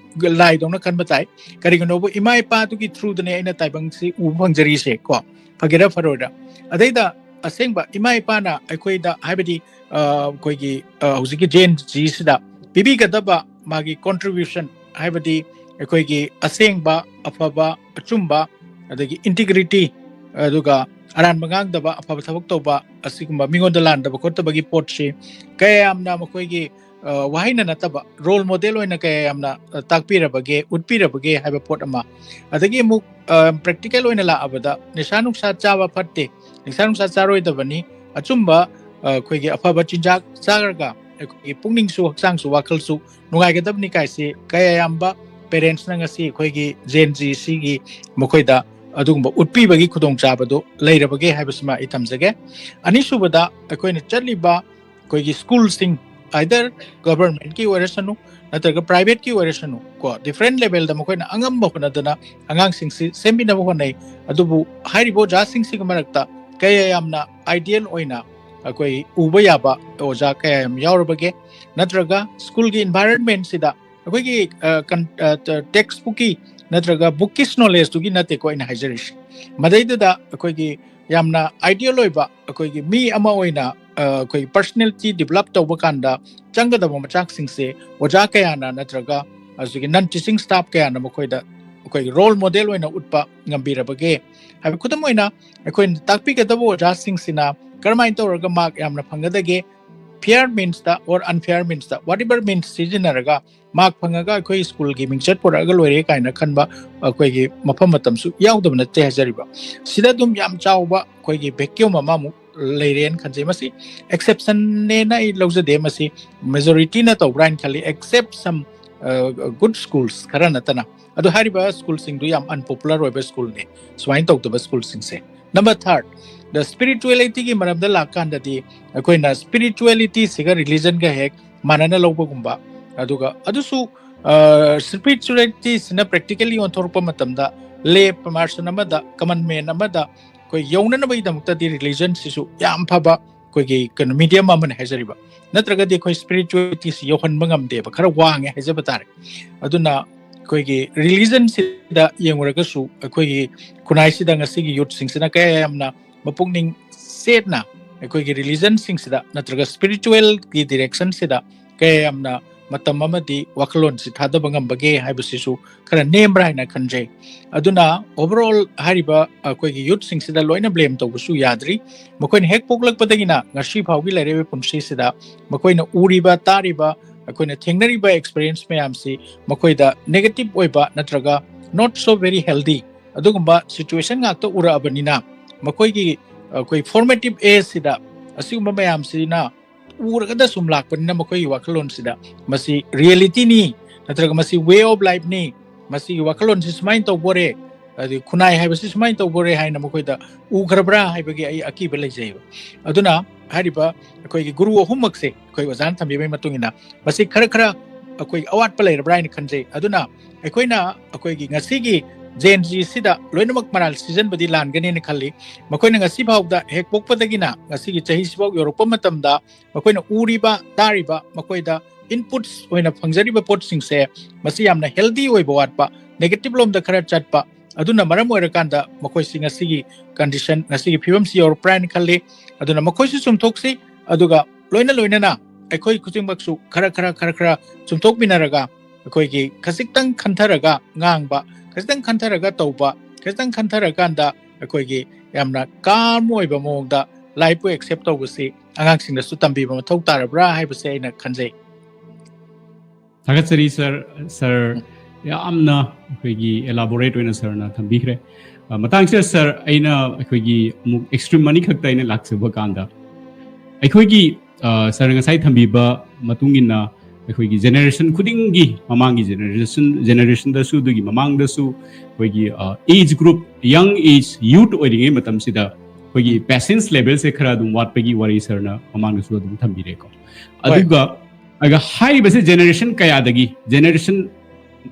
ꯂꯥꯏꯗꯧꯅ ꯈꯟꯕ ꯇꯥꯏ꯫ ꯀꯔꯤꯒꯤꯅꯣꯕꯨ ꯏꯃꯥ ꯏꯄꯥꯗꯨꯒꯤ throughꯗꯅꯦ ꯑꯩꯅ ꯇꯥꯏꯕꯪꯁꯤ ꯎꯕ ꯐꯪꯖꯔꯤꯁꯦ ꯀꯣ, ꯐꯒꯦꯔꯥ ꯐꯔꯣꯏꯔꯥ꯫ ꯑꯗꯩꯗ ꯑꯁꯦꯡꯕ ꯏꯃꯥ ꯏꯄꯥꯅ ꯑꯩꯈꯣꯏꯗ, ꯍꯥꯏꯕꯗꯤ, ꯑ, ꯑꯩꯈꯣꯏꯒꯤ, ꯑ, ꯍꯧꯖꯤꯛꯀꯤ Gen Zꯁꯤꯗ ꯄꯤꯕꯤꯒꯗꯕ ꯃꯥꯒꯤ contribution, ꯍꯥꯏꯕꯗꯤ ꯑꯩꯈꯣꯏꯒꯤ ꯑꯁꯦꯡꯕ, ꯑꯐꯕ, ꯑꯆꯨꯝꯕ, ꯑꯗꯒꯤ integrity, ꯑꯗꯨꯒ ꯑꯔꯥꯟꯕ ꯉꯥꯡꯗꯕ, ꯑꯐꯕ ꯊꯕꯛ ꯇꯧꯕ, ꯑꯁꯤꯒꯨꯝꯕ ꯃꯤꯉꯣꯟꯗ ꯂꯥꯟꯗꯕ ꯈꯣꯠꯇꯕꯒꯤ ꯄꯣꯠꯁꯤ ꯀꯌꯥ ꯌꯥꯝꯅ ꯃꯈꯣꯏꯒꯤ, ꯋꯥꯍꯩꯅ ꯅꯠꯇꯕ ꯔꯣꯜ ꯃꯣꯗꯦꯜ ꯑꯣꯏꯅ ꯀꯌꯥ ꯌꯥꯝꯅ ꯇꯥꯛꯄꯤꯔꯕꯒꯦ, ꯎꯠꯄꯤꯔꯕꯒꯦ ꯍꯥꯏꯕ ꯄꯣꯠ ꯑꯃ꯫ ꯑꯗꯒꯤ ꯑꯃꯨꯛ ꯄ꯭ꯔꯦꯛꯇꯤꯀꯦꯜ ꯑꯣꯏꯅ ꯂꯥꯛꯑꯕꯗ ꯅꯤꯁꯥ ꯅꯨꯡꯁꯥ ꯆꯥꯕ ꯐꯠꯇꯦ, ꯅꯤꯁꯥ ꯅꯨꯡꯁꯥ ꯆꯥꯔꯣꯏꯗꯕꯅꯤ, ꯑꯆꯨꯝꯕ ꯑꯩꯈꯣꯏꯒꯤ ꯑꯐꯕ ꯆꯤꯟꯖꯥꯛ ꯆꯥꯔꯒ ꯑꯩꯈꯣꯏꯒꯤ ꯄꯨꯛꯅꯤꯡꯁꯨ ꯍꯛꯆꯥꯡꯁꯨ ꯋꯥꯈꯜꯁꯨ ꯅꯨꯡꯉꯥꯏꯒꯗꯕꯅꯤ ꯀꯥꯏꯁꯤ ꯀꯌꯥ ꯌꯥꯝꯕ ꯄꯦꯔꯦꯟꯁꯅ ꯉꯁꯤ ꯑꯩꯈꯣꯏꯒꯤ ꯖꯦꯟ ꯖꯤ ꯁꯤꯒꯤ ꯃꯈꯣꯏꯗ ꯑꯗꯨꯒꯨꯝꯕ ꯎꯠꯄꯤꯕꯒꯤ ꯈꯨꯗꯣꯡꯆꯥꯕꯗꯨ ꯂꯩꯔꯕꯒꯦ ꯍꯥꯏꯕꯁꯤꯃ ꯑꯩ ꯊꯝꯖꯒꯦ꯫ ꯑꯅꯤꯁꯨꯕꯗ ꯑꯩꯈꯣꯏꯅ ꯆꯠꯂꯤꯕ ꯑꯩꯈꯣꯏꯒꯤ ꯁ꯭ꯀꯨꯜꯁꯤꯡ, ꯑꯥꯏꯗꯔ ꯒꯚꯔꯟꯃꯦꯟꯠꯀꯤ ꯑꯣꯏꯔꯁꯅꯨ ꯅꯠꯇ꯭ꯔꯒ ꯄ꯭ꯔꯥꯏꯚꯦꯠꯀꯤ ꯑꯣꯏꯔꯁꯅꯨ ꯀꯣ, ꯗꯤꯐ꯭ꯔꯦꯟ ꯂꯦꯚꯦꯜꯗ ꯃꯈꯣꯏꯅ ꯑꯉꯝꯕ ꯍꯣꯠꯅꯗꯅ ꯑꯉꯥꯡꯁꯤꯡꯁꯤ ꯁꯦꯝꯕꯤꯅꯕ ꯍꯣꯠꯅꯩ꯫ ꯑꯗꯨꯕꯨ ꯍꯥꯏꯔꯤꯕ ꯑꯣꯖꯥꯁꯤꯡꯁꯤꯒꯤ ꯃꯔꯛꯇ ꯀꯌꯥ ꯌꯥꯝꯅ ꯑꯥꯏꯗꯤꯌꯦꯜ ꯑꯣꯏꯅ ꯑꯩꯈꯣꯏ ꯎꯕ ꯌꯥꯕ ꯑꯣꯖꯥ ꯀꯌꯥ ꯌꯥꯝ ꯌꯥꯎꯔꯕꯒꯦ? ꯅꯠꯇ꯭ꯔꯒ ꯁ꯭ꯀꯨꯜꯒꯤ ꯏꯟꯚꯥꯏꯔꯟꯃꯦꯟꯁꯤꯗ ꯑꯩꯈꯣꯏꯒꯤ ꯇꯦꯛꯁ ꯕꯨꯛꯀꯤ ꯅꯠꯇ꯭ꯔꯒ ꯕꯨꯛꯀꯤꯁ ꯅꯣꯂꯦꯖꯇꯨꯒꯤ ꯅꯠꯇꯦꯀꯣ ꯑꯩꯅ ꯍꯥꯏꯖꯔꯤꯁꯦ꯫ ꯃꯗꯩꯗꯨꯗ ꯑꯩꯈꯣꯏꯒꯤ ꯌꯥꯝꯅ ꯑꯥꯏꯗꯤꯌꯦꯜ ꯑꯣꯏꯕ ꯑꯩꯈꯣꯏꯒꯤ ꯃꯤ ꯑꯃ ꯑꯣꯏꯅ ꯑꯩꯈꯣꯏꯒꯤ ꯄꯔꯁꯅꯦꯂꯤꯇꯤ ꯗꯤꯕꯂꯞ ꯇꯧꯕ ꯀꯥꯟꯗ ꯆꯪꯒꯗꯕ ꯃꯆꯥꯛꯁꯤꯡꯁꯦ ꯑꯣꯖꯥ ꯀꯌꯥꯅ ꯅꯠꯇ꯭ꯔꯒ ꯍꯧꯖꯤꯛꯀꯤ ꯅꯟ ꯇꯤꯆꯤꯡ ꯁ꯭ꯇꯥꯐ ꯀꯌꯥꯅ ꯃꯈꯣꯏꯗ ꯑꯩꯈꯣꯏꯒꯤ ꯔꯣꯜ ꯃꯣꯗꯦꯜ ꯑꯣꯏꯅ ꯎꯠꯄ ꯉꯝꯕꯤꯔꯕꯒꯦ ꯍꯥꯏꯕ? ꯈꯨꯗꯝ ꯑꯣꯏꯅ ꯑꯩꯈꯣꯏꯅ ꯇꯥꯛꯄꯤꯒꯗꯕ ꯑꯣꯖꯥꯁꯤꯡꯁꯤꯅ ꯀꯔꯝꯍꯥꯏꯅ ꯇꯧꯔꯒ ꯃꯥꯔꯛ ꯌꯥꯝꯅ ꯐꯪꯒꯗꯒꯦ? ꯐꯤꯌꯔ ꯃꯤꯟꯁꯇ ꯑꯣꯔ ꯑꯟꯐꯤꯌꯔ ꯃꯤꯟꯁꯇ, ꯋꯥꯠ ꯑꯦꯕꯔ ꯃꯤꯟꯁ ꯁꯤꯖꯤꯟꯅꯔꯒ ꯃꯥꯔꯛ ꯐꯪꯉꯒ ꯑꯩꯈꯣꯏ ꯁ꯭ꯀꯨꯜꯒꯤ ꯃꯤꯡꯆꯠ ꯄꯨꯔꯛꯑꯒ ꯂꯣꯏꯔꯦ ꯀꯥꯏꯅ ꯈꯟꯕ ꯑꯩꯈꯣꯏꯒꯤ ꯃꯐꯝ ꯃꯇꯝꯁꯨ ꯌꯥꯎꯗꯕ ꯅꯠꯇꯦ ꯍꯥꯏꯖꯔꯤꯕ꯫ ꯁꯤꯗ ꯑꯗꯨꯝ ꯌꯥꯝ ꯆꯥꯎꯕ ꯑꯩꯈꯣꯏꯒꯤ ꯚꯦꯀ꯭ꯌꯨꯝ ꯑꯃꯃꯨꯛ ꯂꯩꯔꯦꯅ ꯈꯟꯖꯩ꯫ ꯃꯁꯤ ꯑꯦꯛꯁꯦꯞꯁꯟꯅꯦꯅ ꯑꯩ ꯂꯧꯖꯗꯦ꯫ ꯃꯁꯤ ꯃꯦꯖꯣꯔꯤꯇꯤꯅ ꯇꯧꯕ꯭ꯔꯥ ꯍꯥꯏꯅ ꯈꯜꯂꯤ, except some good schools ꯈꯔ ꯅꯠꯇꯅ꯫ ꯑꯗꯣ ꯍꯥꯏꯔꯤꯕ ꯁ꯭ꯀꯨꯜꯁꯤꯡꯗꯨ ꯌꯥꯝ ꯑꯟꯄꯣꯄꯨꯂꯔ ꯑꯣꯏꯕ ꯁ꯭ꯀꯨꯜꯅꯦ ꯁꯨꯃꯥꯏꯅ ꯇꯧꯗꯕ ꯁ꯭ꯀꯨꯜꯁꯤꯡꯁꯦ꯫ ꯅꯝꯕꯔ ꯊꯥꯔꯠ, ꯗ ꯁ꯭ꯄꯤꯔꯤꯆꯨꯋꯦꯂꯤꯇꯤꯒꯤ ꯃꯔꯝꯗ ꯂꯥꯛꯀꯥꯟꯗꯗꯤ ꯑꯩꯈꯣꯏꯅ ꯁ꯭ꯄꯤꯔꯤꯆꯨꯋꯦꯂꯤꯇꯤꯁꯤꯒ ꯔꯤꯂꯤꯖꯟꯒ ꯍꯦꯛ ꯃꯥꯟꯅꯅ ꯂꯧꯕꯒꯨꯝꯕ, ꯑꯗꯨꯒ ꯑꯗꯨꯁꯨ ꯁ꯭ꯄꯤꯔꯤꯆꯨꯋꯦꯂꯤꯇꯤꯁꯤꯅ ꯄ꯭ꯔꯦꯛꯇꯤꯀꯦꯜꯂꯤ ꯑꯣꯟꯊꯣꯔꯛꯄ ꯃꯇꯝꯗ ꯂꯦ ꯄꯔꯁꯟ ꯑꯃꯗ, ꯀꯃꯟ ꯃꯦꯟ ꯑꯃꯗ ꯑꯩꯈꯣꯏ ꯌꯧꯅꯅꯕꯒꯤꯗꯃꯛꯇꯗꯤ ꯔꯤꯂꯤꯖꯟꯁꯤꯁꯨ ꯌꯥꯝ ꯐꯕ ꯑꯩꯈꯣꯏꯒꯤ ꯀꯩꯅꯣ ꯃꯤꯗꯤꯌꯝ ꯑꯃꯅꯤ ꯍꯥꯏꯖꯔꯤꯕ꯫ ꯅꯠꯇ꯭ꯔꯒꯗꯤ ꯑꯩꯈꯣꯏ ꯁ꯭ꯄꯤꯔꯤꯆꯨꯋꯦꯂꯤꯇꯤꯁꯤ ꯌꯧꯍꯟꯕ ꯉꯝꯗꯦꯕ, ꯈꯔ ꯋꯥꯡꯉꯦ ꯍꯥꯏꯖꯕ ꯇꯥꯔꯦ꯫ ꯑꯗꯨꯅ ꯑꯩꯈꯣꯏꯒꯤ ꯔꯤꯂꯤꯖꯟꯁꯤꯗ ꯌꯦꯡꯉꯨꯔꯒꯁꯨ ꯑꯩꯈꯣꯏꯒꯤ ꯈꯨꯟꯅꯥꯏꯁꯤꯗ ꯉꯁꯤꯒꯤ ꯌꯨꯠꯁꯤꯡꯁꯤꯅ ꯀꯌꯥ ꯌꯥꯝꯅ ꯃꯄꯨꯛꯅꯤꯡ ꯆꯦꯠꯅ ꯑꯩꯈꯣꯏꯒꯤ ꯔꯤꯂꯤꯖꯟꯁꯤꯡꯁꯤꯗ ꯅꯠꯇ꯭ꯔꯒ ꯁ꯭ꯄꯤꯔꯤꯆꯨꯋꯦꯜꯒꯤ ꯗꯤꯔꯦꯛꯁꯟꯁꯤꯗ ꯀꯌꯥ ꯌꯥꯝꯅ ꯃꯇꯝ ꯑꯃꯗꯤ ꯋꯥꯈꯜꯂꯣꯟꯁꯤ ꯊꯥꯗꯕ ꯉꯝꯕꯒꯦ ꯍꯥꯏꯕꯁꯤꯁꯨ ꯈꯔ ꯅꯦꯝꯕ꯭ꯔꯥ ꯍꯥꯏꯅ ꯈꯟꯖꯩ꯫ ꯑꯗꯨꯅ overall ꯍꯥꯏꯔꯤꯕ ꯑꯩꯈꯣꯏꯒꯤ ꯌꯨꯠꯁꯤꯡꯁꯤꯗ ꯂꯣꯏꯅ blame ꯇꯧꯕꯁꯨ ꯌꯥꯗ꯭ꯔꯤ꯫ ꯃꯈꯣꯏꯅ ꯍꯦꯛ ꯄꯣꯛꯂꯛꯄꯗꯒꯤꯅ ꯉꯁꯤ ꯐꯥꯎꯒꯤ ꯂꯩꯔꯤꯕ ꯄꯨꯟꯁꯤꯁꯤꯗ ꯃꯈꯣꯏꯅ ꯎꯔꯤꯕ, ꯇꯥꯔꯤꯕ, ꯑꯩꯈꯣꯏꯅ ꯊꯦꯡꯅꯔꯤꯕ experience ꯃꯌꯥꯝꯁꯤ ꯃꯈꯣꯏꯗ negative ꯑꯣꯏꯕ ꯅꯠꯇ꯭ꯔꯒ not so very healthy ꯑꯗꯨꯒꯨꯝꯕ situation ꯉꯥꯛꯇ ꯎꯔꯛꯑꯕꯅꯤꯅ ꯃꯈꯣꯏꯒꯤ ꯑꯩꯈꯣꯏ formative age ꯁꯤꯗ ꯑꯁꯤꯒꯨꯝꯕ ꯃꯌꯥꯝꯁꯤꯅ ꯎꯔꯒꯗ ꯁꯨꯝ ꯂꯥꯛꯄꯅꯤꯅ ꯃꯈꯣꯏꯒꯤ ꯋꯥꯈꯜꯂꯣꯟꯁꯤꯗ ꯃꯁꯤ reality ꯅꯤ, ꯅꯠꯇ꯭ꯔꯒ ꯃꯁꯤ way of life ꯅꯤ, ꯃꯁꯤꯒꯤ ꯋꯥꯈꯜꯂꯣꯟꯁꯤ ꯁꯨꯃꯥꯏꯅ ꯇꯧꯕꯣꯔꯦ, ꯑꯗꯩ ꯈꯨꯟꯅꯥꯏ ꯍꯥꯏꯕꯁꯤ ꯁꯨꯃꯥꯏꯅ ꯇꯧꯕꯣꯔꯦ ꯍꯥꯏꯅ ꯃꯈꯣꯏꯗ ꯎꯈ꯭ꯔꯕ꯭ꯔꯥ ꯍꯥꯏꯕꯒꯤ ꯑꯩ ꯑꯀꯤꯕ ꯂꯩꯖꯩꯕ꯫ ꯑꯗꯨꯅ ꯍꯥꯏꯔꯤꯕ ꯑꯩꯈꯣꯏꯒꯤ ꯒꯨꯔꯨ ꯑꯍꯨꯝꯃꯛꯁꯦ ꯑꯩꯈꯣꯏ ꯑꯣꯖꯥꯅ ꯊꯝꯕꯤꯕꯒꯤ ꯃꯇꯨꯡ ꯏꯟꯅ ꯃꯁꯤ ꯈꯔ ꯈꯔ ꯑꯩꯈꯣꯏ ꯑꯋꯥꯠꯄ ꯂꯩꯔꯕ꯭ꯔꯥ ꯍꯥꯏꯅ ꯈꯟꯖꯩ꯫ ꯑꯗꯨꯅ ꯑꯩꯈꯣꯏꯅ ꯑꯩꯈꯣꯏꯒꯤ ꯉꯁꯤꯒꯤ Gen Z ꯁꯤꯗ ꯂꯣꯏꯅꯃꯛ ꯃꯔꯥꯜ ꯁꯤꯖꯟꯕꯗꯤ ꯂꯥꯟꯒꯅꯦꯅ ꯈꯜꯂꯤ꯫ ꯃꯈꯣꯏꯅ ꯉꯁꯤ ꯐꯥꯎꯗ ꯍꯦꯛ ꯄꯣꯛꯄꯗꯒꯤꯅ ꯉꯁꯤꯒꯤ ꯆꯍꯤꯁꯤꯐꯥꯎ ꯌꯧꯔꯛꯄ ꯃꯇꯝꯗ ꯃꯈꯣꯏꯅ ꯎꯔꯤꯕ, ꯇꯥꯔꯤꯕ, ꯃꯈꯣꯏꯗ inputs ꯑꯣꯏꯅ ꯐꯪꯖꯔꯤꯕ ꯄꯣꯠꯁꯤꯡꯁꯦ ꯃꯁꯤ ꯌꯥꯝꯅ healthy ꯑꯣꯏꯕ ꯋꯥꯠꯄ, negative ꯂꯣꯝꯗ ꯈꯔ ꯆꯠꯄ, ꯑꯗꯨꯅ ꯃꯔꯝ ꯑꯣꯏꯔꯀꯥꯟꯗ ꯃꯈꯣꯏꯁꯤ ꯉꯁꯤꯒꯤ condition, ꯉꯁꯤꯒꯤ ꯐꯤꯕꯝꯁꯤ ꯌꯧꯔꯛꯄ꯭ꯔꯥ ꯍꯥꯏꯅ ꯈꯜꯂꯤ꯫ ꯑꯗꯨꯅ ꯃꯈꯣꯏꯁꯨ ꯆꯨꯝꯊꯣꯛꯁꯤ, ꯑꯗꯨꯒ ꯂꯣꯏꯅ ꯂꯣꯏꯅꯅ ꯑꯩꯈꯣꯏ ꯈꯨꯗꯤꯡꯃꯛꯁꯨ ꯈꯔ ꯈꯔ ꯈꯔ ꯈꯔ ꯆꯨꯝꯊꯣꯛꯃꯤꯟꯅꯔꯒ ꯑꯩꯈꯣꯏꯒꯤ ꯈꯖꯤꯛꯇꯪ ꯈꯟꯊꯔꯒ ꯉꯥꯡꯕ, ꯈꯖꯤꯛꯇꯪ ꯈꯟꯊꯔꯒ ꯇꯧꯕ, ꯈꯖꯤꯛꯇꯪ ꯈꯟꯊꯔꯀꯥꯟꯗ ꯑꯩꯈꯣꯏꯒꯤ ꯌꯥꯝꯅ calm ꯑꯣꯏꯕ ꯃꯑꯣꯡꯗ life ꯄꯨ accept ꯇꯧꯕꯁꯤ ꯑꯉꯥꯡꯁꯤꯡꯗꯁꯨ ꯇꯝꯕꯤꯕ ꯃꯊꯧ ꯇꯥꯔꯕ꯭ꯔꯥ ꯍꯥꯏꯕꯁꯦ ꯑꯩꯅ ꯈꯟꯖꯩ꯫ ꯊꯥꯒꯠꯆꯔꯤ ꯁꯥꯔ꯫ ꯁꯥꯔ, ꯌꯥꯝꯅ ꯑꯩꯈꯣꯏꯒꯤ elaborate ꯑꯣꯏꯅ ꯁꯥꯔꯅ ꯊꯝꯕꯤꯈ꯭ꯔꯦ꯫ ꯑ, ꯃꯇꯥꯡꯁꯤꯗ ꯁꯥꯔ, ꯑꯩꯅ ꯑꯩꯈꯣꯏꯒꯤ ꯑꯃꯨꯛ extreme ꯑꯅꯤꯈꯛꯇ ꯑꯩꯅ ꯂꯥꯛꯆꯕ ꯀꯥꯟꯗ, ꯑꯩꯈꯣꯏꯒꯤ, ꯑ, ꯁꯥꯔꯅ ꯉꯁꯥꯏ ꯊꯝꯕꯤꯕ ꯃꯇꯨꯡ ꯏꯟꯅ ꯑꯩꯈꯣꯏꯒꯤ generation ꯈꯨꯗꯤꯡꯒꯤ, ꯃꯃꯥꯡꯒꯤ generation, generationꯗꯁꯨ, ꯑꯗꯨꯒꯤ ꯃꯃꯥꯡꯗꯁꯨ ꯑꯩꯈꯣꯏꯒꯤ, ꯑ, age group, young age, youth ꯑꯣꯏꯔꯤꯉꯩ ꯃꯇꯝꯁꯤꯗ ꯑꯩꯈꯣꯏꯒꯤ patience levelꯁꯦ ꯈꯔ ꯑꯗꯨꯝ ꯋꯥꯠꯄꯒꯤ ꯋꯥꯔꯤ ꯁꯥꯔꯅ ꯃꯃꯥꯡꯗꯁꯨ ꯑꯗꯨꯝ ꯊꯝꯕꯤꯔꯦꯀꯣ꯫ ꯑꯗꯨꯒ ꯑꯗꯨꯒ ꯍꯥꯏꯔꯤꯕꯁꯦ generation ꯀꯌꯥꯗꯒꯤ, generation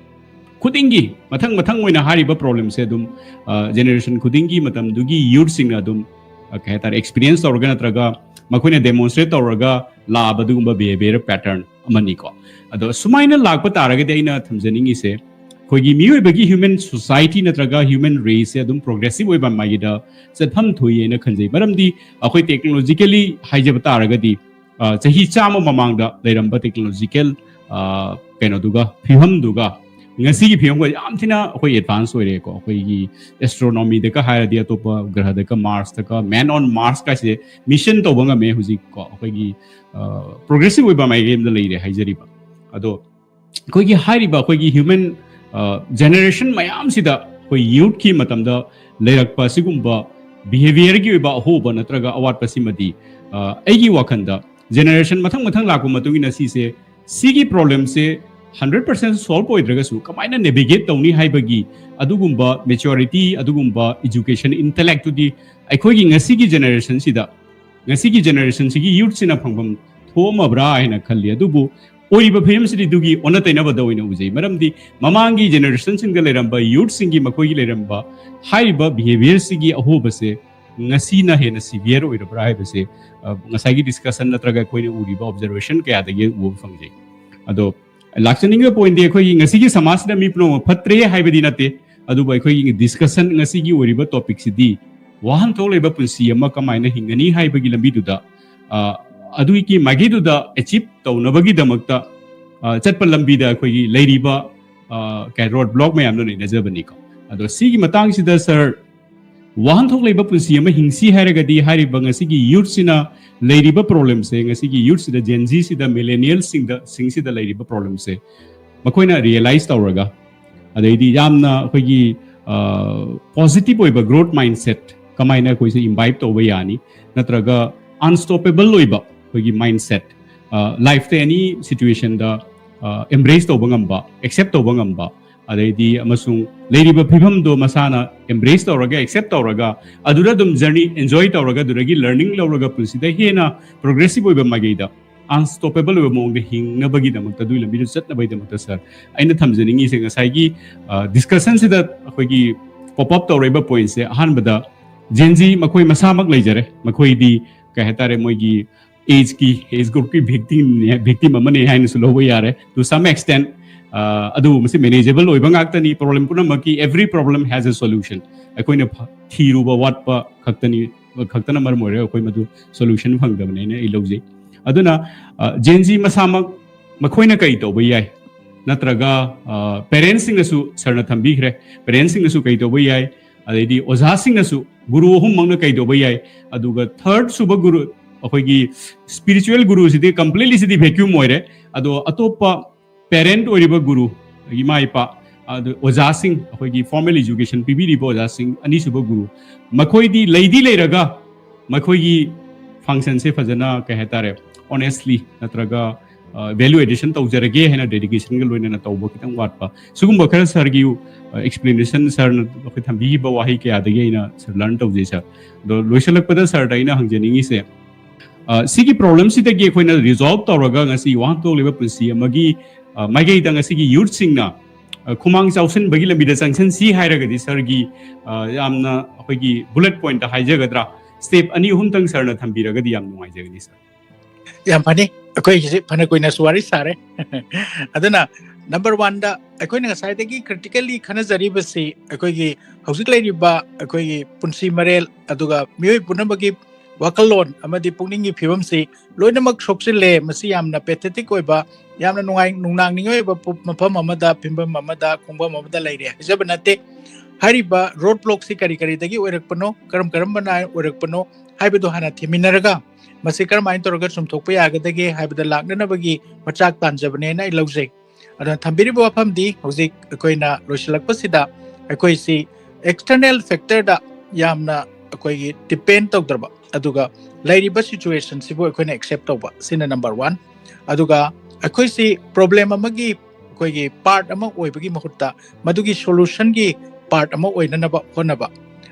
ꯈꯨꯗꯤꯡꯒꯤ ꯃꯊꯪ ꯃꯊꯪ ꯑꯣꯏꯅ ꯍꯥꯏꯔꯤꯕ problemꯁꯦ ꯑꯗꯨꯝ, ꯑ, generation ꯈꯨꯗꯤꯡꯒꯤ ꯃꯇꯝꯗꯨꯒꯤ youthꯁꯤꯡꯅ ꯑꯗꯨꯝ, ꯑ, ꯀꯩ ꯍꯥꯏꯇꯥꯔꯦ, experience ꯇꯧꯔꯒ ꯅꯠꯇ꯭ꯔꯒ ꯃꯈꯣꯏꯅ demonstrate ꯇꯧꯔꯒ ꯂꯥꯛꯑꯕ ꯑꯗꯨꯒꯨꯝꯕ behaviour pattern ꯑꯃꯅꯤꯀꯣ꯫ ꯑꯗꯣ ꯁꯨꯃꯥꯏꯅ ꯂꯥꯛꯄ ꯇꯥꯔꯒꯗꯤ ꯑꯩꯅ ꯊꯝꯖꯅꯤꯡꯉꯤꯁꯦ, ꯑꯩꯈꯣꯏꯒꯤ ꯃꯤꯑꯣꯏꯕꯒꯤ human society ꯅꯠꯇ꯭ꯔꯒ human raceꯁꯦ ꯑꯗꯨꯝ progressive ꯑꯣꯏꯕ ꯃꯥꯏꯒꯤꯗ ꯆꯠꯐꯝ ꯊꯣꯛꯏ ꯍꯥꯏꯅ ꯈꯟꯖꯩ꯫ ꯃꯔꯝꯗꯤ ꯑꯩꯈꯣꯏ technologically ꯍꯥꯏꯖꯕ ꯇꯥꯔꯒꯗꯤ, ꯑ, ꯆꯍꯤ ꯆꯥꯝꯃ ꯃꯃꯥꯡꯗ ꯂꯩꯔꯝꯕ technological ꯑ, ꯀꯩꯅꯣꯗꯨꯒ, ꯐꯤꯕꯝꯗꯨꯒ ꯉꯁꯤꯒꯤ ꯐꯤꯕꯝꯒ ꯌꯥꯝ ꯊꯤꯅ ꯑꯩꯈꯣꯏ ꯑꯦꯗꯚꯥꯟꯁ ꯑꯣꯏꯔꯦꯀꯣ꯫ ꯑꯩꯈꯣꯏꯒꯤ ꯑꯦꯁꯇ꯭ꯔꯣꯅꯣꯃꯤꯗꯒ ꯍꯥꯏꯔꯗꯤ ꯑꯇꯣꯞꯄ ꯒ꯭ꯔꯍꯗꯒ, ꯃꯥꯔꯁꯇꯒ, ꯃꯦꯟ ꯑꯣꯟ ꯃꯥꯔꯁ ꯀꯥꯏꯁꯦ ꯃꯤꯁꯟ ꯇꯧꯕ ꯉꯝꯃꯦ ꯍꯧꯖꯤꯛꯀꯣ꯫ ꯑꯩꯈꯣꯏꯒꯤ ꯄ꯭ꯔꯣꯒ꯭ꯔꯦꯁꯤꯞ ꯑꯣꯏꯕ ꯃꯥꯏꯀꯩ ꯑꯃꯗ ꯂꯩꯔꯦ ꯍꯥꯏꯖꯔꯤꯕ꯫ ꯑꯗꯣ ꯑꯩꯈꯣꯏꯒꯤ ꯍꯥꯏꯔꯤꯕ ꯑꯩꯈꯣꯏꯒꯤ ꯍ꯭ꯌꯨꯃꯦꯟ ꯖꯦꯅꯦꯔꯦꯁꯟ ꯃꯌꯥꯝꯁꯤꯗ ꯑꯩꯈꯣꯏ ꯌꯨꯠꯀꯤ ꯃꯇꯝꯗ ꯂꯩꯔꯛꯄ ꯑꯁꯤꯒꯨꯝꯕ ꯕꯤꯍꯦꯕꯤꯌꯔꯒꯤ ꯑꯣꯏꯕ ꯑꯍꯣꯕ ꯅꯠꯇ꯭ꯔꯒ ꯑꯋꯥꯠꯄꯁꯤꯃꯗꯤ, ꯑ, ꯑꯩꯒꯤ ꯋꯥꯈꯜꯗ ꯖꯦꯅꯦꯔꯦꯁꯟ ꯃꯊꯪ ꯃꯊꯪ ꯂꯥꯛꯄ ꯃꯇꯨꯡ ꯏꯟꯅ ꯁꯤꯁꯦ, ꯁꯤꯒꯤ ꯄ꯭ꯔꯣꯕ꯭ꯂꯦꯝꯁꯦ ꯍꯟꯗ꯭ꯔꯦꯠ ꯄꯥꯔꯁꯦꯟ ꯁꯣꯜꯕ ꯑꯣꯏꯗ꯭ꯔꯒꯁꯨ ꯀꯃꯥꯏꯅ ꯅꯦꯚꯤꯒꯦꯠ ꯇꯧꯅꯤ ꯍꯥꯏꯕꯒꯤ ꯑꯗꯨꯒꯨꯝꯕ ꯃꯦꯆꯨꯔꯤꯇꯤ, ꯑꯗꯨꯒꯨꯝꯕ ꯏꯖꯨꯀꯦꯁꯟ ꯏꯟꯇꯦꯂꯦꯛꯇꯨꯗꯤ ꯑꯩꯈꯣꯏꯒꯤ ꯉꯁꯤꯒꯤ ꯖꯦꯅꯦꯔꯦꯁꯟꯁꯤꯗ, ꯉꯁꯤꯒꯤ ꯖꯦꯅꯦꯔꯦꯁꯟꯁꯤꯒꯤ ꯌꯨꯠꯁꯤꯅ ꯐꯪꯐꯝ ꯊꯣꯛꯑꯝꯃꯕ꯭ꯔꯥ ꯍꯥꯏꯅ ꯈꯜꯂꯤ꯫ ꯑꯗꯨꯕꯨ ꯑꯣꯏꯔꯤꯕ ꯐꯤꯕꯝꯁꯤꯗꯤ ꯑꯗꯨꯒꯤ ꯑꯣꯟꯅ ꯇꯩꯅꯕꯗ ꯑꯣꯏꯅ ꯎꯖꯩ꯫ ꯃꯔꯝꯗꯤ ꯃꯃꯥꯡꯒꯤ ꯖꯦꯅꯦꯔꯦꯁꯟꯁꯤꯡꯗ ꯂꯩꯔꯝꯕ ꯌꯨꯠꯁꯤꯡꯒꯤ, ꯃꯈꯣꯏꯒꯤ ꯂꯩꯔꯝꯕ ꯍꯥꯏꯔꯤꯕ ꯕꯤꯍꯦꯕꯤꯌꯔꯁꯤꯒꯤ ꯑꯍꯣꯕꯁꯦ ꯉꯁꯤꯅ ꯍꯦꯟꯅ ꯁꯤꯚꯤꯌꯔ ꯑꯣꯏꯔꯕ꯭ꯔꯥ ꯍꯥꯏꯕꯁꯦ, ꯑ, ꯉꯁꯥꯏꯒꯤ ꯗꯤꯁꯀꯁꯟ ꯅꯠꯇ꯭ꯔꯒ ꯑꯩꯈꯣꯏꯅ ꯎꯔꯤꯕ ꯑꯣꯕꯖꯔꯕꯦꯁꯟ ꯀꯌꯥꯗꯒꯤ ꯎꯕ ꯐꯪꯖꯩ꯫ ꯑꯗꯣ ꯂꯥꯛꯆꯅꯤꯡꯉꯤꯕ ꯄꯣꯏꯟꯗꯤ ꯑꯩꯈꯣꯏꯒꯤ ꯉꯁꯤꯒꯤ ꯁꯃꯥꯖꯁꯤꯗ ꯃꯤ ꯄꯨꯝꯅꯃꯛ ꯐꯠꯇ꯭ꯔꯦ ꯍꯥꯏꯕꯗꯤ ꯅꯠꯇꯦ, ꯑꯗꯨꯕꯨ ꯑꯩꯈꯣꯏꯒꯤ ꯗꯤꯁꯀꯁꯟ ꯉꯁꯤꯒꯤ ꯑꯣꯏꯔꯤꯕ ꯇꯣꯄꯤꯛꯁꯤꯗꯤ ꯋꯥꯍꯟꯊꯣꯛ ꯂꯩꯕ ꯄꯨꯟꯁꯤ ꯑꯃ ꯀꯃꯥꯏꯅ ꯍꯤꯡꯒꯅꯤ ꯍꯥꯏꯕꯒꯤ ꯂꯝꯕꯤꯗꯨꯗ, ꯑ, ꯑꯗꯨꯒꯤ ꯃꯥꯏꯀꯩꯗꯨꯗ ꯑꯦꯆꯤꯞ ꯇꯧꯅꯕꯒꯤꯗꯃꯛꯇ, ꯑ, ꯆꯠꯄ ꯂꯝꯕꯤꯗ ꯑꯩꯈꯣꯏꯒꯤ ꯂꯩꯔꯤꯕ, ꯑ, ꯀꯩ, ꯔꯣꯗ ꯕ꯭ꯂꯣꯛ ꯃꯌꯥꯝꯗꯣ ꯅꯩꯅꯖꯕꯅꯤꯀꯣ꯫ ꯑꯗꯣ ꯁꯤꯒꯤ ꯃꯇꯥꯡꯁꯤꯗ ꯁꯥꯔ, ꯋꯥꯍꯟꯊꯣꯛ ꯂꯩꯕ ꯄꯨꯟꯁꯤ ꯑꯃ ꯍꯤꯡꯁꯤ ꯍꯥꯏꯔꯒꯗꯤ ꯍꯥꯏꯔꯤꯕ ꯉꯁꯤꯒꯤ ꯌꯨꯠꯁꯤꯅ ꯂꯩꯔꯤꯕ ꯄ꯭ꯔꯣꯕ꯭ꯂꯦꯝꯁꯦ, ꯉꯁꯤꯒꯤ ꯌꯨꯠꯁꯤꯗ, ꯖꯦꯟ ꯖꯤꯁꯤꯗ, ꯃꯤꯂꯦꯅꯤꯌꯦꯜꯁꯤꯡꯗ, ꯁꯤꯡꯁꯤꯗ ꯂꯩꯔꯤꯕ ꯄ꯭ꯔꯣꯕ꯭ꯂꯦꯝꯁꯦ ꯃꯈꯣꯏꯅ ꯔꯤꯌꯦꯂꯥꯏꯁ ꯇꯧꯔꯒ, ꯑꯗꯩꯗꯤ ꯌꯥꯝꯅ ꯑꯩꯈꯣꯏꯒꯤ, ꯑ, ꯄꯣꯖꯤꯇꯤꯚ ꯑꯣꯏꯕ ꯒ꯭ꯔꯣꯠ ꯃꯥꯏꯟꯁꯦꯠ ꯀꯃꯥꯏꯅ ꯑꯩꯈꯣꯏꯁꯦ ꯏꯝꯕꯥꯏꯕ ꯇꯧꯕ ꯌꯥꯅꯤ, ꯅꯠꯇ꯭ꯔꯒ ꯑꯟꯁ꯭ꯇꯣꯄꯦꯕꯜ ꯑꯣꯏꯕ ꯑꯩꯈꯣꯏꯒꯤ ꯃꯥꯏꯟꯁꯦꯠ, ꯑ, ꯂꯥꯏꯐꯇ ꯑꯦꯅꯤ ꯁꯤꯆꯨꯋꯦꯁꯟꯗ, ꯑ, ꯑꯦꯝꯕ꯭ꯔꯦꯁ ꯇꯧꯕ ꯉꯝꯕ, ꯑꯦꯛꯁꯦꯞ ꯇꯧꯕ ꯉꯝꯕ, ꯑꯗꯩꯗꯤ ꯑꯃꯁꯨꯡ ꯂꯩꯔꯤꯕ ꯐꯤꯕꯝꯗꯣ ꯃꯁꯥꯅ ꯑꯦꯝꯕ꯭ꯔꯦꯁ ꯇꯧꯔꯒ, ꯑꯦꯛꯁꯦꯞ ꯇꯧꯔꯒ, ꯑꯗꯨꯗ ꯑꯗꯨꯝ ꯖꯔꯅꯤ ꯑꯦꯟꯖꯣꯏ ꯇꯧꯔꯒ, ꯑꯗꯨꯗꯒꯤ ꯂꯔꯅꯤꯡ ꯂꯧꯔꯒ ꯄꯨꯟꯁꯤꯗ ꯍꯦꯟꯅ ꯄ꯭ꯔꯣꯒ꯭ꯔꯦꯁꯤꯚ ꯑꯣꯏꯕ ꯃꯥꯏꯀꯩꯗ, ꯑꯟꯁ꯭ꯇꯣꯄꯦꯕꯜ ꯑꯣꯏꯕ ꯃꯑꯣꯡꯗ ꯍꯤꯡꯅꯕꯒꯤꯗꯃꯛꯇ, ꯑꯗꯨꯒꯤ ꯂꯝꯕꯤꯗ ꯆꯠꯅꯕꯒꯤꯗꯃꯛꯇ ꯁꯥꯔ, ꯑꯩꯅ ꯊꯝꯖꯅꯤꯡꯉꯤꯁꯦ ꯉꯁꯥꯏꯒꯤ, ꯑ, ꯗꯤꯁꯀꯁꯟꯁꯤꯗ ꯑꯩꯈꯣꯏꯒꯤ ꯄꯣꯞ ꯑꯞ ꯇꯧꯔꯛꯏꯕ ꯄꯣꯏꯟꯠꯁꯦ, ꯑꯍꯥꯟꯕꯗ ꯖꯦꯟ ꯖꯤ ꯃꯈꯣꯏ ꯃꯁꯥꯃꯛ ꯂꯩꯖꯔꯦ, ꯃꯈꯣꯏꯗꯤ ꯀꯩ ꯍꯥꯏꯇꯥꯔꯦ, ꯃꯣꯏꯒꯤ ꯑꯦꯖꯀꯤ, ꯑꯦꯖ ꯒ꯭ꯔꯨꯞꯀꯤ ꯚꯤꯛꯇꯤꯝꯅꯦ, ꯚꯤꯛꯇꯤꯝ ꯑꯃꯅꯦ ꯍꯥꯏꯅꯁꯨ ꯂꯧꯕ ꯌꯥꯔꯦ, to some extent꯫ ꯑ, ꯑꯗꯨꯕꯨ ꯃꯁꯤ ꯃꯦꯅꯦꯖꯦꯕꯜ ꯑꯣꯏꯕ ꯉꯥꯛꯇꯅꯤ꯫ ꯄ꯭ꯔꯣꯕ꯭ꯂꯦꯝ ꯄꯨꯝꯅꯃꯛꯀꯤ, every problem has a solution꯫ ꯑꯩꯈꯣꯏꯅ ꯐ-, ꯊꯤꯔꯨꯕ ꯋꯥꯠꯄ ꯈꯛꯇꯅꯤ, ꯈꯛꯇꯅ ꯃꯔꯝ ꯑꯣꯏꯔꯒ ꯑꯩꯈꯣꯏ ꯃꯗꯨ ꯁꯣꯂꯨꯁꯟ ꯐꯪꯗꯕꯅꯦꯅ ꯑꯩ ꯂꯧꯖꯩ꯫ ꯑꯗꯨꯅ, ꯑ, ꯖꯦꯟ ꯖꯤ ꯃꯁꯥꯃꯛ ꯃꯈꯣꯏꯅ ꯀꯔꯤ ꯇꯧꯕ ꯌꯥꯏ? ꯅꯠꯇ꯭ꯔꯒ ꯄꯦꯔꯦꯟꯁꯁꯤꯡꯅꯁꯨ, ꯁꯥꯔꯅ ꯊꯝꯕꯤꯈ꯭ꯔꯦ, ꯄꯦꯔꯦꯟꯁꯁꯤꯡꯅꯁꯨ ꯀꯔꯤ ꯇꯧꯕ ꯌꯥꯏ? ꯑꯗꯩꯗꯤ ꯑꯣꯖꯥꯁꯤꯡꯅꯁꯨ, ꯒꯨꯔꯨ ꯑꯍꯨꯝꯃꯛꯅ ꯀꯩꯗꯧꯕ ꯌꯥꯏ? ꯑꯗꯨꯒ ꯊꯥꯔꯠ ꯁꯨꯕ ꯒꯨꯔꯨ, ꯑꯩꯈꯣꯏꯒꯤ ꯁ꯭ꯄꯤꯔꯤꯆꯨꯋꯦꯜ ꯒꯨꯔꯨꯁꯤꯗꯤ ꯀꯝꯄ꯭ꯂꯤꯠꯂꯤ ꯁꯤꯗꯤ ꯚꯦꯀ꯭ꯌꯨꯝ ꯑꯣꯏꯔꯦ꯫ ꯑꯗꯣ ꯑꯇꯣꯞꯄ ꯄꯦꯔꯦꯟꯠ ꯑꯣꯏꯔꯤꯕ ꯒꯨꯔꯨ, ꯏꯃꯥ ꯏꯄꯥ, ꯑꯗꯨ ꯑꯣꯖꯥꯁꯤꯡ, ꯑꯩꯈꯣꯏꯒꯤ ꯐꯣꯔꯃꯦꯜ ꯑꯦꯖꯨꯀꯦꯁꯟ ꯄꯤꯕꯤꯔꯤꯕ ꯑꯣꯖꯥꯁꯤꯡ, ꯑꯅꯤꯁꯨꯕ ꯒꯨꯔꯨ, ꯃꯈꯣꯏꯗꯤ ꯂꯩꯗꯤ ꯂꯩꯔꯒ ꯃꯈꯣꯏꯒꯤ ꯐꯪꯁꯟꯁꯦ ꯐꯖꯅ, ꯀꯩ ꯍꯥꯏꯇꯥꯔꯦ, ꯑꯣꯅꯦꯁꯂꯤ ꯅꯠꯇ꯭ꯔꯒ ꯚꯦꯂꯨ ꯑꯦꯗꯤꯁꯟ ꯇꯧꯖꯔꯒꯦ ꯍꯥꯏꯅ ꯗꯦꯗꯤꯀꯦꯁꯟꯒ ꯂꯣꯏꯅꯅ ꯇꯧꯕ ꯈꯤꯇꯪ ꯋꯥꯠꯄ, ꯁꯤꯒꯨꯝꯕ ꯈꯔ ꯁꯥꯔꯒꯤ ꯑꯦꯛꯁꯄ꯭ꯂꯦꯅꯦꯁꯟ, ꯁꯥꯔꯅ ꯑꯩꯈꯣꯏ ꯊꯝꯕꯤꯈꯤꯕ ꯋꯥꯍꯩ ꯀꯌꯥꯗꯒꯤ ꯑꯩꯅ ꯁꯥꯔ ꯂꯔꯟ ꯇꯧꯖꯩ ꯁꯥꯔ꯫ ꯑꯗꯣ ꯂꯣꯏꯁꯤꯜꯂꯛꯄꯗ ꯁꯥꯔꯗ ꯑꯩꯅ ꯍꯪꯖꯅꯤꯡꯉꯤꯁꯦ, ꯑ, ꯁꯤꯒꯤ ꯄ꯭ꯔꯣꯕ꯭ꯂꯦꯝꯁꯤꯗꯒꯤ ꯑꯩꯈꯣꯏꯅ ꯔꯤꯖꯣꯜꯕ ꯇꯧꯔꯒ ꯉꯁꯤ ꯋꯥꯍꯟꯊꯣꯛꯂꯤꯕ ꯄꯨꯟꯁꯤ ꯑꯃꯒꯤ, ꯑ, ꯃꯥꯏꯀꯩꯗ ꯉꯁꯤꯒꯤ ꯌꯨꯠꯁꯤꯡꯅ, ꯑ, ꯈꯨꯃꯥꯡ ꯆꯥꯎꯁꯤꯟꯕꯒꯤ ꯂꯝꯕꯤꯗ ꯆꯪꯁꯤꯟꯁꯤ ꯍꯥꯏꯔꯒꯗꯤ ꯁꯥꯔꯒꯤ, ꯑ, ꯌꯥꯝꯅ ꯑꯩꯈꯣꯏꯒꯤ ꯕꯨꯂꯦꯠ ꯄꯣꯏꯟꯠꯇ ꯍꯥꯏꯖꯒꯗ꯭ꯔꯥ, ꯁ꯭ꯇꯦꯞ ꯑꯅꯤ ꯑꯍꯨꯝꯇꯪ ꯁꯥꯔꯅ ꯊꯝꯕꯤꯔꯒꯗꯤ ꯌꯥꯝ ꯅꯨꯡꯉꯥꯏꯖꯒꯅꯤ ꯁꯥꯔ꯫ ꯌꯥꯝ ꯐꯅꯤ꯫ ꯑꯩꯈꯣꯏꯒꯤꯁꯤ ꯐꯅ ꯀꯨꯏꯅꯁꯨ ꯋꯥꯔꯤ ꯁꯥꯔꯦ꯫ ꯑꯗꯨꯅ ꯅꯝꯕꯔ ꯋꯥꯟꯗ ꯑꯩꯈꯣꯏꯅ ꯉꯁꯥꯏꯗꯒꯤ ꯀ꯭ꯔꯤꯇꯤꯀꯦꯜꯂꯤ ꯈꯟꯅꯖꯔꯤꯕꯁꯤ ꯑꯩꯈꯣꯏꯒꯤ ꯍꯧꯖꯤꯛ ꯂꯩꯔꯤꯕ ꯑꯩꯈꯣꯏꯒꯤ ꯄꯨꯟꯁꯤ ꯃꯔꯦꯜ, ꯑꯗꯨꯒ ꯃꯤꯑꯣꯏ ꯄꯨꯝꯅꯃꯛꯀꯤ ꯋꯥꯈꯜꯂꯣꯟ ꯑꯃꯗꯤ ꯄꯨꯛꯅꯤꯡꯒꯤ ꯐꯤꯕꯝꯁꯤ ꯂꯣꯏꯅꯃꯛ ꯁꯣꯛꯆꯤꯜꯂꯦ꯫ ꯃꯁꯤ ꯌꯥꯝꯅ ꯄꯦꯊꯦꯇꯤꯛ ꯑꯣꯏꯕ, ꯌꯥꯝꯅ ꯅꯨꯡꯉꯥꯏ, ꯅꯨꯡꯅꯥꯡꯅꯤꯡꯉꯥꯏ ꯑꯣꯏꯕ ꯄꯨ-, ꯃꯐꯝ ꯑꯃꯗ, ꯐꯤꯕꯝ ꯑꯃꯗ, ꯈꯣꯡꯕꯝ ꯑꯃꯗ ꯂꯩꯔꯦ ꯍꯥꯏꯖꯕ ꯅꯠꯇꯦ꯫ ꯍꯥꯏꯔꯤꯕ ꯔꯣꯗ ꯕ꯭ꯂꯣꯛꯁꯤ ꯀꯔꯤ ꯀꯔꯤꯗꯒꯤ ꯑꯣꯏꯔꯛꯄꯅꯣ, ꯀꯔꯝ ꯀꯔꯝꯕꯅ ꯑꯣꯏꯔꯛꯄꯅꯣ ꯍꯥꯏꯕꯗꯨ ꯍꯥꯟꯅ ꯊꯤꯃꯤꯟꯅꯔꯒ, ꯃꯁꯤ ꯀꯔꯝꯍꯥꯏꯅ ꯇꯧꯔꯒ ꯆꯨꯝꯊꯣꯛꯄ ꯌꯥꯒꯗꯒꯦ ꯍꯥꯏꯕꯗ ꯂꯥꯛꯅꯅꯕꯒꯤ ꯃꯆꯥꯛ ꯇꯥꯟꯖꯕꯅꯦꯅ ꯑꯩ ꯂꯧꯖꯩ꯫ ꯑꯗꯨꯅ ꯊꯝꯕꯤꯔꯤꯕ ꯋꯥꯐꯝꯗꯤ, ꯍꯧꯖꯤꯛ ꯑꯩꯈꯣꯏꯅ ꯂꯣꯏꯁꯤꯜꯂꯛꯄꯁꯤꯗ ꯑꯩꯈꯣꯏꯁꯤ ꯑꯦꯛꯁꯇꯔꯅꯦꯜ ꯐꯦꯛꯇꯔꯗ ꯌꯥꯝꯅ ꯑꯩꯈꯣꯏꯒꯤ ꯗꯤꯄꯦꯟ ꯇꯧꯗ꯭ꯔꯕ, ꯑꯗꯨꯒ ꯂꯩꯔꯤꯕ ꯁꯤꯆꯨꯋꯦꯁꯟꯁꯤꯕꯨ ꯑꯩꯈꯣꯏꯅ ꯑꯦꯛꯁꯦꯞ ꯇꯧꯕ, ꯁꯤꯅ ꯅꯝꯕꯔ ꯋꯥꯟ꯫ ꯑꯗꯨꯒ ꯑꯩꯈꯣꯏꯁꯤ ꯄ꯭ꯔꯣꯕ꯭ꯂꯦꯝ ꯑꯃꯒꯤ ꯑꯩꯈꯣꯏꯒꯤ ꯄꯥꯔꯠ ꯑꯃ ꯑꯣꯏꯕꯒꯤ ꯃꯍꯨꯠꯇ ꯃꯗꯨꯒꯤ ꯁꯣꯂꯨꯁꯟꯒꯤ ꯄꯥꯔꯠ ꯑꯃ ꯑꯣꯏꯅꯅꯕ ꯍꯣꯠꯅꯕ꯫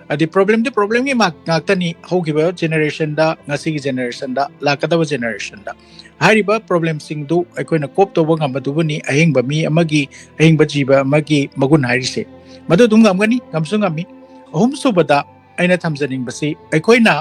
ꯍꯥꯏꯗꯤ ꯄ꯭ꯔꯣꯕ꯭ꯂꯦꯝꯗꯤ ꯄ꯭ꯔꯣꯕ꯭ꯂꯦꯝꯒꯤ ꯃꯥ-, ꯉꯥꯛꯇꯅꯤ, ꯍꯧꯈꯤꯕ ꯖꯦꯅꯦꯔꯦꯁꯟꯗ, ꯉꯁꯤꯒꯤ ꯖꯦꯅꯦꯔꯦꯁꯟꯗ, ꯂꯥꯛꯀꯗꯕ ꯖꯦꯅꯦꯔꯦꯁꯟꯗ꯫ ꯍꯥꯏꯔꯤꯕ ꯄ꯭ꯔꯣꯕ꯭ꯂꯦꯝꯁꯤꯡꯗꯨ ꯑꯩꯈꯣꯏꯅ ꯀꯣꯞ ꯇꯧꯕ ꯉꯝꯕꯗꯨꯕꯨꯅꯤ ꯑꯍꯤꯡꯕ ꯃꯤ ꯑꯃꯒꯤ, ꯑꯍꯤꯡꯕ ꯖꯤꯕ ꯑꯃꯒꯤ ꯃꯒꯨꯟ ꯍꯥꯏꯔꯤꯁꯦ꯫ ꯃꯗꯨ ꯑꯗꯨꯝ ꯉꯝꯒꯅꯤ, ꯉꯝꯁꯨ ꯉꯝꯃꯤ꯫ ꯑꯍꯨꯝꯁꯨꯕꯗ ꯑꯩꯅ ꯊꯝꯖꯅꯤꯡꯕꯁꯤ, ꯑꯩꯈꯣꯏꯅ,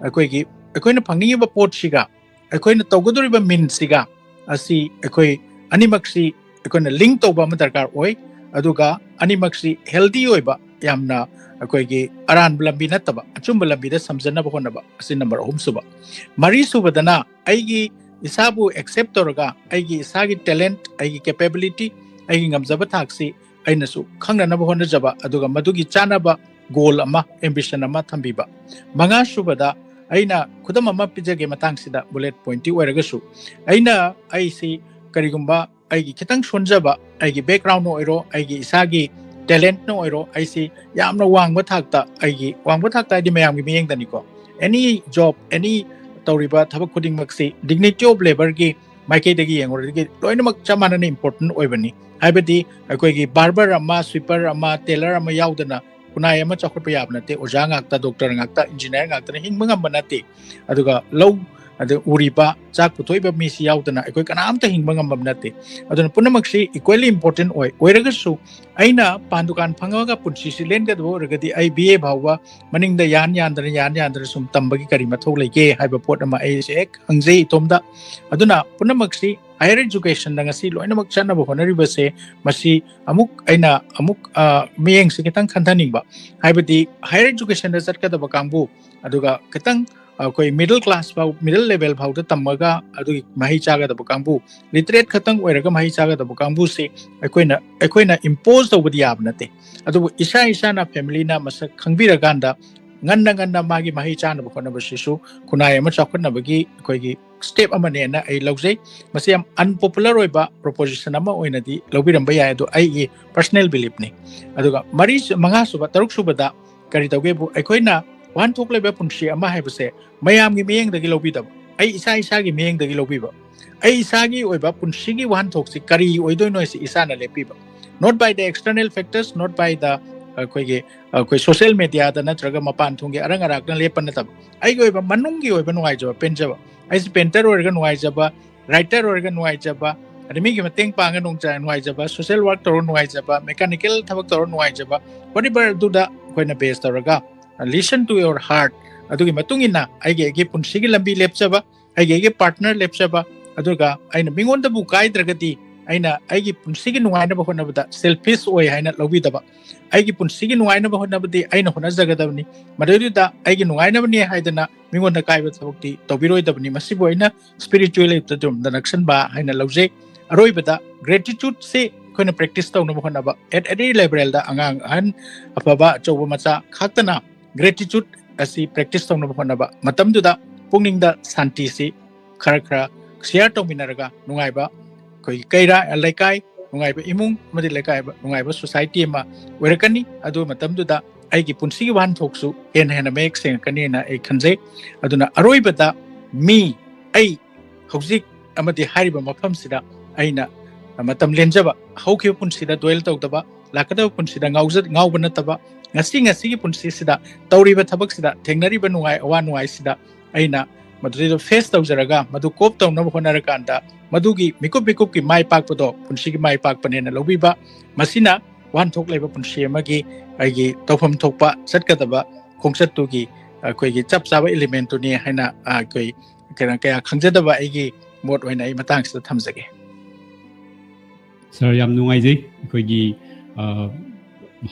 ꯑꯩꯈꯣꯏꯒꯤ, ꯑꯩꯈꯣꯏꯅ ꯐꯪꯅꯤꯡꯉꯤꯕ ꯄꯣꯠꯁꯤꯒ ꯑꯩꯈꯣꯏꯅ ꯇꯧꯒꯗꯧꯔꯤꯕ ꯃꯤꯟꯁꯤꯒ ꯑꯁꯤ ꯑꯩꯈꯣꯏ ꯑꯅꯤꯃꯛꯁꯤ ꯑꯩꯈꯣꯏꯅ ꯂꯤꯡ ꯇꯧꯕ ꯑꯃ ꯗꯔꯀꯥꯔ ꯑꯣꯏ꯫ ꯑꯗꯨꯒ ꯑꯅꯤꯃꯛꯁꯤ ꯍꯦꯜꯗꯤ ꯑꯣꯏꯕ, ꯌꯥꯝꯅ ꯑꯩꯈꯣꯏꯒꯤ ꯑꯔꯥꯟꯕ ꯂꯝꯕꯤ ꯅꯠꯇꯕ ꯑꯆꯨꯝꯕ ꯂꯝꯕꯤꯗ ꯁꯝꯖꯟꯅꯕ ꯍꯣꯠꯅꯕ, ꯑꯁꯤ ꯅꯝꯕꯔ ꯑꯍꯨꯝ ꯁꯨꯕ꯫ ꯃꯔꯤ ꯁꯨꯕꯗꯅ ꯑꯩꯒꯤ ꯏꯁꯥꯕꯨ ꯑꯦꯛꯁꯦꯞ ꯇꯧꯔꯒ ꯑꯩꯒꯤ ꯏꯁꯥꯒꯤ ꯇꯦꯂꯦꯟꯠ, ꯑꯩꯒꯤ ꯀꯦꯄꯦꯕꯤꯂꯤꯇꯤ, ꯑꯩꯒꯤ ꯉꯝꯖꯕ ꯊꯥꯛꯁꯤ ꯑꯩꯅꯁꯨ ꯈꯪꯅꯅꯕ ꯍꯣꯠꯅꯖꯕ, ꯑꯗꯨꯒ ꯃꯗꯨꯒꯤ ꯆꯥꯅꯕ ꯒꯣꯜ ꯑꯃ, ꯑꯦꯝꯕꯤꯁꯟ ꯑꯃ ꯊꯝꯕꯤꯕ꯫ ꯃꯉꯥ ꯁꯨꯕꯗ ꯑꯩꯅ ꯈꯨꯗꯝ ꯑꯃ ꯄꯤꯖꯒꯦ ꯃꯇꯥꯡꯁꯤꯗ, ꯕꯨꯂꯦꯠ ꯄꯣꯏꯟꯠꯇꯤ ꯑꯣꯏꯔꯒꯁꯨ, ꯑꯩꯅ ꯑꯩꯁꯤ ꯀꯔꯤꯒꯨꯝꯕ ꯑꯩꯒꯤ ꯈꯤꯇꯪ ꯁꯣꯟꯖꯕ, ꯑꯩꯒꯤ ꯕꯦꯛꯒ꯭ꯔꯥꯎꯟꯅ ꯑꯣꯏꯔꯣ, ꯑꯩꯒꯤ ꯏꯁꯥꯒꯤ ꯇꯦꯂꯦꯟꯠꯅ ꯑꯣꯏꯔꯣ, ꯑꯩꯁꯤ ꯌꯥꯝꯅ ꯋꯥꯡꯕ ꯊꯥꯛꯇ, ꯑꯩꯒꯤ ꯋꯥꯡꯕ ꯊꯥꯛꯇ ꯍꯥꯏꯗꯤ ꯃꯌꯥꯝꯒꯤ ꯃꯤꯠꯌꯦꯡꯗꯅꯤꯀꯣ, ꯑꯦꯅꯤ ꯖꯣꯕ, ꯑꯦꯅꯤ ꯇꯧꯔꯤꯕ ꯊꯕꯛ ꯈꯨꯗꯤꯡꯃꯛꯁꯤ dignity of labourꯒꯤ ꯃꯥꯏꯀꯩꯗꯒꯤ ꯌꯦꯡꯉꯨꯔꯗꯤ ꯂꯣꯏꯅꯃꯛ ꯆꯞ ꯃꯥꯟꯅꯅ ꯏꯝꯄꯣꯔꯇꯦꯟ ꯑꯣꯏꯕꯅꯤ꯫ ꯍꯥꯏꯕꯗꯤ ꯑꯩꯈꯣꯏꯒꯤ ꯕꯥꯔꯕꯔ ꯑꯃ, ꯁ꯭ꯋꯤꯄꯔ ꯑꯃ, ꯇꯦꯂꯔ ꯑꯃ ꯌꯥꯎꯗꯅ ꯈꯨꯟꯅꯥꯏ ꯑꯃ ꯆꯥꯎꯈꯠꯄ ꯌꯥꯕ ꯅꯠꯇꯦ꯫ ꯑꯣꯖꯥ ꯉꯥꯛꯇ, ꯗꯣꯛꯇꯔ ꯉꯥꯛꯇ, ꯏꯟꯖꯤꯅꯤꯌꯥꯔ ꯉꯥꯛꯇꯅ ꯍꯤꯡꯕ ꯉꯝꯕ ꯅꯠꯇꯦ꯫ ꯑꯗꯨꯒ ꯂꯧ, ꯑꯗ ꯎꯔꯤꯕ, ꯆꯥꯛ ꯄꯨꯊꯣꯛꯏꯕ ꯃꯤꯁꯤ ꯌꯥꯎꯗꯅ ꯑꯩꯈꯣꯏ ꯀꯅꯥꯝꯇ ꯍꯤꯡꯕ ꯉꯝꯕ ꯅꯠꯇꯦ꯫ ꯑꯗꯨꯅ ꯄꯨꯝꯅꯃꯛꯁꯤ ꯏꯀ꯭ꯋꯦꯂꯤ ꯏꯝꯄꯣꯔꯇꯦꯟ ꯑꯣꯏ꯫ ꯑꯣꯏꯔꯒꯁꯨ ꯑꯩꯅ ꯄꯥꯟ ꯗꯨꯀꯥꯟ ꯐꯝꯃꯒ ꯄꯨꯟꯁꯤꯁꯤ ꯂꯦꯟꯒꯗꯕ ꯑꯣꯏꯔꯒꯗꯤ ꯑꯩ ꯕꯤ ꯑꯦ ꯐꯥꯎꯕ ꯃꯅꯤꯡꯗ ꯌꯥꯟ ꯌꯥꯟꯗꯅ, ꯌꯥꯟ ꯌꯥꯟꯗꯅ ꯁꯨꯝ ꯇꯝꯕꯒꯤ ꯀꯔꯤ ꯃꯊꯧ ꯂꯩꯒꯦ ꯍꯥꯏꯕ ꯄꯣꯠ ꯑꯃ ꯑꯩꯁꯦ ꯍꯦꯛ ꯍꯪꯖꯩ ꯏꯇꯣꯝꯗ꯫ ꯑꯗꯨꯅ ꯄꯨꯝꯅꯃꯛꯁꯤ ꯍꯥꯌꯔ ꯏꯖꯨꯀꯦꯁꯟꯗ ꯉꯁꯤ ꯂꯣꯏꯅꯃꯛ ꯆꯠꯅꯕ ꯍꯣꯠꯅꯔꯤꯕꯁꯦ, ꯃꯁꯤ ꯑꯃꯨꯛ ꯑꯩꯅ ꯑꯃꯨꯛ, ꯑ, ꯃꯤꯠꯌꯦꯡꯁꯤ ꯈꯤꯇꯪ ꯈꯟꯊꯅꯤꯡꯕ꯫ ꯍꯥꯏꯕꯗꯤ ꯍꯥꯌꯔ ꯏꯖꯨꯀꯦꯁꯟꯗ ꯆꯠꯀꯗꯕ ꯀꯥꯡꯕꯨ, ꯑꯗꯨꯒ ꯈꯤꯇꯪ ꯑꯩꯈꯣꯏ ꯃꯤꯗꯜ ꯀ꯭ꯂꯥꯁ ꯐꯥꯎ, ꯃꯤꯗꯜ ꯂꯦꯚꯦꯜ ꯐꯥꯎꯗ ꯇꯝꯃꯒ ꯑꯗꯨꯒꯤ ꯃꯍꯩ ꯆꯥꯒꯗꯕ ꯀꯥꯡꯕꯨ, ꯂꯤꯇꯔꯦꯠ ꯈꯛꯇꯪ ꯑꯣꯏꯔꯒ ꯃꯍꯩ ꯆꯥꯒꯗꯕ ꯀꯥꯡꯕꯨꯁꯤ ꯑꯩꯈꯣꯏꯅ, ꯑꯩꯈꯣꯏꯅ ꯏꯝꯄꯣꯖ ꯇꯧꯕꯗꯤ ꯌꯥꯕ ꯅꯠꯇꯦ꯫ ꯑꯗꯨꯕꯨ ꯏꯁꯥ ꯏꯁꯥꯅ, ꯐꯦꯃꯤꯂꯤꯅ ꯃꯁꯛ ꯈꯪꯕꯤꯔꯀꯥꯟꯗ ꯉꯟꯅ ꯉꯟꯅ ꯃꯥꯒꯤ ꯃꯍꯩ ꯆꯥꯅꯕ ꯍꯣꯠꯅꯕꯁꯤꯁꯨ ꯈꯨꯟꯅꯥꯏ ꯑꯃ ꯆꯥꯎꯈꯠꯅꯕꯒꯤ ꯑꯩꯈꯣꯏꯒꯤ ꯁ꯭ꯇꯦꯞ ꯑꯃꯅꯦꯅ ꯑꯩ ꯂꯧꯖꯩ꯫ ꯃꯁꯤ ꯌꯥꯝ ꯑꯟꯄꯣꯄꯨꯂꯔ ꯑꯣꯏꯕ ꯄ꯭ꯔꯣꯄꯣꯖꯤꯁꯟ ꯑꯃ ꯑꯣꯏꯅꯗꯤ ꯂꯧꯕꯤꯔꯝꯕ ꯌꯥꯏ, ꯑꯗꯣ ꯑꯩꯒꯤ ꯄꯔꯁꯅꯦꯜ ꯕꯤꯂꯤꯐꯅꯤ꯫ ꯑꯗꯨꯒ ꯃꯔꯤ, ꯃꯉꯥ ꯁꯨꯕ, ꯇꯔꯨꯛ ꯁꯨꯕꯗ ꯀꯔꯤ ꯇꯧꯒꯦꯕꯨ, ꯑꯩꯈꯣꯏꯅ ꯋꯥꯍꯟꯊꯣꯛ ꯂꯩꯕ ꯄꯨꯟꯁꯤ ꯑꯃ ꯍꯥꯏꯕꯁꯦ ꯃꯌꯥꯝꯒꯤ ꯃꯤꯠꯌꯦꯡꯗꯒꯤ ꯂꯧꯕꯤꯗꯕ, ꯑꯩ ꯏꯁꯥ ꯏꯁꯥꯒꯤ ꯃꯤꯠꯌꯦꯡꯗꯒꯤ ꯂꯧꯕꯤꯕ, ꯑꯩ ꯏꯁꯥꯒꯤ ꯑꯣꯏꯕ ꯄꯨꯟꯁꯤꯒꯤ ꯋꯥꯍꯟꯊꯣꯛꯁꯤ ꯀꯔꯤ ꯑꯣꯏꯗꯣꯏꯅꯣ ꯍꯥꯏꯁꯤ ꯏꯁꯥꯅ ꯂꯦꯞꯄꯤꯕ꯫ Not by the external factors, not by the, ꯑꯩꯈꯣꯏꯒꯤ, ꯑꯩꯈꯣꯏ ꯁꯣꯁꯤꯌꯦꯜ ꯃꯦꯗꯤꯌꯥꯗ ꯅꯠꯇ꯭ꯔꯒ ꯃꯄꯥꯟ ꯊꯣꯡꯒꯤ ꯑꯔꯪ ꯑꯔꯥꯛꯅ ꯂꯦꯞꯄ ꯅꯠꯇꯕ, ꯑꯩꯒꯤ ꯑꯣꯏꯕ ꯃꯅꯨꯡꯒꯤ ꯑꯣꯏꯕ ꯅꯨꯡꯉꯥꯏꯖꯕ, ꯄꯦꯟꯖꯕ꯫ ꯑꯩꯁꯦ ꯄꯦꯟꯇꯔ ꯑꯣꯏꯔꯒ ꯅꯨꯡꯉꯥꯏꯖꯕ, ꯔꯥꯏꯇꯔ ꯑꯣꯏꯔꯒ ꯅꯨꯡꯉꯥꯏꯖꯕ, ꯑꯗꯩ ꯃꯤꯒꯤ ꯃꯇꯦꯡ ꯄꯥꯡꯉ ꯅꯨꯡꯉꯥꯏ-, ꯅꯨꯡꯉꯥꯏꯖꯕ, ꯁꯣꯁꯤꯌꯦꯜ ꯋꯥꯔꯛ ꯇꯧꯔꯒ ꯅꯨꯡꯉꯥꯏꯖꯕ, ꯃꯦꯀꯥꯅꯤꯀꯦꯜ ꯊꯕꯛ ꯇꯧꯔꯒ ꯅꯨꯡꯉꯥꯏꯖꯕ, whatever, ꯑꯗꯨꯗ ꯑꯩꯈꯣꯏꯅ ꯕꯦꯖ ꯇꯧꯔꯒ, listen to your heart, ꯑꯗꯨꯒꯤ ꯃꯇꯨꯡ ꯏꯟꯅ ꯑꯩꯒꯤ, ꯑꯩꯒꯤ ꯄꯨꯟꯁꯤꯒꯤ ꯂꯝꯕꯤ ꯂꯦꯞꯆꯕ, ꯑꯩꯒꯤ, ꯑꯩꯒꯤ ꯄꯥꯔꯠꯅꯔ ꯂꯦꯞꯆꯕ, ꯑꯗꯨꯒ ꯑꯩꯅ ꯃꯤꯉꯣꯟꯗꯕꯨ ꯀꯥꯏꯗ꯭ꯔꯒꯗꯤ ꯑꯩꯅ ꯑꯩꯒꯤ ꯄꯨꯟꯁꯤꯒꯤ ꯅꯨꯡꯉꯥꯏꯅꯕ ꯍꯣꯠꯅꯕꯗ ꯁꯦꯜꯐꯤꯁ ꯑꯣꯏ ꯍꯥꯏꯅ ꯂꯧꯕꯤꯗꯕ꯫ ꯑꯩꯒꯤ ꯄꯨꯟꯁꯤꯒꯤ ꯅꯨꯡꯉꯥꯏꯅꯕ ꯍꯣꯠꯅꯕꯗꯤ ꯑꯩꯅ ꯍꯣꯠꯅꯖꯒꯗꯕꯅꯤ꯫ ꯃꯗꯨꯗꯨꯗ ꯑꯩꯒꯤ ꯅꯨꯡꯉꯥꯏꯅꯕꯅꯦ ꯍꯥꯏꯗꯅ ꯃꯤꯉꯣꯟꯗ ꯀꯥꯏꯕ ꯊꯕꯛꯇꯤ ꯇꯧꯕꯤꯔꯣꯏꯗꯕꯅꯤ꯫ ꯃꯁꯤꯕꯨ ꯑꯩꯅ ꯁ꯭ꯄꯤꯔꯤꯆꯨꯋꯦꯜ ꯂꯥꯏꯐꯇ ꯅꯛꯁꯟꯕ ꯍꯥꯏꯅ ꯂꯧꯖꯩ꯫ ꯑꯔꯣꯏꯕꯗ ꯒ꯭ꯔꯦꯇꯤꯇ꯭ꯌꯨꯠꯁꯤ ꯑꯩꯈꯣꯏꯅ ꯄ꯭ꯔꯦꯛꯇꯤꯁ ꯇꯧꯅꯕ ꯍꯣꯠꯅꯕ꯫ ꯑꯦꯠ ꯑꯦꯅꯤ ꯂꯦꯚꯦꯜꯗ ꯑꯉꯥꯡ ꯑꯍꯟ ꯑꯐꯕ ꯑꯆꯧꯕ ꯃꯆꯥ ꯈꯥꯛꯇꯅ ꯒ꯭ꯔꯦꯇꯤꯇ꯭ꯌꯨꯠ ꯑꯁꯤ ꯄ꯭ꯔꯦꯛꯇꯤꯁ ꯇꯧꯅꯕ ꯍꯣꯠꯅꯕ ꯃꯇꯝꯗꯨꯗ ꯄꯨꯛꯅꯤꯡꯗ ꯁꯥꯟꯇꯤꯁꯤ ꯈꯔ ꯈꯔ ꯁꯤꯌꯥꯔ ꯇꯧꯃꯤꯟꯅꯔꯒ ꯅꯨꯡꯉꯥꯏꯕ ꯑꯩꯈꯣꯏꯒꯤ ꯀꯩꯔꯥ ꯂꯩꯀꯥꯏ, ꯅꯨꯡꯉꯥꯏꯕ ꯏꯃꯨꯡ ꯑꯃꯗꯤ ꯂꯩꯀꯥꯏ ꯅꯨꯡꯉꯥꯏꯕ ꯁꯣꯁꯥꯏꯇꯤ ꯑꯃ ꯑꯣꯏꯔꯛꯀꯅꯤ꯫ ꯑꯗꯨ ꯃꯇꯝꯗꯨꯗ ꯑꯩꯒꯤ ꯄꯨꯟꯁꯤꯒꯤ ꯋꯥꯍꯟꯊꯣꯛꯁꯨ ꯍꯦꯟꯅ ꯍꯦꯟꯅ ꯃꯌꯦꯛ ꯁꯦꯡꯉꯛꯀꯅꯤꯅ ꯑꯩ ꯈꯟꯖꯩ꯫ ꯑꯗꯨꯅ ꯑꯔꯣꯏꯕꯗ ꯃꯤ ꯑꯩ ꯍꯧꯖꯤꯛ ꯑꯃꯗꯤ ꯍꯥꯏꯔꯤꯕ ꯃꯐꯝꯁꯤꯗ ꯑꯩꯅ ꯃꯇꯝ ꯂꯦꯟꯖꯕ, ꯍꯧꯈꯤꯕ ꯄꯨꯟꯁꯤꯗ ꯗ꯭ꯋꯦꯜ ꯇꯧꯗꯕ, ꯂꯥꯛꯀꯗꯕ ꯄꯨꯟꯁꯤꯗ ꯉꯥꯎꯖ-, ꯉꯥꯎꯕ ꯅꯠꯇꯕ, ꯉꯁꯤ ꯉꯁꯤꯒꯤ ꯄꯨꯟꯁꯤꯁꯤꯗ ꯇꯧꯔꯤꯕ ꯊꯕꯛꯁꯤꯗ ꯊꯦꯡꯅꯔꯤꯕ ꯅꯨꯡꯉꯥꯏ ꯑꯋꯥ ꯅꯨꯡꯉꯥꯏꯁꯤꯗ ꯑꯩꯅ ꯃꯗꯨꯗꯩꯗ ꯐꯦꯁ ꯇꯧꯖꯔꯒ ꯃꯗꯨ ꯀꯣꯞ ꯇꯧꯅꯕ ꯍꯣꯠꯅꯔꯀꯥꯟꯗ ꯃꯗꯨꯒꯤ ꯃꯤꯀꯨꯞ ꯃꯤꯀꯨꯞꯀꯤ ꯃꯥꯏ ꯄꯥꯛꯄꯗꯣ ꯄꯨꯟꯁꯤꯒꯤ ꯃꯥꯏ ꯄꯥꯛꯄꯅꯦꯅ ꯂꯧꯕꯤꯕ, ꯃꯁꯤꯅ ꯋꯥꯍꯟꯊꯣꯛ ꯂꯩꯕ ꯄꯨꯟꯁꯤ ꯑꯃꯒꯤ ꯑꯩꯒꯤ ꯇꯧꯐꯝ ꯊꯣꯛꯄ ꯆꯠꯀꯗꯕ ꯈꯣꯡꯆꯠꯇꯨꯒꯤ ꯑꯩꯈꯣꯏꯒꯤ ꯆꯞ ꯆꯥꯕ ꯏꯂꯤꯃꯦꯟꯠꯇꯨꯅꯤ ꯍꯥꯏꯅ, ꯑ, ꯑꯩꯈꯣꯏ ꯀꯩꯅꯣ, ꯀꯌꯥ ꯈꯪꯖꯗꯕ ꯑꯩꯒꯤ ꯃꯣꯠ ꯑꯣꯏꯅ ꯑꯩ ꯃꯇꯥꯡꯁꯤꯗ ꯊꯝꯖꯒꯦ꯫ ꯁꯥꯔ, ꯌꯥꯝ ꯅꯨꯡꯉꯥꯏꯖꯩ꯫ ꯑꯩꯈꯣꯏꯒꯤ, ꯑ,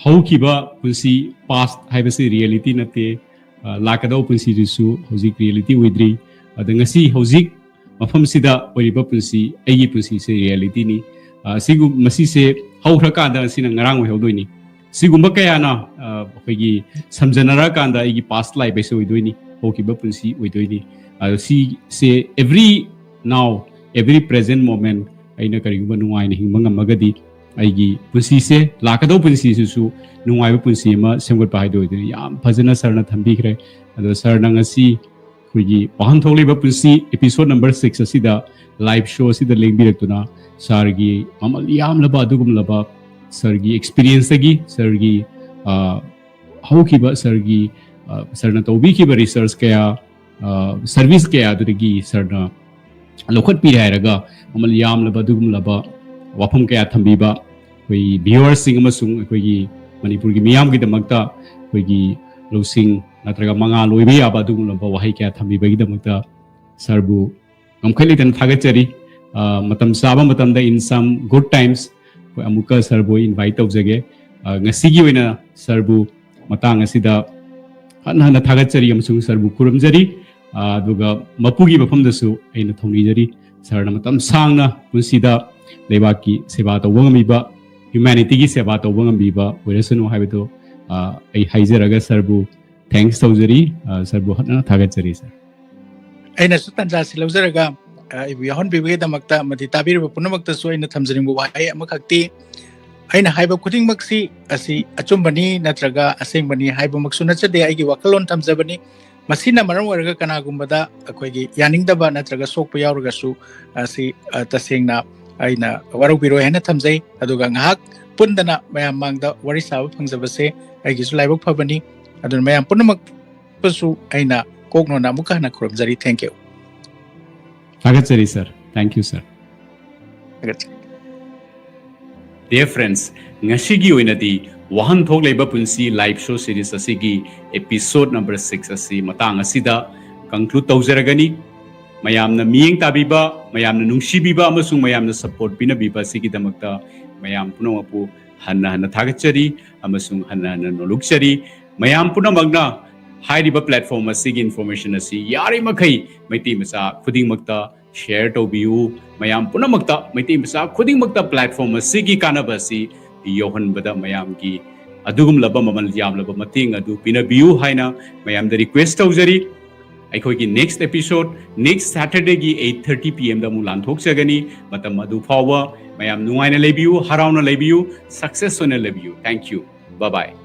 ꯍꯧꯈꯤꯕ ꯄꯨꯟꯁꯤ, ꯄꯥꯁ ꯍꯥꯏꯕꯁꯤ ꯔꯤꯌꯦꯂꯤꯇꯤ ꯅꯠꯇꯦ꯫ ꯑ, ꯂꯥꯛꯀꯗꯧꯕ ꯄꯨꯟꯁꯤꯗꯨꯁꯨ ꯍꯧꯖꯤꯛ ꯔꯤꯌꯦꯂꯤꯇꯤ ꯑꯣꯏꯗ꯭ꯔꯤ꯫ ꯑꯗ ꯉꯁꯤ ꯍꯧꯖꯤꯛ ꯃꯐꯝꯁꯤꯗ ꯑꯣꯏꯔꯤꯕ ꯄꯨꯟꯁꯤ, ꯑꯩꯒꯤ ꯄꯨꯟꯁꯤꯁꯦ ꯔꯤꯌꯦꯂꯤꯇꯤꯅꯤ꯫ ꯑ, ꯁꯤꯒꯨꯝ-, ꯃꯁꯤꯁꯦ ꯍꯧꯈ꯭ꯔꯀꯥꯟꯗ ꯁꯤꯅ ꯉꯔꯥꯡ ꯑꯣꯏꯍꯧꯗꯣꯏꯅꯤ꯫ ꯁꯤꯒꯨꯝꯕ ꯀꯌꯥꯅ, ꯑ, ꯑꯩꯈꯣꯏꯒꯤ ꯁꯝꯖꯟꯅꯔꯀꯥꯟꯗ ꯑꯩꯒꯤ ꯄꯥꯁ ꯂꯥꯏꯐ ꯍꯥꯏꯁꯦ ꯑꯣꯏꯗꯣꯏꯅꯤ, ꯍꯧꯈꯤꯕ ꯄꯨꯟꯁꯤ ꯑꯣꯏꯗꯣꯏꯅꯤ꯫ ꯑꯗꯣ ꯁꯤꯁꯦ every now, every present moment ꯑꯩꯅ ꯀꯔꯤꯒꯨꯝꯕ ꯅꯨꯡꯉꯥꯏꯅ ꯍꯤꯡꯕ ꯉꯝꯃꯒꯗꯤ ꯑꯩꯒꯤ ꯄꯨꯟꯁꯤꯁꯦ, ꯂꯥꯛꯀꯗꯧꯕ ꯄꯨꯟꯁꯤꯁꯤꯁꯨ ꯅꯨꯡꯉꯥꯏꯕ ꯄꯨꯟꯁꯤ ꯑꯃ ꯁꯦꯝꯒꯠꯄ ꯍꯥꯏꯗꯣ ꯑꯣꯏꯗꯣꯏꯅꯤ꯫ ꯌꯥꯝ ꯐꯖꯅ ꯁꯥꯔꯅ ꯊꯝꯕꯤꯈ꯭ꯔꯦ꯫ ꯑꯗꯣ ꯁꯥꯔꯅ ꯉꯁꯤ ꯑꯩꯈꯣꯏꯒꯤ ꯋꯥꯍꯟꯊꯣꯛ ꯂꯩꯕ ꯄꯨꯟꯁꯤ episode number six ꯑꯁꯤꯗ, live show ꯑꯁꯤꯗ ꯂꯦꯡꯕꯤꯔꯛꯇꯨꯅ ꯁꯥꯔꯒꯤ ꯃꯃꯜ ꯌꯥꯝꯂꯕ ꯑꯗꯨꯒꯨꯝꯂꯕ ꯁꯥꯔꯒꯤ ꯑꯦꯛꯁꯄꯤꯔꯤꯌꯦꯟꯁꯇꯒꯤ, ꯁꯥꯔꯒꯤ, ꯑ, ꯍꯧꯈꯤꯕ ꯁꯥꯔꯒꯤ, ꯑ, ꯁꯥꯔꯅ ꯇꯧꯕꯤꯈꯤꯕ ꯔꯤꯁꯔꯁ ꯀꯌꯥ, ꯑ, ꯁꯔꯚꯤꯁ ꯀꯌꯥꯗꯨꯗꯒꯤ ꯁꯥꯔꯅ ꯂꯧꯈꯠꯄꯤꯔꯦ ꯍꯥꯏꯔꯒ ꯃꯃꯜ ꯌꯥꯝꯂꯕ ꯑꯗꯨꯒꯨꯝꯂꯕ ꯋꯥꯐꯝ ꯀꯌꯥ ꯊꯝꯕꯤꯕ ꯑꯩꯈꯣꯏ ꯚ꯭ꯌꯨꯋꯔꯁꯤꯡ ꯑꯃꯁꯨꯡ ꯑꯩꯈꯣꯏꯒꯤ ꯃꯅꯤꯄꯨꯔꯒꯤ ꯃꯤꯌꯥꯝꯒꯤꯗꯃꯛꯇ ꯑꯩꯈꯣꯏꯒꯤ ꯂꯧꯁꯤꯡ ꯅꯠꯇ꯭ꯔꯒ ꯃꯉꯥꯜ ꯑꯣꯏꯕ ꯌꯥꯕ ꯑꯗꯨꯒꯨꯝꯂꯕ ꯋꯥꯍꯩ ꯀꯌꯥ ꯊꯝꯕꯤꯕꯒꯤꯗꯃꯛꯇ ꯁꯥꯔꯕꯨ ꯉꯝꯈꯩ ꯂꯩꯇꯅ ꯊꯥꯒꯠꯆꯔꯤ꯫ ꯑ, ꯃꯇꯝ ꯆꯥꯕ ꯃꯇꯝꯗ, in some good times, ꯑꯩꯈꯣꯏ ꯑꯃꯨꯛꯀ ꯁꯥꯔꯕꯨ invite ꯇꯧꯖꯒꯦ꯫ ꯑ, ꯉꯁꯤꯒꯤ ꯑꯣꯏꯅ ꯁꯥꯔꯕꯨ ꯃꯇꯥꯡ ꯑꯁꯤꯗ ꯍꯟꯅ ꯍꯟꯅ ꯊꯥꯒꯠꯆꯔꯤ ꯑꯃꯁꯨꯡ ꯁꯥꯔꯕꯨ ꯈꯨꯔꯨꯝꯖꯔꯤ꯫ ꯑ, ꯑꯗꯨꯒ ꯃꯄꯨꯒꯤ ꯃꯐꯝꯗꯁꯨ ꯑꯩꯅ ꯊꯧꯅꯤꯖꯔꯤ꯫ ꯁꯥꯔꯅ ꯃꯇꯝ ꯁꯥꯡꯅ ꯄꯨꯟꯁꯤꯗ ꯂꯩꯕꯥꯛꯀꯤ ꯁꯦꯕꯥ ꯇꯧꯕ ꯉꯝꯕꯤꯕ, humanityꯒꯤ ꯁꯦꯕꯥ ꯇꯧꯕ ꯉꯝꯕꯤꯕ ꯑꯣꯏꯔꯁꯅꯨ ꯍꯥꯏꯕꯗꯨ, ꯑ, ꯑꯩ ꯍꯥꯏꯖꯔꯒ ꯁꯥꯔꯕꯨ thanks ꯇꯧꯖꯔꯤ꯫ ꯑ, ꯁꯥꯔꯕꯨ ꯍꯟꯅ ꯊꯥꯒꯠꯆꯔꯤ, ꯁꯥꯔ꯫ ꯑꯩꯅꯁꯨ ꯇꯥꯟꯖꯥꯁꯤ ꯂꯧꯖꯔꯒ, ꯑ, ꯑꯩꯕꯨ ꯌꯥꯎꯍꯟꯕꯤꯕꯒꯤꯗꯃꯛꯇ ꯑꯃꯗꯤ ꯇꯥꯕꯤꯔꯤꯕ ꯄꯨꯝꯅꯃꯛꯇꯁꯨ ꯑꯩꯅ ꯊꯝꯖꯅꯤꯡꯕ ꯋꯥꯍꯩ ꯑꯃꯈꯛꯇꯤ, ꯑꯩꯅ ꯍꯥꯏꯕ ꯈꯨꯗꯤꯡꯃꯛꯁꯤ ꯑꯁꯤ ꯑꯆꯨꯝꯕꯅꯤ ꯅꯠꯇ꯭ꯔꯒ ꯑꯁꯦꯡꯕꯅꯤ ꯍꯥꯏꯕꯃꯛꯁꯨ ꯅꯠꯆꯗꯦ, ꯑꯩꯒꯤ ꯋꯥꯈꯜꯂꯣꯟ ꯊꯝꯖꯕꯅꯤ꯫ ꯃꯁꯤꯅ ꯃꯔꯝ ꯑꯣꯏꯔꯒ ꯀꯅꯥꯒꯨꯝꯕꯗ ꯑꯩꯈꯣꯏꯒꯤ ꯌꯥꯅꯤꯡꯗꯕ ꯅꯠꯇ꯭ꯔꯒ ꯁꯣꯛꯄ ꯌꯥꯎꯔꯒꯁꯨ, ꯑꯁꯤ, ꯑ, ꯇꯁꯦꯡꯅ ꯑꯩꯅ ꯋꯥꯔꯧꯕꯤꯔꯣꯏ ꯍꯥꯏꯅ ꯊꯝꯖꯩ꯫ ꯑꯗꯨꯒ ꯉꯥꯏꯍꯥꯛ ꯄꯨꯟꯗꯅ ꯃꯌꯥꯝ ꯃꯥꯡꯗ ꯋꯥꯔꯤ ꯁꯥꯕ ꯐꯪꯖꯕꯁꯦ ꯑꯩꯒꯤꯁꯨ ꯂꯥꯏꯕꯛ ꯐꯕꯅꯤ꯫ ꯑꯗꯨꯅ ꯃꯌꯥꯝ ꯄꯨꯝꯅꯃꯛꯄꯨꯁꯨ ꯑꯩꯅ ꯀꯣꯛꯅꯣꯟꯅ ꯑꯃꯨꯛꯀ ꯍꯟꯅ ꯈꯨꯔꯨꯝꯖꯔꯤ꯫ Thank you꯫ ꯊꯥꯒꯠꯆꯔꯤ, ꯁꯥꯔ꯫ Thank you, ꯁꯥꯔ꯫ ꯊꯥꯒꯠꯆꯔꯤ꯫ Dear friends, ꯉꯁꯤꯒꯤ ꯑꯣꯏꯅꯗꯤ ꯋꯥꯍꯟꯊꯣꯛ ꯂꯩꯕ ꯄꯨꯟꯁꯤ live show series ꯑꯁꯤꯒꯤ episode number six ꯑꯁꯤ ꯃꯇꯥꯡ ꯑꯁꯤꯗ conclude ꯇꯧꯖꯔꯒꯅꯤ꯫ ꯃꯌꯥꯝꯅ ꯃꯤꯠꯌꯦꯡ ꯇꯥꯕꯤꯕ, ꯃꯌꯥꯝꯅ ꯅꯨꯡꯁꯤꯕꯤꯕ ꯑꯃꯁꯨꯡ ꯃꯌꯥꯝꯅ support ꯄꯤꯅꯕꯤꯕ ꯑꯁꯤꯒꯤꯗꯃꯛꯇ ꯃꯌꯥꯝ ꯄꯨꯝꯅꯃꯛꯄꯨ ꯍꯟꯅ ꯍꯟꯅ ꯊꯥꯒꯠꯆꯔꯤ ꯑꯃꯁꯨꯡ ꯍꯟꯅ ꯍꯟꯅ ꯅꯣꯂꯨꯛꯆꯔꯤ꯫ ꯃꯌꯥꯝ ꯄꯨꯝꯅꯃꯛꯅ ꯍꯥꯏꯔꯤꯕ platform ꯑꯁꯤꯒꯤ information ꯑꯁꯤ ꯌꯥꯔꯤꯃꯈꯩ ꯃꯩꯇꯩ ꯃꯆꯥ ꯈꯨꯗꯤꯡꯃꯛꯇ share ꯇꯧꯕꯤꯌꯨ꯫ ꯃꯌꯥꯝ ꯄꯨꯝꯅꯃꯛꯇ, ꯃꯩꯇꯩ ꯃꯆꯥ ꯈꯨꯗꯤꯡꯃꯛꯇ platform ꯑꯁꯤꯒꯤ ꯀꯥꯟꯅꯕ ꯑꯁꯤ ꯌꯧꯍꯟꯕꯗ ꯃꯌꯥꯝꯒꯤ ꯑꯗꯨꯒꯨꯝꯂꯕ ꯃꯃꯜ ꯌꯥꯝꯂꯕ ꯃꯇꯦꯡ ꯑꯗꯨ ꯄꯤꯅꯕꯤꯌꯨ ꯍꯥꯏꯅ ꯃꯌꯥꯝꯗ request ꯇꯧꯖꯔꯤ꯫ ꯑꯩꯈꯣꯏꯒꯤ next episode next Saturdayꯒꯤ eight thirty P M ꯗ ꯑꯃꯨꯛ ꯂꯥꯟꯊꯣꯛꯆꯒꯅꯤ꯫ ꯃꯇꯝ ꯑꯗꯨ ꯐꯥꯎꯕ ꯃꯌꯥꯝ ꯅꯨꯡꯉꯥꯏꯅ ꯂꯩꯕꯤꯌꯨ, ꯍꯔꯥꯎꯅ ꯂꯩꯕꯤꯌꯨ, success ꯑꯣꯏꯅ ꯂꯩꯕꯤꯌꯨ꯫ Thank you. Bye bye.